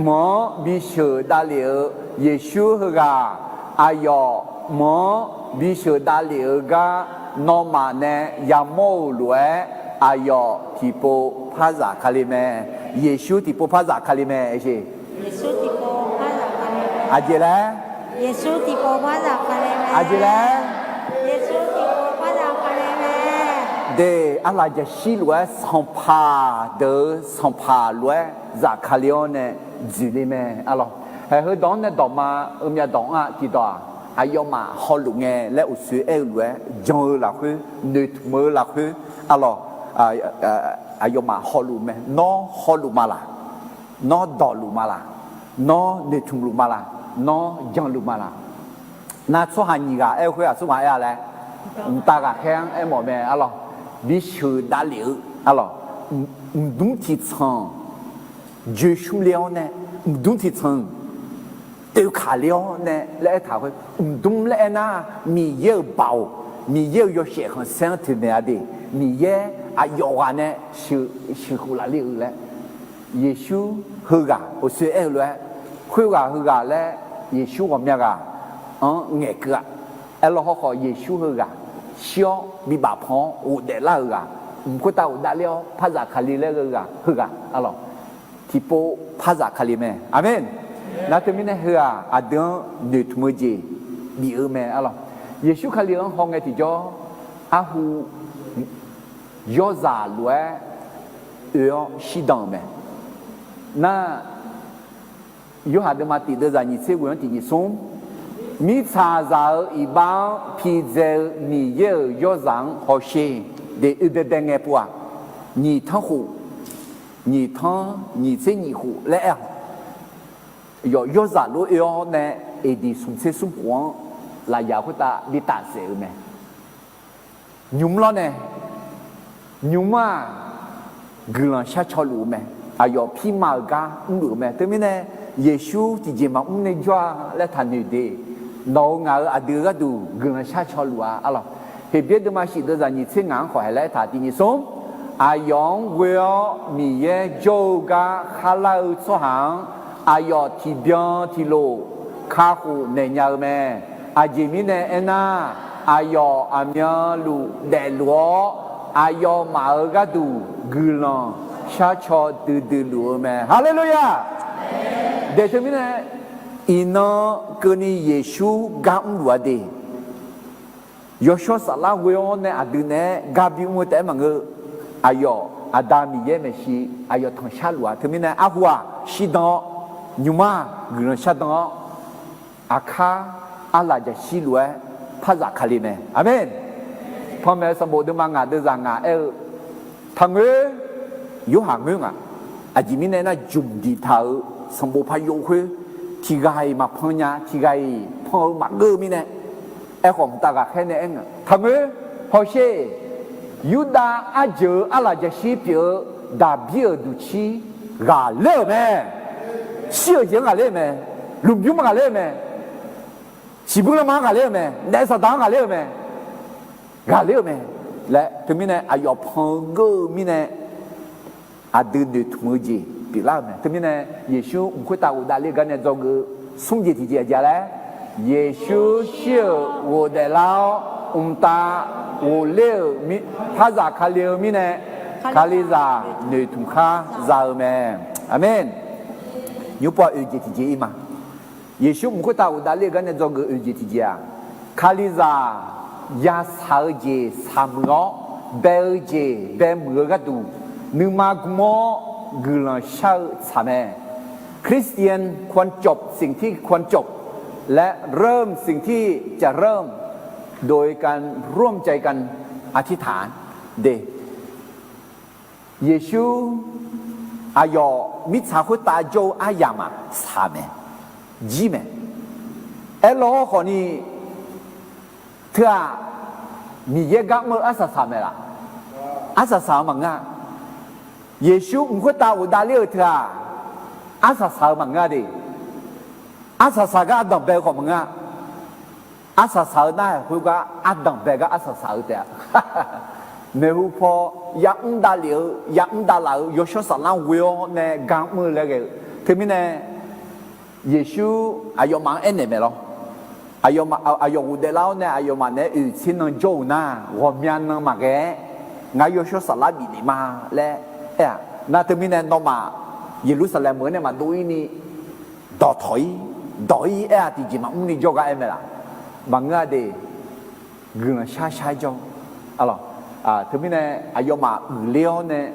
meuq-anr bisheuq davlef-eu Yeqsur heughaq, aqyawf meuq-anr bisheuq davlef-eu gar nawmaf nae yamawr-euq lof-aer, aqyawf tiqpov par zafkale mae. Yeqsur tiqpov par zafkale mae. Eq, aqjeq laer, Yeqsur tiqpov par zafkale mae. Aqjeq laer, Yeqsur tiqpov par zafkale mae. De, arlaqjaqshir lof-aer sanqpaq deuq-eu sanqpaq lof-aer zafkale-awr nae dzoeqle mae. Arlawq, haeq heudawq-anr nae dawqma-eu myavdawq-anr-aq tiqdawq-aq, aqyawfmaf hawluf ngae laer uqshoe aer-eu lof-aer jan-eu lafkhoer, noeqtmq-eu lafkhoer, arlawq, aqyawfmaf hawluf mae. Nawr hawluf ma laq? Nawr dawqluf ma laq? Nawr noeqtmq luf ma laq? Nawr janluf ma laq? Nar tsawrhaq nyiq ghaq aer-eu khoer aqsurghaq aer-a laer, mqtav ghaqkhaer-anr aermawf mae. Arlawq, bisheuq davlef-eu, arlawq, mqdmr tiqtsanq joeqshmr le-awr nae, mqdmr tiqtsanq toeqkaq le-awr nae laer aertaq khoer, mqdmr laer aernar, Miqyaer-euq baoq, Miqyaer-euq yawshaef khanqsaer-anr toeqmaeq-a de. Miqyaer aqyawf ghaq nae sheuqkhof laf ler-eu laer, Yeqsur heughaq uqshoe aer-eu lof-aer, khoerghaq heughaq laer Yeqsur ghawqmya ghaq-anr ngaeqkeuv-a. Aerlawr hawrkhawf Yeqsur heughaq shir-awr bibaf panq-awr ghofdaef lar-euq ghaq, mq khoertav ghofdaef ler-awr par zafkale laer-eu ghaq heughaq, arlawq, tiqpov par zafkale mae. Aqmeq. Nar teumirnae heughaq aqdui-anr noeqtmq-eu jeq bif-eu mae. Arlawq, Yeqsur Kali-anr hawngae tiqjawr, arhu yawrzaq lof-aer oe-awr shirdan-euq mae. Nar Yorhaq deuvma tiq deuvzaq nyiq tser ghoe-anr tiq nyiq smr, mirtsaqzaq-euq iqbax-anr pidzae-eu Miqyaer-euq yawrzaq-anr hawsher de. Oe baebae ngae pov-aq, nyiq tanrkhof, nyiq tanr nyiq tser nyiq khof laer aer-awq. Yawf yawrzaq lof oe-awr nae eqdiq smq tser smr khof-anr lafyaq khoertav bi tafsaef-eu mae. Nymq-mr lawr nae, nymq-mr-aq, guiqlanq sharcaw luf-eu mae. Aqyawf pirma-euq gar mrluf-eu mae. Teumirnae, Yeqsur tiqjeq maqmr nae jawr-a laer taqnoeq de. Nawq-euq ngaq-euq aqdui-eu gharduq guiqlanq sharcaw luf-a. Arlawq, Heqbyaer deuvma shif deuvzaq nyiq tser ngaq-anr khawf haeq laer aertaq tiq nyiq smr, aqyawf-anr ghoe-awr Miqyaer jawr-eu gar kharlar-eu tsawrhaq-anr, aqyawf tiqbyan tiqlof kakhof naeq nya-eu mae. Aqjeq mirnae aernar, aqyawf aqmyanluf daefluf-awr, aqyawfmaf-euq gharduq guiqlanq sharcaw duidui luf-eu mae. Haleluya! Daeq teumirnae, iqnan keuvni Yeqsur gar mrluf-a de. Yawshawr Saflar ghoe-awr nae aqdui naeq-aer gar bimr-eu taef-aer maqngeur. Aqyawf Aqda Miqyaer maeqshi, aqyawf tanqshar luf-a. Teumirnae arhu-aq shirdan-awr, nymq-mr-aq guiqlanq shardan-awr, aqkar arlaqjaqshir lof-aer par zafkale mae. Aqmeq. Panmaeq-eu sanqbof deuvma ngaq deuvzaq ngaq aer-eu, taqngoer, Yorhaq ngoer ngaq. Aqjeq mirnae aernar, jmq diqtaq-euq sanqbof par yov khoer, tiqghaq-iq maqpan nya, tiqghaq-iq pan-eu maqgeur-eu mirnae, aerkhawf mqtav ghaqkhaer nae aer nga, taqngoer, hawsher, Yurdav arjeuq-eu arlaqjaqshir pyeuf-eu Daqbir-euq duqcir ghaqler-euq mae. Shir-euq jeq-anr ghaqler-euq mae. Lmqbymr ghaqler-euq mae. Siqbymr lanma-anr ghaqler-euq mae. Naef Saqdaq-anr ghaqler-euq mae. Ghaqler-euq mae laer teumirnae aqyawf pan-eu geur-eu mirnae, aqdui noeqtmq-eu jeq pyeuflar-euq mae. Teumirnae Yeqsur mq khoertav ghofdav ler gar nae dzawgeuf-eu smr jeq tiqjeq aqjeq laer, Yeqsur shir-euq ghofdaef lar-awr, mqtav ghofler-euq mi-, parzaq Kali-eu mirnae, Kalizaq noeqtmq khar za-eu mae. Aqmeq. Nymrpov oeq jeq tiqjeq ir ma. Yeqsur mq khoertav ghofdav ler-eu gar nae dzawgeuf oeq jeq tiqjeq-aq, Kalizaq yashaq-eu jeq shaqmuiq-awr, bae-eu jeq baemuiq-eu gharduq, nuima gm-awr guiqlanq shar-eu tsaq mae. คริสเตียนควรจบ สิ่งที่ควรจบ และเริ่มสิ่งที่จะเริ่ม โดยการร่วมใจกันอธิษฐาน de. Yeqsur aqyawf mirtsaq khoertav jawr-eu aryamq-aq shaq mae, jir mae. Aerlawr khawfni, teu-aq, Miqyaer gar mr-eu arsaq saq mae laf? Arsaq saq-eu maqngeur-a. Yeqsur mq khoertav ghofdav ler-euq teu-aq, arsaq saq-eu maqngeur-a de. Arsaq saq gar ardanq bae-eu khawf maqngeur-a. Arsaq saq-eu nar-aq, khoergar ardanq bae gar arsaq saq-eu taef-a. Maeqhu paw yamr davlef-eu, yamr davlaf-eu yawshawr saflar ghoe-awr nae gar mr-eu laer ghae-eu. Teumirnae, Yeqsur aqyawfmaf-anr aernaeq mae lawr. Aqyawf ghofdaef lar-awr nae aqyawfmaf naeq-aer oeq tser nan jawr-euq nar, ghawqmya nan maqghae-aer ngar yawshawr saflar bifnaeq ma laer aer-aq. Nar teumirnae nawmaf Yeqlursaqlaeq meuq-anr nae maqdov ir ni, dawqtawq-ir, dawq-ir aer-aq tiqjeq maqmr ni jawrgar aer mae laf? Maqngeur-a de. Guiqlanq shar shar-aer jawr-eu. Teumirnae aqyawfmaf uiqler-awr nae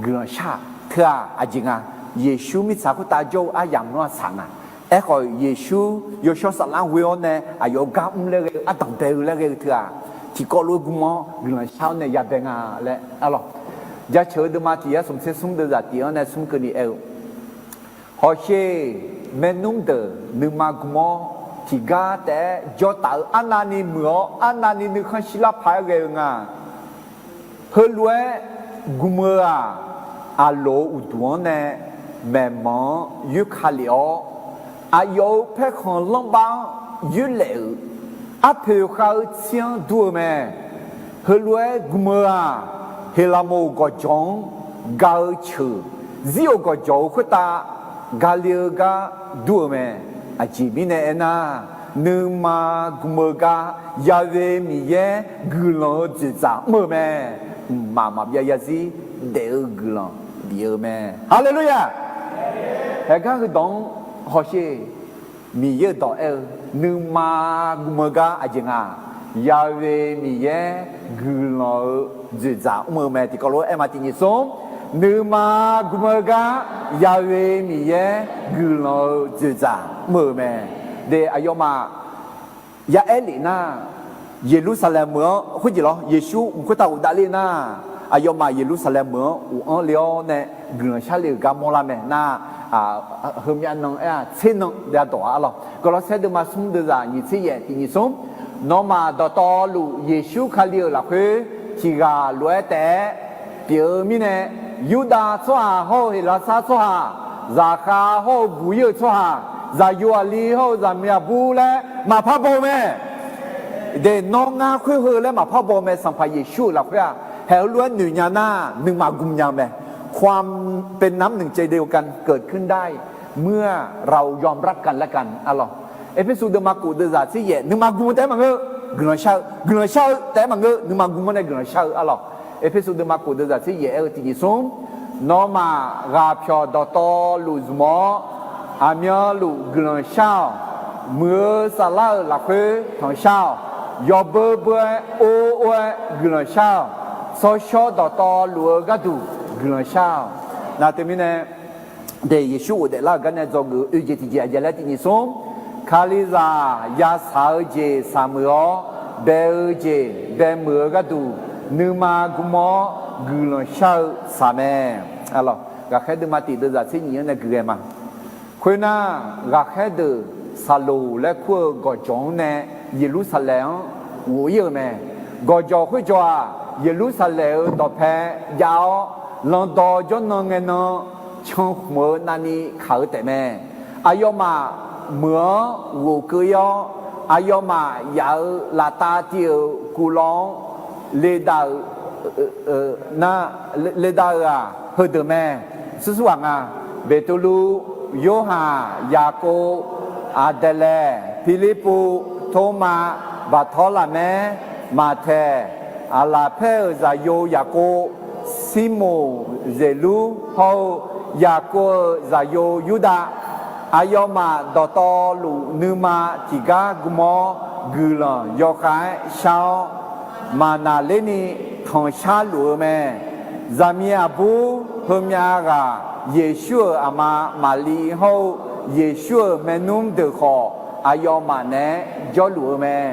guiqlanq shar-aq teu-aq aqjeq nga. Yeqsur mirtsaq khoertav jawr-eu aryamq-anr aqsaq nga. Aerkhawf Yeqsur yawshawr saflar ghoe-awr nae aqyawf gar mr laer ghae-eu ardanq bae-eu laer ghae-eu teu-aq, tiqkawv lof-aer gm-awr guiqlanq shar-awr nae yabae nga laer arlawq. Jaceuq-eu deuvma tiq yar smq tser smr deuvzaq tiq-anr nae smr keuvni aer-eu, hawsher, maernmr deuq nuima gm-awr tiqgar taef-aer jawr taf-eu arnavni muiq-awr arnavni nuikhanr shirlar paq-aer ghae-eu nga. Heulof-aer gm-eu-aq, aqloq-eu uqduq-anr nae maeqmanq-anr yoerka lef-awr, aqyawf-euq paerkhanq lanrbav-anr yoerlaef-euq arpoeq khav-eu tsir-anr dur-eu mae. Heulof-aer gm-eu-aq, Heqlaqmoq gawqjawq-anr ga-eu ceuq, zir-euq gawqjawq-eu khoertav ga le-eu gar dur-eu mae. Aqjeq mirnae aernar, nuima gm-eu gar Yahweh Miqyaer guiqlanq-eu dzoeqdzaq mr-eu mae. Mqmaq maqbyav yarzir daef-eu guiqlanq bif-eu mae. Haleluya! Haegar heudawq-anr hawsher, Miqyaer-euq dawq aer-eu, nuima gm-eu gar aqjeq nga, Yahweh Miqyaer guiqlanq-eu dzoeqdzaq mr-eu mae. Tiqkawv lof-aer aer ma tiq nyiq smr, nuima gm-eu gar Yahweh Miqyaer guiqlanq-eu dzoeqdzaq mr-eu mae. De aqyawfmaf ya aer lef nar, Yeqlursaqlaeq meuq-anr khoerjeq lawr, Yeqsur mq khoertav ghofdav ler nar, aqyawfmaf Yeqlursaqlaeq meuq-anr ghof-anr le-awr nae guiqlanq shar le-euq gar mawrlar mae nar, heumyav nan aer-aq tser nan dae dawq-a arlawq. Gawqlawrsaer deuvma smr deuvzaq nyiq tser yaef tiq nyiq smr, nawmaf dawqtawvluf Yeqsur Kali-euq lafkhoer tiq ghaq lof-aer taef-aer pyeuf-eu mirnae, Yurdav tsawrhaq hawr-eu Heqlaqsar tsawrhaq, zaqkhav hawr-eu buq-ir-eu tsawrhaq, zaqyo aqli hawr-eu zaqmiq aqbur laer maqpar baw-eu mae. De nawr ngar khoer heu laer maqpar baw-eu mae. Sanqpaq Yeqsur-euq lafkhoer-aq, haeq heulof-aer noeq nya nar, nuima gm nya-eu mae. ความเป็นน้ำหนึ่งใจเดียวกันเกิดขึ้นได้เมื่อเรายอมรับกันและกัน arlawq. Erpersu deuvma kof deuvzaq tser yaef, nuima gm-eu taef-aer maqngeur, guiqlanq shar-eu, guiqlanq shar-eu taef-aer maqngeur, nuima gm-awr nae guiqlanq shar-eu arlawq. Erpersu deuvma kof deuvzaq tser yaef aer-eu tiq nyiq smr, nawmaf ghaqpyawq dawqtawvluf zmq-awr, aqmyanluf guiqlanq shar-awq. Muiq-eu saflar-euq lafkhoer tanqshar-awq. Yawbeu beu-aer or or-aer guiqlanq shar-awq. Tsawrshawr dawqtawvluf-eu gharduq guiqlanq shar-awq. Nar teumirnae, de Yeqsur ghofdaef lar-euq gar nae dzawgeuf-eu oejeq tiqjeq aqjeq laer tiq nyiq smr, Kalizaq yashaq-eu jeq shaqmuiq-awr, bae-eu jeq baemuiq-eu gharduq, nuima gm-awr guiqlanq shar-eu tsaq mae. Ghaqkhaer deuvma tiq deuvzaq tser nyiq-anr nae guiqghae ma. Khoernar, ghaqkhaer deuq Saqloq laer kur-eu gawqjawq-anr nae Yeqlursaqlaeq-anr ghof-ir-euq mae. Gawqjawq khoerjawq-aq, Yeqlursaqlaeq-euq dawqpae jav-awr, landawv jawrnan ngae nan cankhmq-eu navni kaq-eu taef mae. Aqyawfmaf meuq-anr ghof keuv-ir-awr, aqyawfmaf yaf-euq laftav tiv-euq kuvlawv-anr ledav-eu nar, ledav-euq-aq heudeuq mae. Sursur ghaq nga, Beqtuvluv, Yorhaq, Yaqkov, Aqdaeqlaeq, Pirlirpuv, Tormav, Baqtawrlaqmaer, Maqtaeq, Aqlaqpaer-euq zaqyo Yaqkov, Sirmoq Zeqlur hawr-eu Yaqkov-euq zaqyo Yurdav, aqyawfmaf dawqtawvluf nuima tiqgar gmr-awr, guiqlanq yawkhav-aer shar-awr, maqnaqlerni tanqshar luf-eu mae. Zaqmiq aqbur heumyav ghaq Yeqsur-euq aqma Maqliv hawr-eu Yeqsur-euq maernmr deuq khawf, aqyawfmaf naeq-aer jawrluf-eu mae.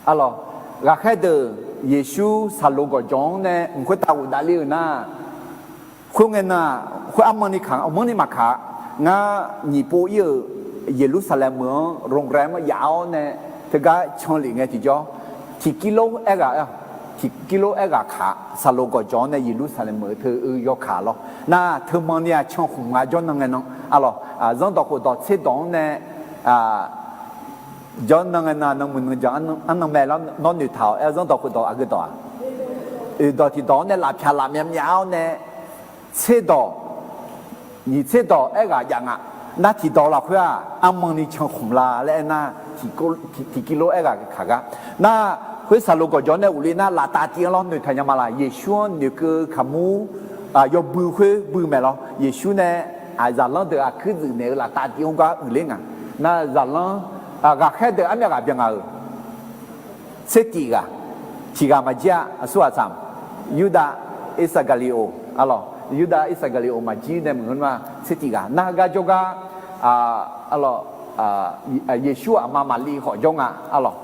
Aqlawq, ghaqkhaer deuq Yeqsur saqlo gawqjawq-anr nae mq khoertav ghofdav ler-euq nar, khoerngae na, khoer armanni kaq-a, manrni maqkaq-a. Ngar nyiq pov ir-euq Yeqlursaqlaeq meuq-anr โรงแรม-anr yaf-awr nae teugar canlef ngae tiqjawr, tiqkirlor aerghaq, tiqkirlor aerghaq kaq, saqlo gawqjawq-anr nae Yeqlursaqlaeq meuq-eu teu-eu yawkaq lawr. Nar teumanni-aq cankhmq nga jawrnan ngae nan. Aqlawq, zanrdawq khofdawq tserdawq-anr nae jawrnan ngae nan, nanmuiq nanjaq arnan mae lar nawr noeqtaq-awq. Aer-eu zanrdawq khofdawq aqgeu dawq-aq, oeqdawq tiqdawq-anr nae lafpyaq laf myavmyav-awr nae tserdawq, nyiq tserdawq aerghaq jav nga. Nar tiqdawq lafkhoer-aq armanni cankhmq la laer aernar, tiqkirlor aerghaq kaq gar. Nar khoer saqlo gawqjawq nae ghofle nar laftav tiv-anr lawr noeqtaq nya ma laq. Yeqsur-anr noeqkeuv kaqmur yawbui khoer bui maeq lawr. Yeqsur nae zaqlanr deuq aqkuir dzuif naeq-eu laftav tiv-anr gar uiqler nga. Nar zaqlanr, ghaqkhaer deuq armyav ghaq byan nga-euq tser tif ghaq, tiq ghaq maqjir-a. Aqsur ghaq tsaq, Yurdav Irsaqgaqliqoq, aqlawq, Yurdav Irsaqgaqliqoq maqjir nae meuq-anr ma tser tif ghaq nar heugar jawrgar, aqlawq, Yeqsur aqma Maqliv khawf jawr nga, aqlawq.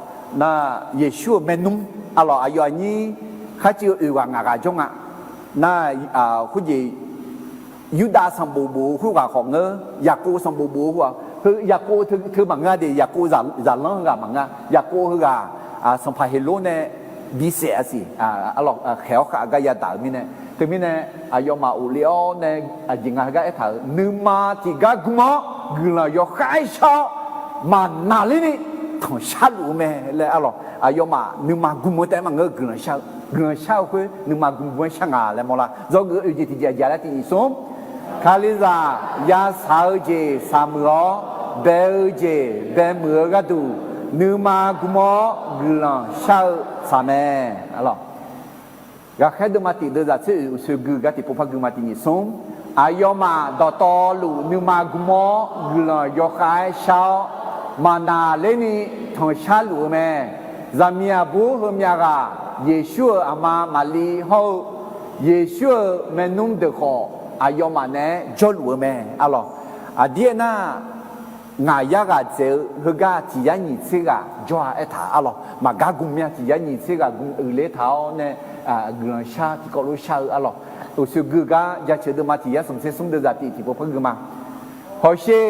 Nar Yeqsur-euq maernmr, aqlawq, aqyawf aqnyir kharcuiv-eu oeq ghaq ngaq ghaq jawr nga. Nar khoerjeq Yurdav sanqbof bof-eu khoerghaq khawf ngeur, Yaqkov sanqbof bof-eu khoerghaq, heu Yaqkov teu maqngeur de, Yaqkov zaqlanr heughaq maqngeur, Yaqkov heughaq Sanqpaq Heqlor nae bisaef-a siq, khaeq-awr khav gar yadaq-euq mirnae. Teumirnae aqyawfmaf ghofle-awr nae aqjeq nga heugar aertaq-euq, nuima tiqgar gmr-awr guiqlanq yawkhav-aer shar-awr, maqnaqlerni tanqshar luf-eu mae laer, aqlawq, aqyawfmaf nuima gmr-eu taef-aer maqngeur-eu guiqlanq shar-eu, guiqlanq shar-eu khoer nuima gmr-aer shar nga laer mawrlar. Dzawgeuf-eu oeq jeq tiqjeq aqjeq laer tiq nyiq smr, Kalizaq ya shaq-eu jeq shaqmuiq-awr, bae-eu jeq baemuiq-eu gharduq, nuima gmr-awr guiqlanq shar-eu tsaq mae. Ghaqkhaer deuvma tiq deuvzaq tser oeq uqsoeq gui gar tiqpov par guima tiq nyiq smr, aqyawfmaf dawqtawvluf nuima gmr-awr guiqlanq yawkhav-aer shar-awr, maqnaqlerni tanqshar luf-eu mae. Zaqmiq aqbur heumyav ghaq Yeqsur-euq aqma Maqliv hawr-eu Yeqsur-euq maernmr deuq khawf, aqyawfmaf naeq-aer jawrluf-eu mae, aqlawq. Aqdir aernar, ngaq yar ghaq dzaeq-eu heugar tiq yar nyiq tser ghaq jawr-a aertaq, aqlawq. Maqgar gmr mya tiq yar nyiq tser ghaq gmr uiqler taq-awr nae, guiqlanq shar tiqkawv lof shar-eu, aqlawq. Uqsoeq gui gar jaceuq deuvma tiq yar smq tser smr deuvzaq tiq tiqpov par guima. Hawsher,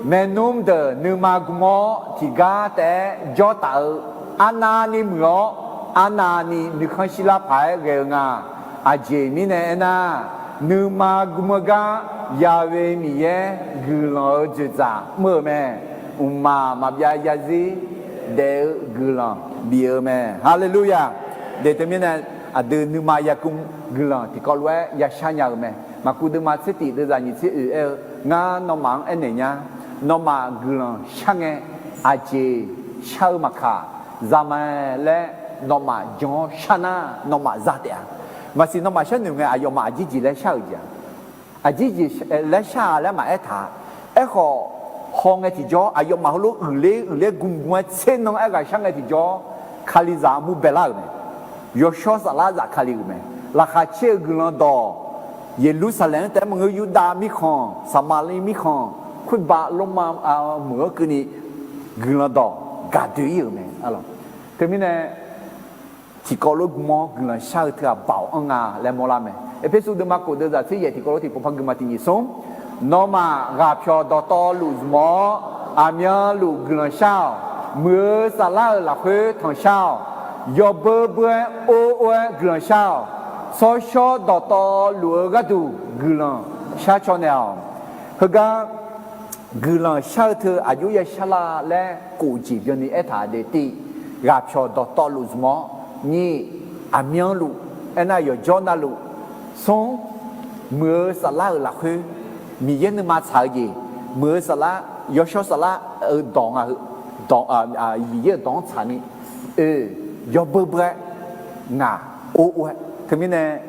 maernmr deuq nuima gmr-awr tiqgar taef-aer jawr taf-eu, arnavni muiq-awr, arnavni nuikhanr shirlar paq-aer ghae-eu nga. Aqjeq mirnae aernar, nuima gmr-eu gar Ya'we Miqyaer guiqlanq-eu dzoeqdzaq mr-eu mae. Mqmaq maqbyav zarzir daef-eu guiqlanq bif-eu mae. Haleluya! Daeq teumirnae, aqdui nuima yagmr guiqlanq tiqkawv lof-aer yashar nya-euq mae. Maqkuv deuvma tser tif deuvzaq nyiq tser oeq aer-eu, ngar nawmaf-anr aernaeq nya. Nawmaf guiqlanq shar ngae, aqjeq shar-eu maqkaq, zama laer nawmaf jan-awr shar nar, nawmaf za taef-a. Maqsiq nawmaf sharnoeq ngae, aqyawfmaf aqjir jeq laer shar-euq jeq-a. Aqjir jeq laer shar-a laer maqaer taq. Aerkhawf, hawngae tiqjawr, aqyawfmaf heulof uiqler uiqler gmr gmr-aer tser nan aer ghaq shar ngae tiqjawr, Kalizaq armur baelar-euq mae. Yawshawr saflar zaf Kali-euq mae. Laqkhaq caer-eu guiqlanq dawq, Yeqlursaqlaeq-anr taef-aer maqngeur, Yurdav mirkhanq, Saqmaqliv mirkhanq, khoerbav Lormav meuq-anr keuvni guiqlanq dawq gaq doe-ir-euq mae. Teumirnae, tiqkawv lof gmr-awr guiqlanq shar-eu teu-aq baoq anr nga laer mawrlar mae. Erpersu deuvma khof deuvzaq tser yaef tiqkawv lof tiqpov par guima tiq nyiq smr, nawmaf ghaqpyawq dawqtawvluf zmq-awr, aqmyanluf guiqlanq shar-awq. Muiq-eu saflar-euq lafkhoer tanqshar-awq. Yawbeu beu-aer or or-aer guiqlanq shar-awq. Tsawrshawr dawqtawvluf-eu gharduq guiqlanq shar caw naeq-awq. Heugar guiqlanq shar-eu teu aqjox yashar la laer khof jeq byanni aertaq de. Tif, ghaqpyawq dawqtawvluf zmq-awr. Nyiq, aqmyanluf, aernar yawqjawr navluf. Smr, muiq-eu saflar-euq lafkhoer Miqyaer nuima tsaq-eu jeq, muiq-eu saflar, yawshawr saflar-eu dawq nga heu, dawq, Miqyaer-euq dawq-anr tsaqni, oe, yawbeur beur-aer ngaq or or-aer. Teumirnae,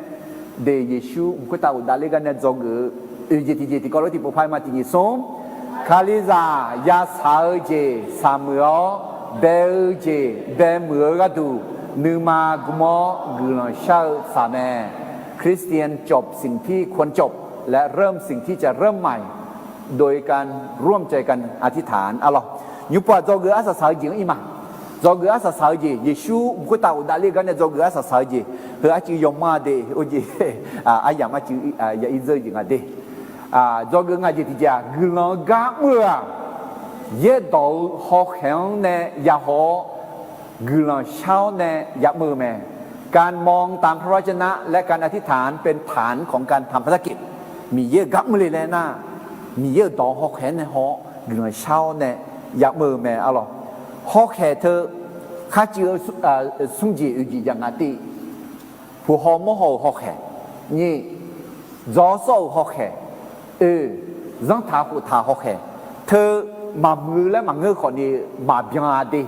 de Yeqsur mq khoertav ghofdav ler gar nae dzawgeuf-eu oeq jeq tiqjeq tiqkawv lof tiqpov par-aer ma. Tiqjeq smr, Kalizaq yashaq-eu jeq shaqmuiq-awr, bae-eu jeq bae muiq-eu gharduq, nuima gm-awr guiqlanq shar-eu tsaq mae. คริสเตียนจบสิ่งที่ควรจบ และเริ่มสิ่งที่จะเริ่มใหม่ โดยการร่วมใจกันอธิษฐาน arlawq. Nymrpov-aq dzawgeuf arsaq saq-eu jeq-anr ir ma. Dzawgeuf arsaq saq-eu jeq, Yeqsur mq khoertav ghofdav ler gar nae dzawgeuf arsaq saq-eu jeq, heu arcuiv yawma de, or jeq, aryamq arcuiv ya ir dzeur-eu jeq nga de. Dzawgeuf nga jeq tiqjeq-aq, guiqlanq-eu gar mr-eu-aq, yaerdawq-eu hawkhaeq-anr nae yahaw-awr, guiqlanq shar-awr nae yamr-eu mae. การมองตามพระวจนะ และการอธิษฐานเป็นฐานของการทำภารกิจ Miqyaer-euq gar mrle laer nar, Miqyaer-euq dawq hawkhaeq-anr nae haw-awr guiqlanq shar-awr nae yamr-eu mae, arlawq. Hawkhaeq teu kharcuiv-eu smr jeq oeq jeq jaq nga tiv, puq haw mawr haw-euq hawkhaeq, nyiq, dzaw-awr sawr-euq hawkhaeq, oe, zanrtaq khoftaq hawkhaeq, teu maqmuiq-eu laer maqngeur khawfni maqbyan-a de.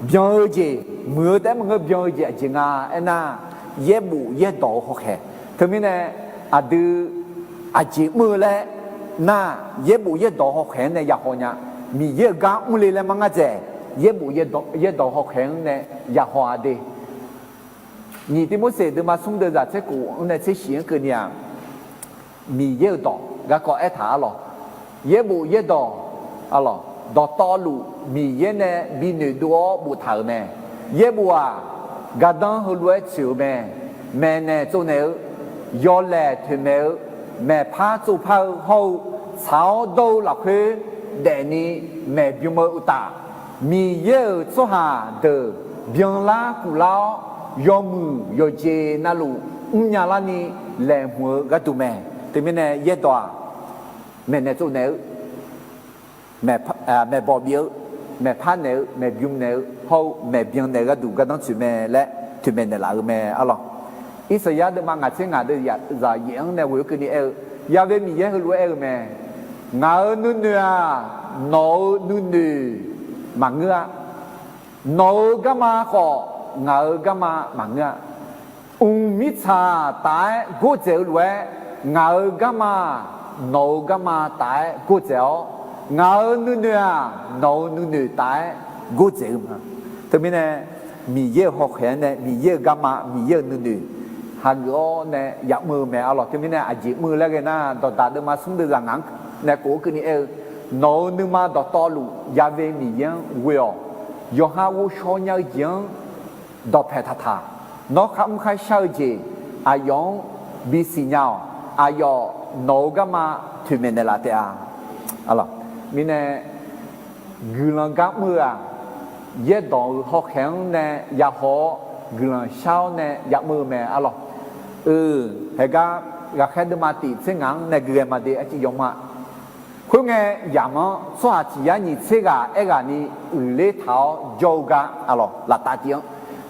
Byan-eu jeq, muiq-eu taef-aer maqngeur byan-eu jeq aqjeq nga aernar, yaerbof yaerdawq-eu hawkhaeq. Teumirnae aqdui aqjeq mr-eu laer nar, yaerbof yaerdawq hawkhaeq-anr nae yahaw nya. Miqyaer-euq gar mrle laer mar ngar dzaeq, yaerbof yaerdawq hawkhaeq-anr nae yahaw-a de. Nyiq Tivmorseq deuvma smr deuvzaq tser khof-anr nae tser shif-anr keuvni-aq, Miqyaer-euq dawq garkawv aertaq arlawq. Yaerbof yaerdawq, arlawq, dawqtawvluf Miqyaer nae bi noeqdov-awr boftaq-euq mae. Yaerbof-aq, gardanr heulof-aer tsoeq-eu mae. Maeqnaeq tsovnaeq-eu, yawlaeq toeqmaeq-eu, maeqpar tsovpar-eu hawr-eu, tsaq-awr dawr-eu lafkhoer daefni maeqbym-eu uqtaf, Miqyaer-euq tsawrhaq deuq byanlar kuflar-awr, yawmuiq yawqjeq navluf mrnya larni laeqhmq-eu gharduq mae. Teumirnae yaerdawq-aq, maeqnaeq tsovnaeq-eu, maeqbawq bif-eu, maeqpar naeq-eu, maeqbym naeq-eu hawr-eu maeqbyan naeq-eu gharduq gardanr tsoeq mae laer toeqmaeq naeqlaf-eu mae, arlawq. Irsaqyar deuvma ngaq tser ngaq deuvzaq yaef-anr nae ghoe-eu keuvni aer-eu, Ya've Miqyaer heulof-aer aer-eu mae. Ngaq-euq nuinoeq-aq, nawq-euq nuinoeq maqngeur-a. Nawq-euq garma khawf, ngaq-euq garma maqngeur-a. Mq mirtsaq taf-aer gordzaeq-eu lof-aer, ngaq-euq garma-aq, nawq-euq garma taf-aer gordzaeq-awr, ngaq-euq nuinoeq-aq, nawq-euq nuinoeq taf-aer gordzaeq-eu ma. Teumirnae, Miqyaer-euq hawkhaeq-anr nae Miqyaer-euq garma, Miqyaer-euq nuinoeq hageuf-awr nae yamr-eu mae, arlawq. Teumirnae aqjeq mr-eu laer ghae nar, dawqdaq deuvma smr deuvzaq ngaq-anr nae kof-eu keuvni aer-eu, Nawq-euq nuima dawqtawvluf Ya've Miqyaer-anr ghoe-awq. Yawqha ghovshaw nya-eu jeq-anr dawqpaeq taqtaq. Nawr kharmr kharshar-eu jeq aqyawf-anr bisiq nya-awq. Aqyawf nawq-euq garma toeqmaeq naeqlaf taef-a. Mirnae guiqlanq gar mr-eu-aq, yaerdawq-euq hawkhaeq-anr nae yahaw-awr guiqlanq shar-awr nae yamr-eu mae, arlawq. Haegar ghaqkhaer deuvma tif tser ngaq-anr nae gui ghae ma de, arciv yawma. Khoerngae, yamq-anr tsawrhaq tiq yar nyiq tser ghaq aerghaqni uiqler taq-awr jawr-eu gar, arlawq, laftav tiv-anr,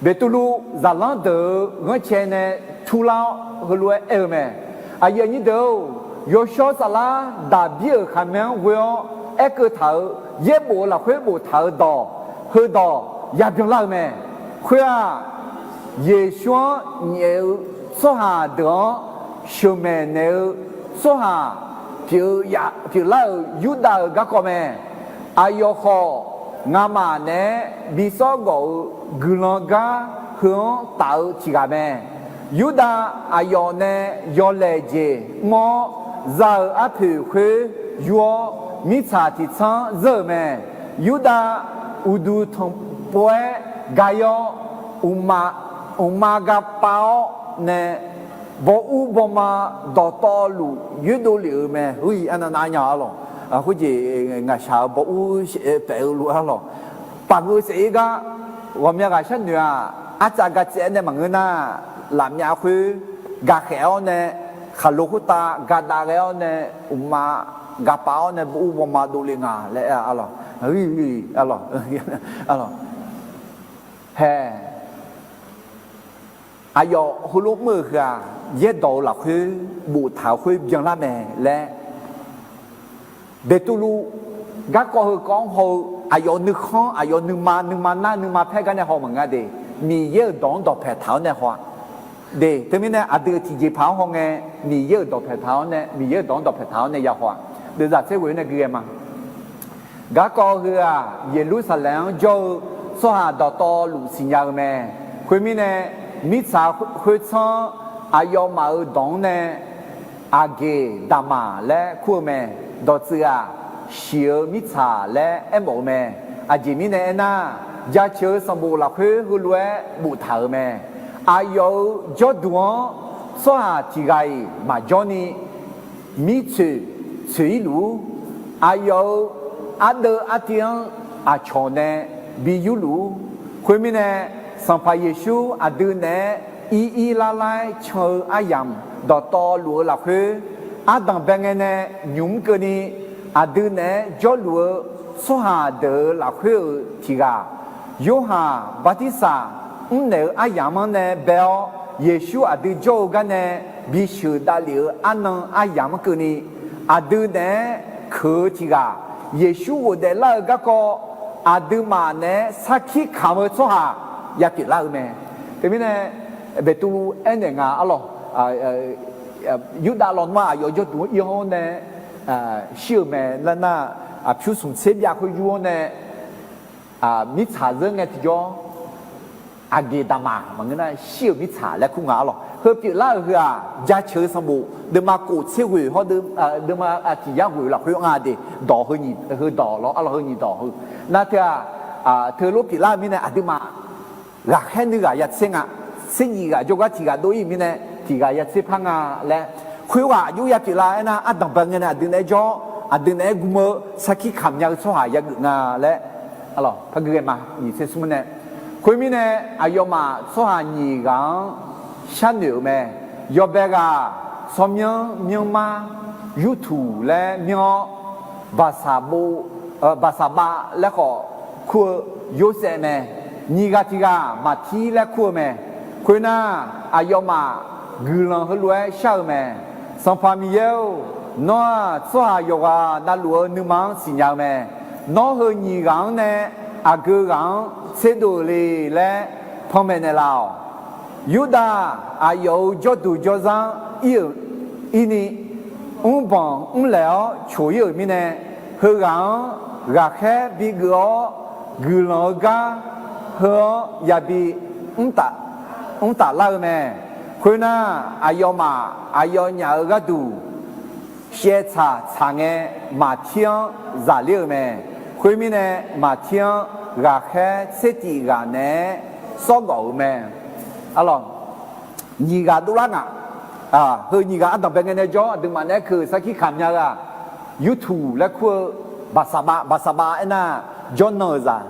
Beqtuvluv zaqlanr deuq-euq ghanrcae nae turlar-awr heulof-aer aer-eu mae. Aqyuif aqnyir deuq-or, yawshawr saflar Daqbir-euq khaqmae-anr ghoe-awr aerkeuv taq-euq yaerbof-euq lafkhoer boftaq-euq dawq, heudawq yabyan lar-eu mae. Khoer-aq, Yeqsur-anr nyaef-eu tsawrhaq deuq-anr sheuqmaeq naeq-eu tsawrhaq pyeuf lar-euq Yurdav-euq garkawv mae. Aqyawf khawf, ngamaf naeq-aer bi sawr gawf-eu guiqlanq gar heu-anr taf-eu tiq ghaq mae. Yurdav aqyawf nae yawlaeq jeq mr-awr, za-euq arpoeq khoer yur-awr, mirtsaq tiq tsanr zeur-euq mae. Yurdav uqduq tanqpov-aer gaq-awr, uqma gaq pav-awr nae, bawr ur bawma dawqtawvluf yoerdov lef-euq mae. Arnavnav nya arlawq. Khoerjeq ngaqshaq-euq bawr ur paef-eu lof arlawq. Paqgeu saef-ir gar, ghawqmya ghaq sharnoeq-aq, artsav ga tsaev-aer nae maqngeur nar, lafmyav khoer gaqkhaeq-awr nae, khaqlo khoertav gadav ghae-awr nae, uqma gaqpav-awr nae bawr ur bawma dovle nga laer aer-a arlawq. Arlawq, hae, aqyawf heulof mr-euq heu-aq, yaerdawq-euq lafkhoer boftaq-euq khoer byanlar mae laer Beqtuvluv garkawv heukawv-anr haw-eu aqyawf nuikhanr, aqyawf nuima, nuima nar nuima paer gar nae haw maqngeur de. Miqyaer-euq dawq-anr dawqpaeq taq-awr nae haw-a. De, teumirnae aqdui-euq tiqjeqpaq-anr hawngae, Miqyaer-euq dawqpaeq taq-awr nae, Miqyaer-euq dawq-anr dawqpaeq taq-awr nae ya haw-a. Deuvzaq tser ghoe-eu nae gui ghae ma. Garkawv heu-aq, Yeqlursaqlaeq-anr jawr-eu tsawrhaq dawqtawvluf siqnya-eu mae. Khoermirnae, mirtsaq khoertsanr-anr aqyawfmaf-euq dawq-anr nae Aqgeqdaqmaq laer kur-eu mae. Dawqtsuif-aq, shiq-eu mirtsaq laer aermawf-eu mae. Aqjeq mirnae aernar, jaceuq-eu sanqbof lafkhoer heulof-aer boftaq-euq mae. Aqyawf-euq jawrduq-anr tsawrhaq tiq ghaq-iq maqjawr ni, mirtsoeq tsoeq-ir luf-ur. Aqyawf-euq ardeuv artiv-anr aqcawq nae bi yurluf-ur. Khoermirnae, Sanqpaq Yeqsur aqdui naeq-aer ir ir lar lar-aer can-eu aryamq dawqtawvluf-eu lafkhoer, ardanq bae ngae nae nymq mr keuvni, aqdui naeq-aer jawrluf-eu tsawrhaq deuq-euq lafkhoer-euq tiq ghaq, Yorhaq bartirsaq mrnaeq-eu aryamq-anr nae bae-awr, Yeqsur aqdui jawr-eu gar nae bisheuq davlef-eu arnan aryamq-anr keuvni, aqdui naeq-aer keuq-eu tiq ghaq, Yeqsur ghofdaef lar-eu garkawv aqduimaf naeq-aer sarkir kamq-eu tsawrhaq ya pyeuflar-eu mae. Teumirnae, Beqtuvluv aernaeq nga arlawq, Yurdav lawnmr-aq aqyawf jawrduq-anr ir-awr nae shir-euq mae nar nar, aqpyur smq tser byav khoer yur-awr nae mirtsaq zeur ngae tiqjawr, Aqgeqdaqmaq maqngeur nar shir-euq mirtsaq laer kur nga arlawq. Heu pyeuflar-euq heu-aq, jaceuq-eu sanqbof deuvma kof tser ghoeq hawr, deuvma tiq yar ghoeq lafkhoer nga de, dawq heu nyiq, heu dawq lawr arlawq, heu nyiq dawq heu. Nar teu-aq, teulof pyeuflar-eu mirnae aqduimaf ghaqkhaer nuighaq ya tser nga. Tser nyiq ghaq jawrgar tiq ghaq dov-ir-euq mirnae tiq ghaq ya tser par nga laer. Khoerghaq aqjox ya pyeuflar aernar, ardanq bae ngae nae aqdui naeq-aer jawr, aqdui naeq-aer gm-eu sarkir kamq nya-eu tsawrhaq yageuf nga laer, arlawq, par gui ghae ma, nyiq tser smr nae. Khoermirnae, aqyawfmaf tsawrhaq nyiq ghaq-anr sharnoeq-euq mae. Yawbae ghaq tsawrmyanr myanrmar Yurtuq laer myanr-awr, Baqsaqbav, Baqsaqbav laer khawf kur-eu Yorsaev mae. Nyiq ghaq tiq ghaq Maqtir laer kur-eu mae. Khoernar, aqyawfmaf guiqlanq heulof-aer shar-eu mae. Sanqpaq Miqyaer-or, nawr-aq tsawrhaq yawqghaq navluf-eu nuima-anr siqnya-eu mae. Nawr heu nyiq ghaq-anr nae aqgeu ghaq-anr tserdov-euq le laer panmaeq naeqlaf-awq. Yurdav aqyawf-euq jawrduq jawrzar-anr ir-euq, irni, mrbanq mrlaeq-awr coq-ir-euq mirnae, heughaq-anr ghaqkhaer bigeuf-awr guiqlanq-eu gar heu-anr yabi mr taflar-eu mae. Khoernar, aqyawfmaf aqyawfnyaf-euq gharduq shaevtsaq tsaq ngae, Maqtir-anr zaqler-euq mae. Khoermirnae, Maqtir-anr ghaqkhaer tser tif ghaq naeq-aer sawrgawf-euq mae. Arlawq, nyiq ghaq dovlar ngaq. Heu nyiq ghaq ardanq bae ngae nae jawr, aqduimaf naeq-aer keuq sarkir kamq nya-eu-aq, Yurtuq laer kur-eu Baqsaqbav, Baqsaqbav aernar, jawrnan-euq zaq,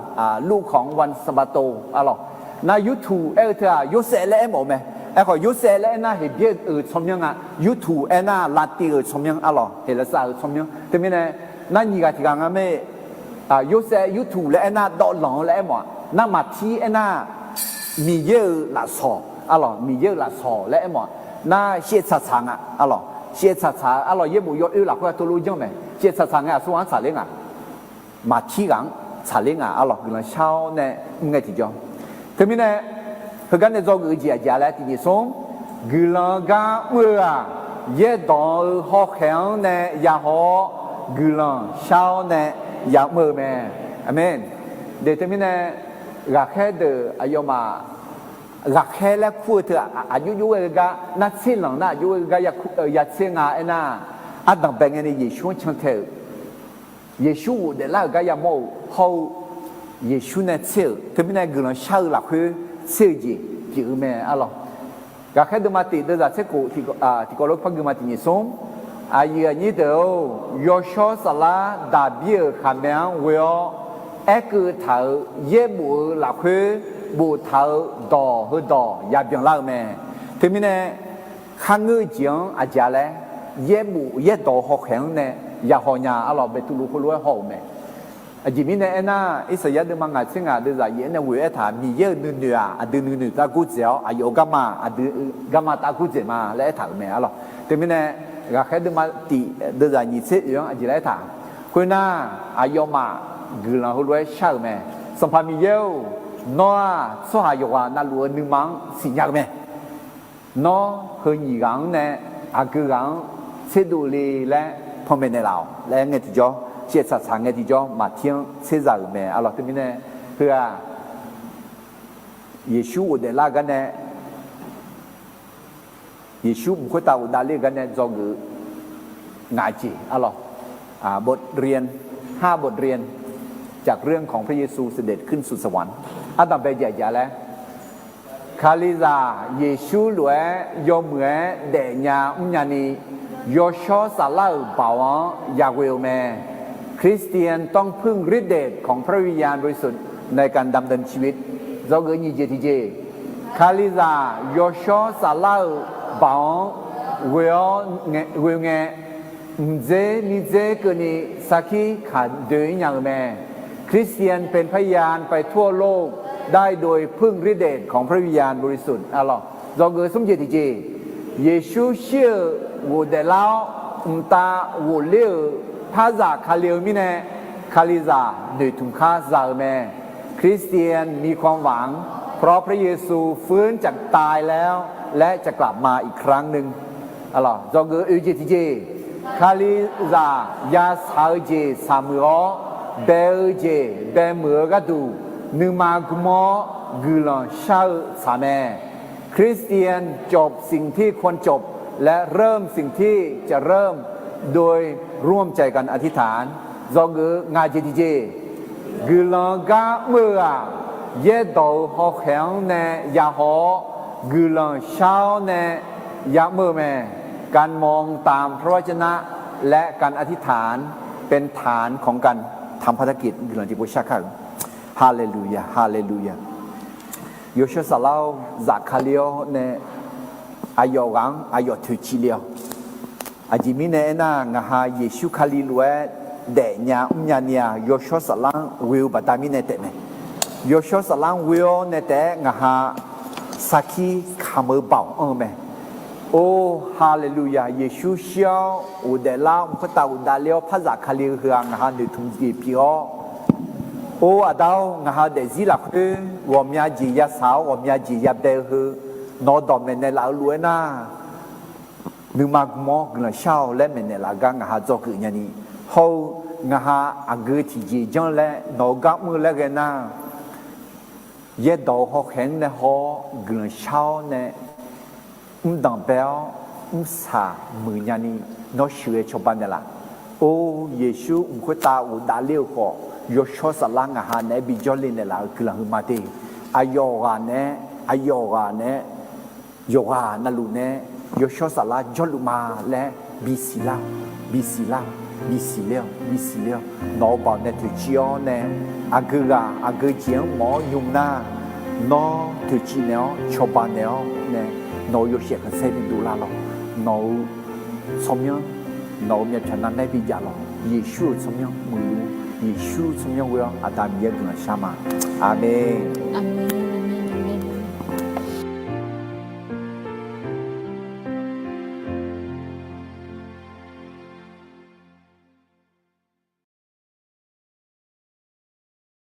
Lurkawq-anr wan Saqbato, arlawq. Nar Yurtuq aer-eu teu-aq Yorsaev laer aermawf-eu mae. Aerkhawf Yorsaev laer aernar Heqbyaer-euq tsawrmyanr nga. Yurtuq aernar Laqtiv-euq tsawrmyanr, arlawq, Heqlaqsar-euq tsawrmyanr. Teumirnae, nar nyiq ghaq tiq ghaq nga mae. Yorsaev Yurtuq laer aernar dawvlanq-eu laer aermawf-aq, nar Maqtir aernar Miqyaer-euq lafsawq, arlawq, Miqyaer-euq lafsawq laer aermawf-aq, nar shaevtsaq tsaq nga, arlawq, shaevtsaq tsaq-eu, arlawq, yaerbof yawoer lafkhoer-aq teulof janr mae. Shaevtsaq tsaq ngae aqsur ghaq-anr tsaqler nga. Maqtir ghaq-anr tsaqler nga, arlawq, guiqlanq shar-awr nae mr ngae tiqjawr. Teumirnae, heugar nae dzawgeuf-eu jeq aqjeq-a laer tiqjeq smr, guiqlanq-eu gar mr-eu-aq, yaerdawq-eu hawkhaeq-anr nae yahaw-awr, guiqlanq shar-awr nae yamr-eu mae. Aqmeq. De teumirnae, ghaqkhaer deuq aqyawfmaf ghaqkhaer laer kur-eu teu aqjox jox ghae-eu gar, nar tser lanq nar aqjox ghae-eu gar ya tser nga aernar, ardanq bae ngae nae Yeqsur-anr cantae-euq, Yeqsur ghofdaef lar-euq gar yamawr-euq hawr-eu, Yeqsur nae tser-euq teumirnae guiqlanq shar-eu lafkhoer tser-eu jeq pyeuf-eu mae, arlawq. Ghaqkhaer deuvma tif deuvzaq tser khof tiqkawv lof par gui ma tiqnyif smr. Aqyuif aqnyir deuq-or, yawshawr saflar Daqbir-euq khaqmae-anr ghoe-awr aerkeuv taq-euq yaerbof-eu lafkhoer boftaq-eu dawq heudawq yabyan lar-eu mae. Teumirnae, kharngeur-eu jeq-anr aqjeq-a laer, yaerbof yaerdawq-eu hawkhaeq-anr nae yahaw nya, arlawq, Beqtuvluv heulof-aer haw-euq mae. Aqjeq mirnae aernar, Irsaqyar deuvma ngaq tser ngaq deuvzaq yaef-aer nae ghoe-aer taq, Miqyaer-euq nuinoeq-aq aqdui nuinoeq tav gordzaeq-awr, aqyawf-euq garma aqdui garma tav gordzaeq ma laer aertaq-euq mae, arlawq. Teumirnae, ghaqkhaer deuvma tif deuvzaq nyiq tser oeq-anr aqjeq laer aertaq Khoernar, aqyawfmaf guiqlanq heulof-aer shar-euq mae. Sanqpaq Miqyaer-or, nawr-aq tsawrhaq yawqghaq navluf-eu nuima-anr siqnya-eu mae. Nawr heu nyiq ghaq-anr nae aqgeu ghaq-anr tserdov le laer panmaeq naeqlaf-awq laer ngae tiqjawr, caevtsaq tsaq ngae tiqjawr, maqtir-anr tserzaq-euq mae. Arlawq, teumirnae heu-aq, Yeqsur ghofdaef lar-eu gar nae, Yeqsur mq khoertav ghofdav ler-eu gar nae dzawgeuf ngaq jeq arlawq. บทเรียน ห้าบทเรียน จากเรื่องของพระเยซูเสด็จขึ้นสู่สวรรค์ ardanqbae jaqjaq laer, Kalizaq Yeqsur lof-aer yawmuiq-aer daefnya mrnya ni, yawshawr saflar-euq baoq-anr yaghoe-eu mae. คริสเตียนต้องพึ่งฤทธิ์เดชของพระวิญญาณบริสุทธิ์ในการดำเนินชีวิต dzawgeuf nyiq jeq tiqjeq, Kalizaq yawshawr saflar-euq baoq-anr ghoe-awr, ghoe ngae, mqdzer mirdzer keuvni sarkir kaq doe-ir nya-euq mae. คริสเตียนเป็นพยานไปทั่วโลกได้โดยพึ่งฤทธิ์เดชของพระวิญญาณบริสุทธิ์ arlawq. Dzawgeuf smr jeq tiqjeq, Yeqsur shir-euq ghofdaef lar-awr mqtav ghofler-euq parzaq Kali-eu mirnae, Kalizaq noeqtmq kar za-eu mae. คริสเตียนมีความหวัง เพราะพระเยซูฟื้นจากตายแล้ว และจะกลับมาอีกครั้งหนึ่ง Dzawgeuf oe jeq tiqjeq, Kalizaq yasaq-eu jeq saqmuiq-awr, bae-eu jeq bae muiq-eu gharduq, nuima gm-awr guiqlanq shar-eu tsaq mae. คริสเตียนจบสิ่งที่ควรจบ และเริ่มสิ่งที่จะเริ่ม โดยร่วมใจกันอธิษฐาน Dzawgeuf ngaq jeq tiqjeq, guiqlanq-eu gar mr-eu-aq, yaerdawq-eu hawkhaeq-anr nae yahaw-awr, guiqlanq shar-awr nae yamr-eu mae. การมองตามพระวจนะ และการอธิษฐาน เป็นฐานของการทำพันธกิจ guiqlanq tiqpov shar kar-euq. Haleluya, haleluya. Yawshawr saflar-awr zafkale-awr nae aqyawf ghaq-anr aqyawf toeqciv le-awq. Aqjeq mirnae aernar, ngaq ha Yeqsur Kali lof-aer daefnya mrnya ni-aq, yawshawr saflar-anr ghoe-eu baqda mirnae taef mae. Yawshawr saflar-anr ghoe-awr nae taef-aer ngaq ha sarkir kamq-eu baoq anr-eu mae. Or, haleluya, Yeqsur shir-awr ghofdaef lar-awr mq khoertav ghofdaef ler-awr parzaq Kali-eu heu-aq ngaq ha noeqtmq jeq pyeuf-awr, or aqda-or, ngaq ha-eu daefzir lafkhoer ghawqmya jeq yasaq-awr ghawqmya jeq yabae-eu heu nawq-eu dawq maeqnaeq laf-eu lof-aer nar, nuima gm-awr guiqlanq shar-awq laer maeqnaeq laf-eu gar ngaq ha dzawgeuf nyani, hawr-eu ngaq ha aqgeu tiqjeq janr laer nawq-eu gar mr-eu laer ghae nar, yaerdawq-eu hawkhaeq-anr nae haw-awr guiqlanq shar-awr nae mrdanq bae-awr mrsaq muiqnya ni nawr sheuqghae cawba naeqlaf. Or, Yeqsur mq khoertav ghofdaef ler-eu khawf, yawshawr saflar ngaq ha naeq-aer bijawr le naeqlaf-eu guiqlanq heu ma de. Aqyawf ghaq naeq-aer, aqyawf ghaq naeq-aer, yawqghaq navluf nae yawshawr saflar jawrluf ma laer bisiq lar-awq, bisiq lar-awq, bisiq ler-awq, bisiq ler-awq. Nawq-eu baoq nae toeqciv-awr nae, aqgeu ghaq aqgeu jeq-anr mawf-awr nymr nar, nawr toeqciv naeq-awr cawba naeq-awr nae, nawq-euq yawshaef khanqsaer bidov lar lawq. Nawq-euq tsawrmyanr, nawq-euq myavpyawq navmaer bijav lawq. Yeqsur-euq tsawrmyanr muiqluf, Yeqsur-euq tsawrmyanr ghoe-awr Aqda Miqyaer guiqlanq shar ma. Aqmeq.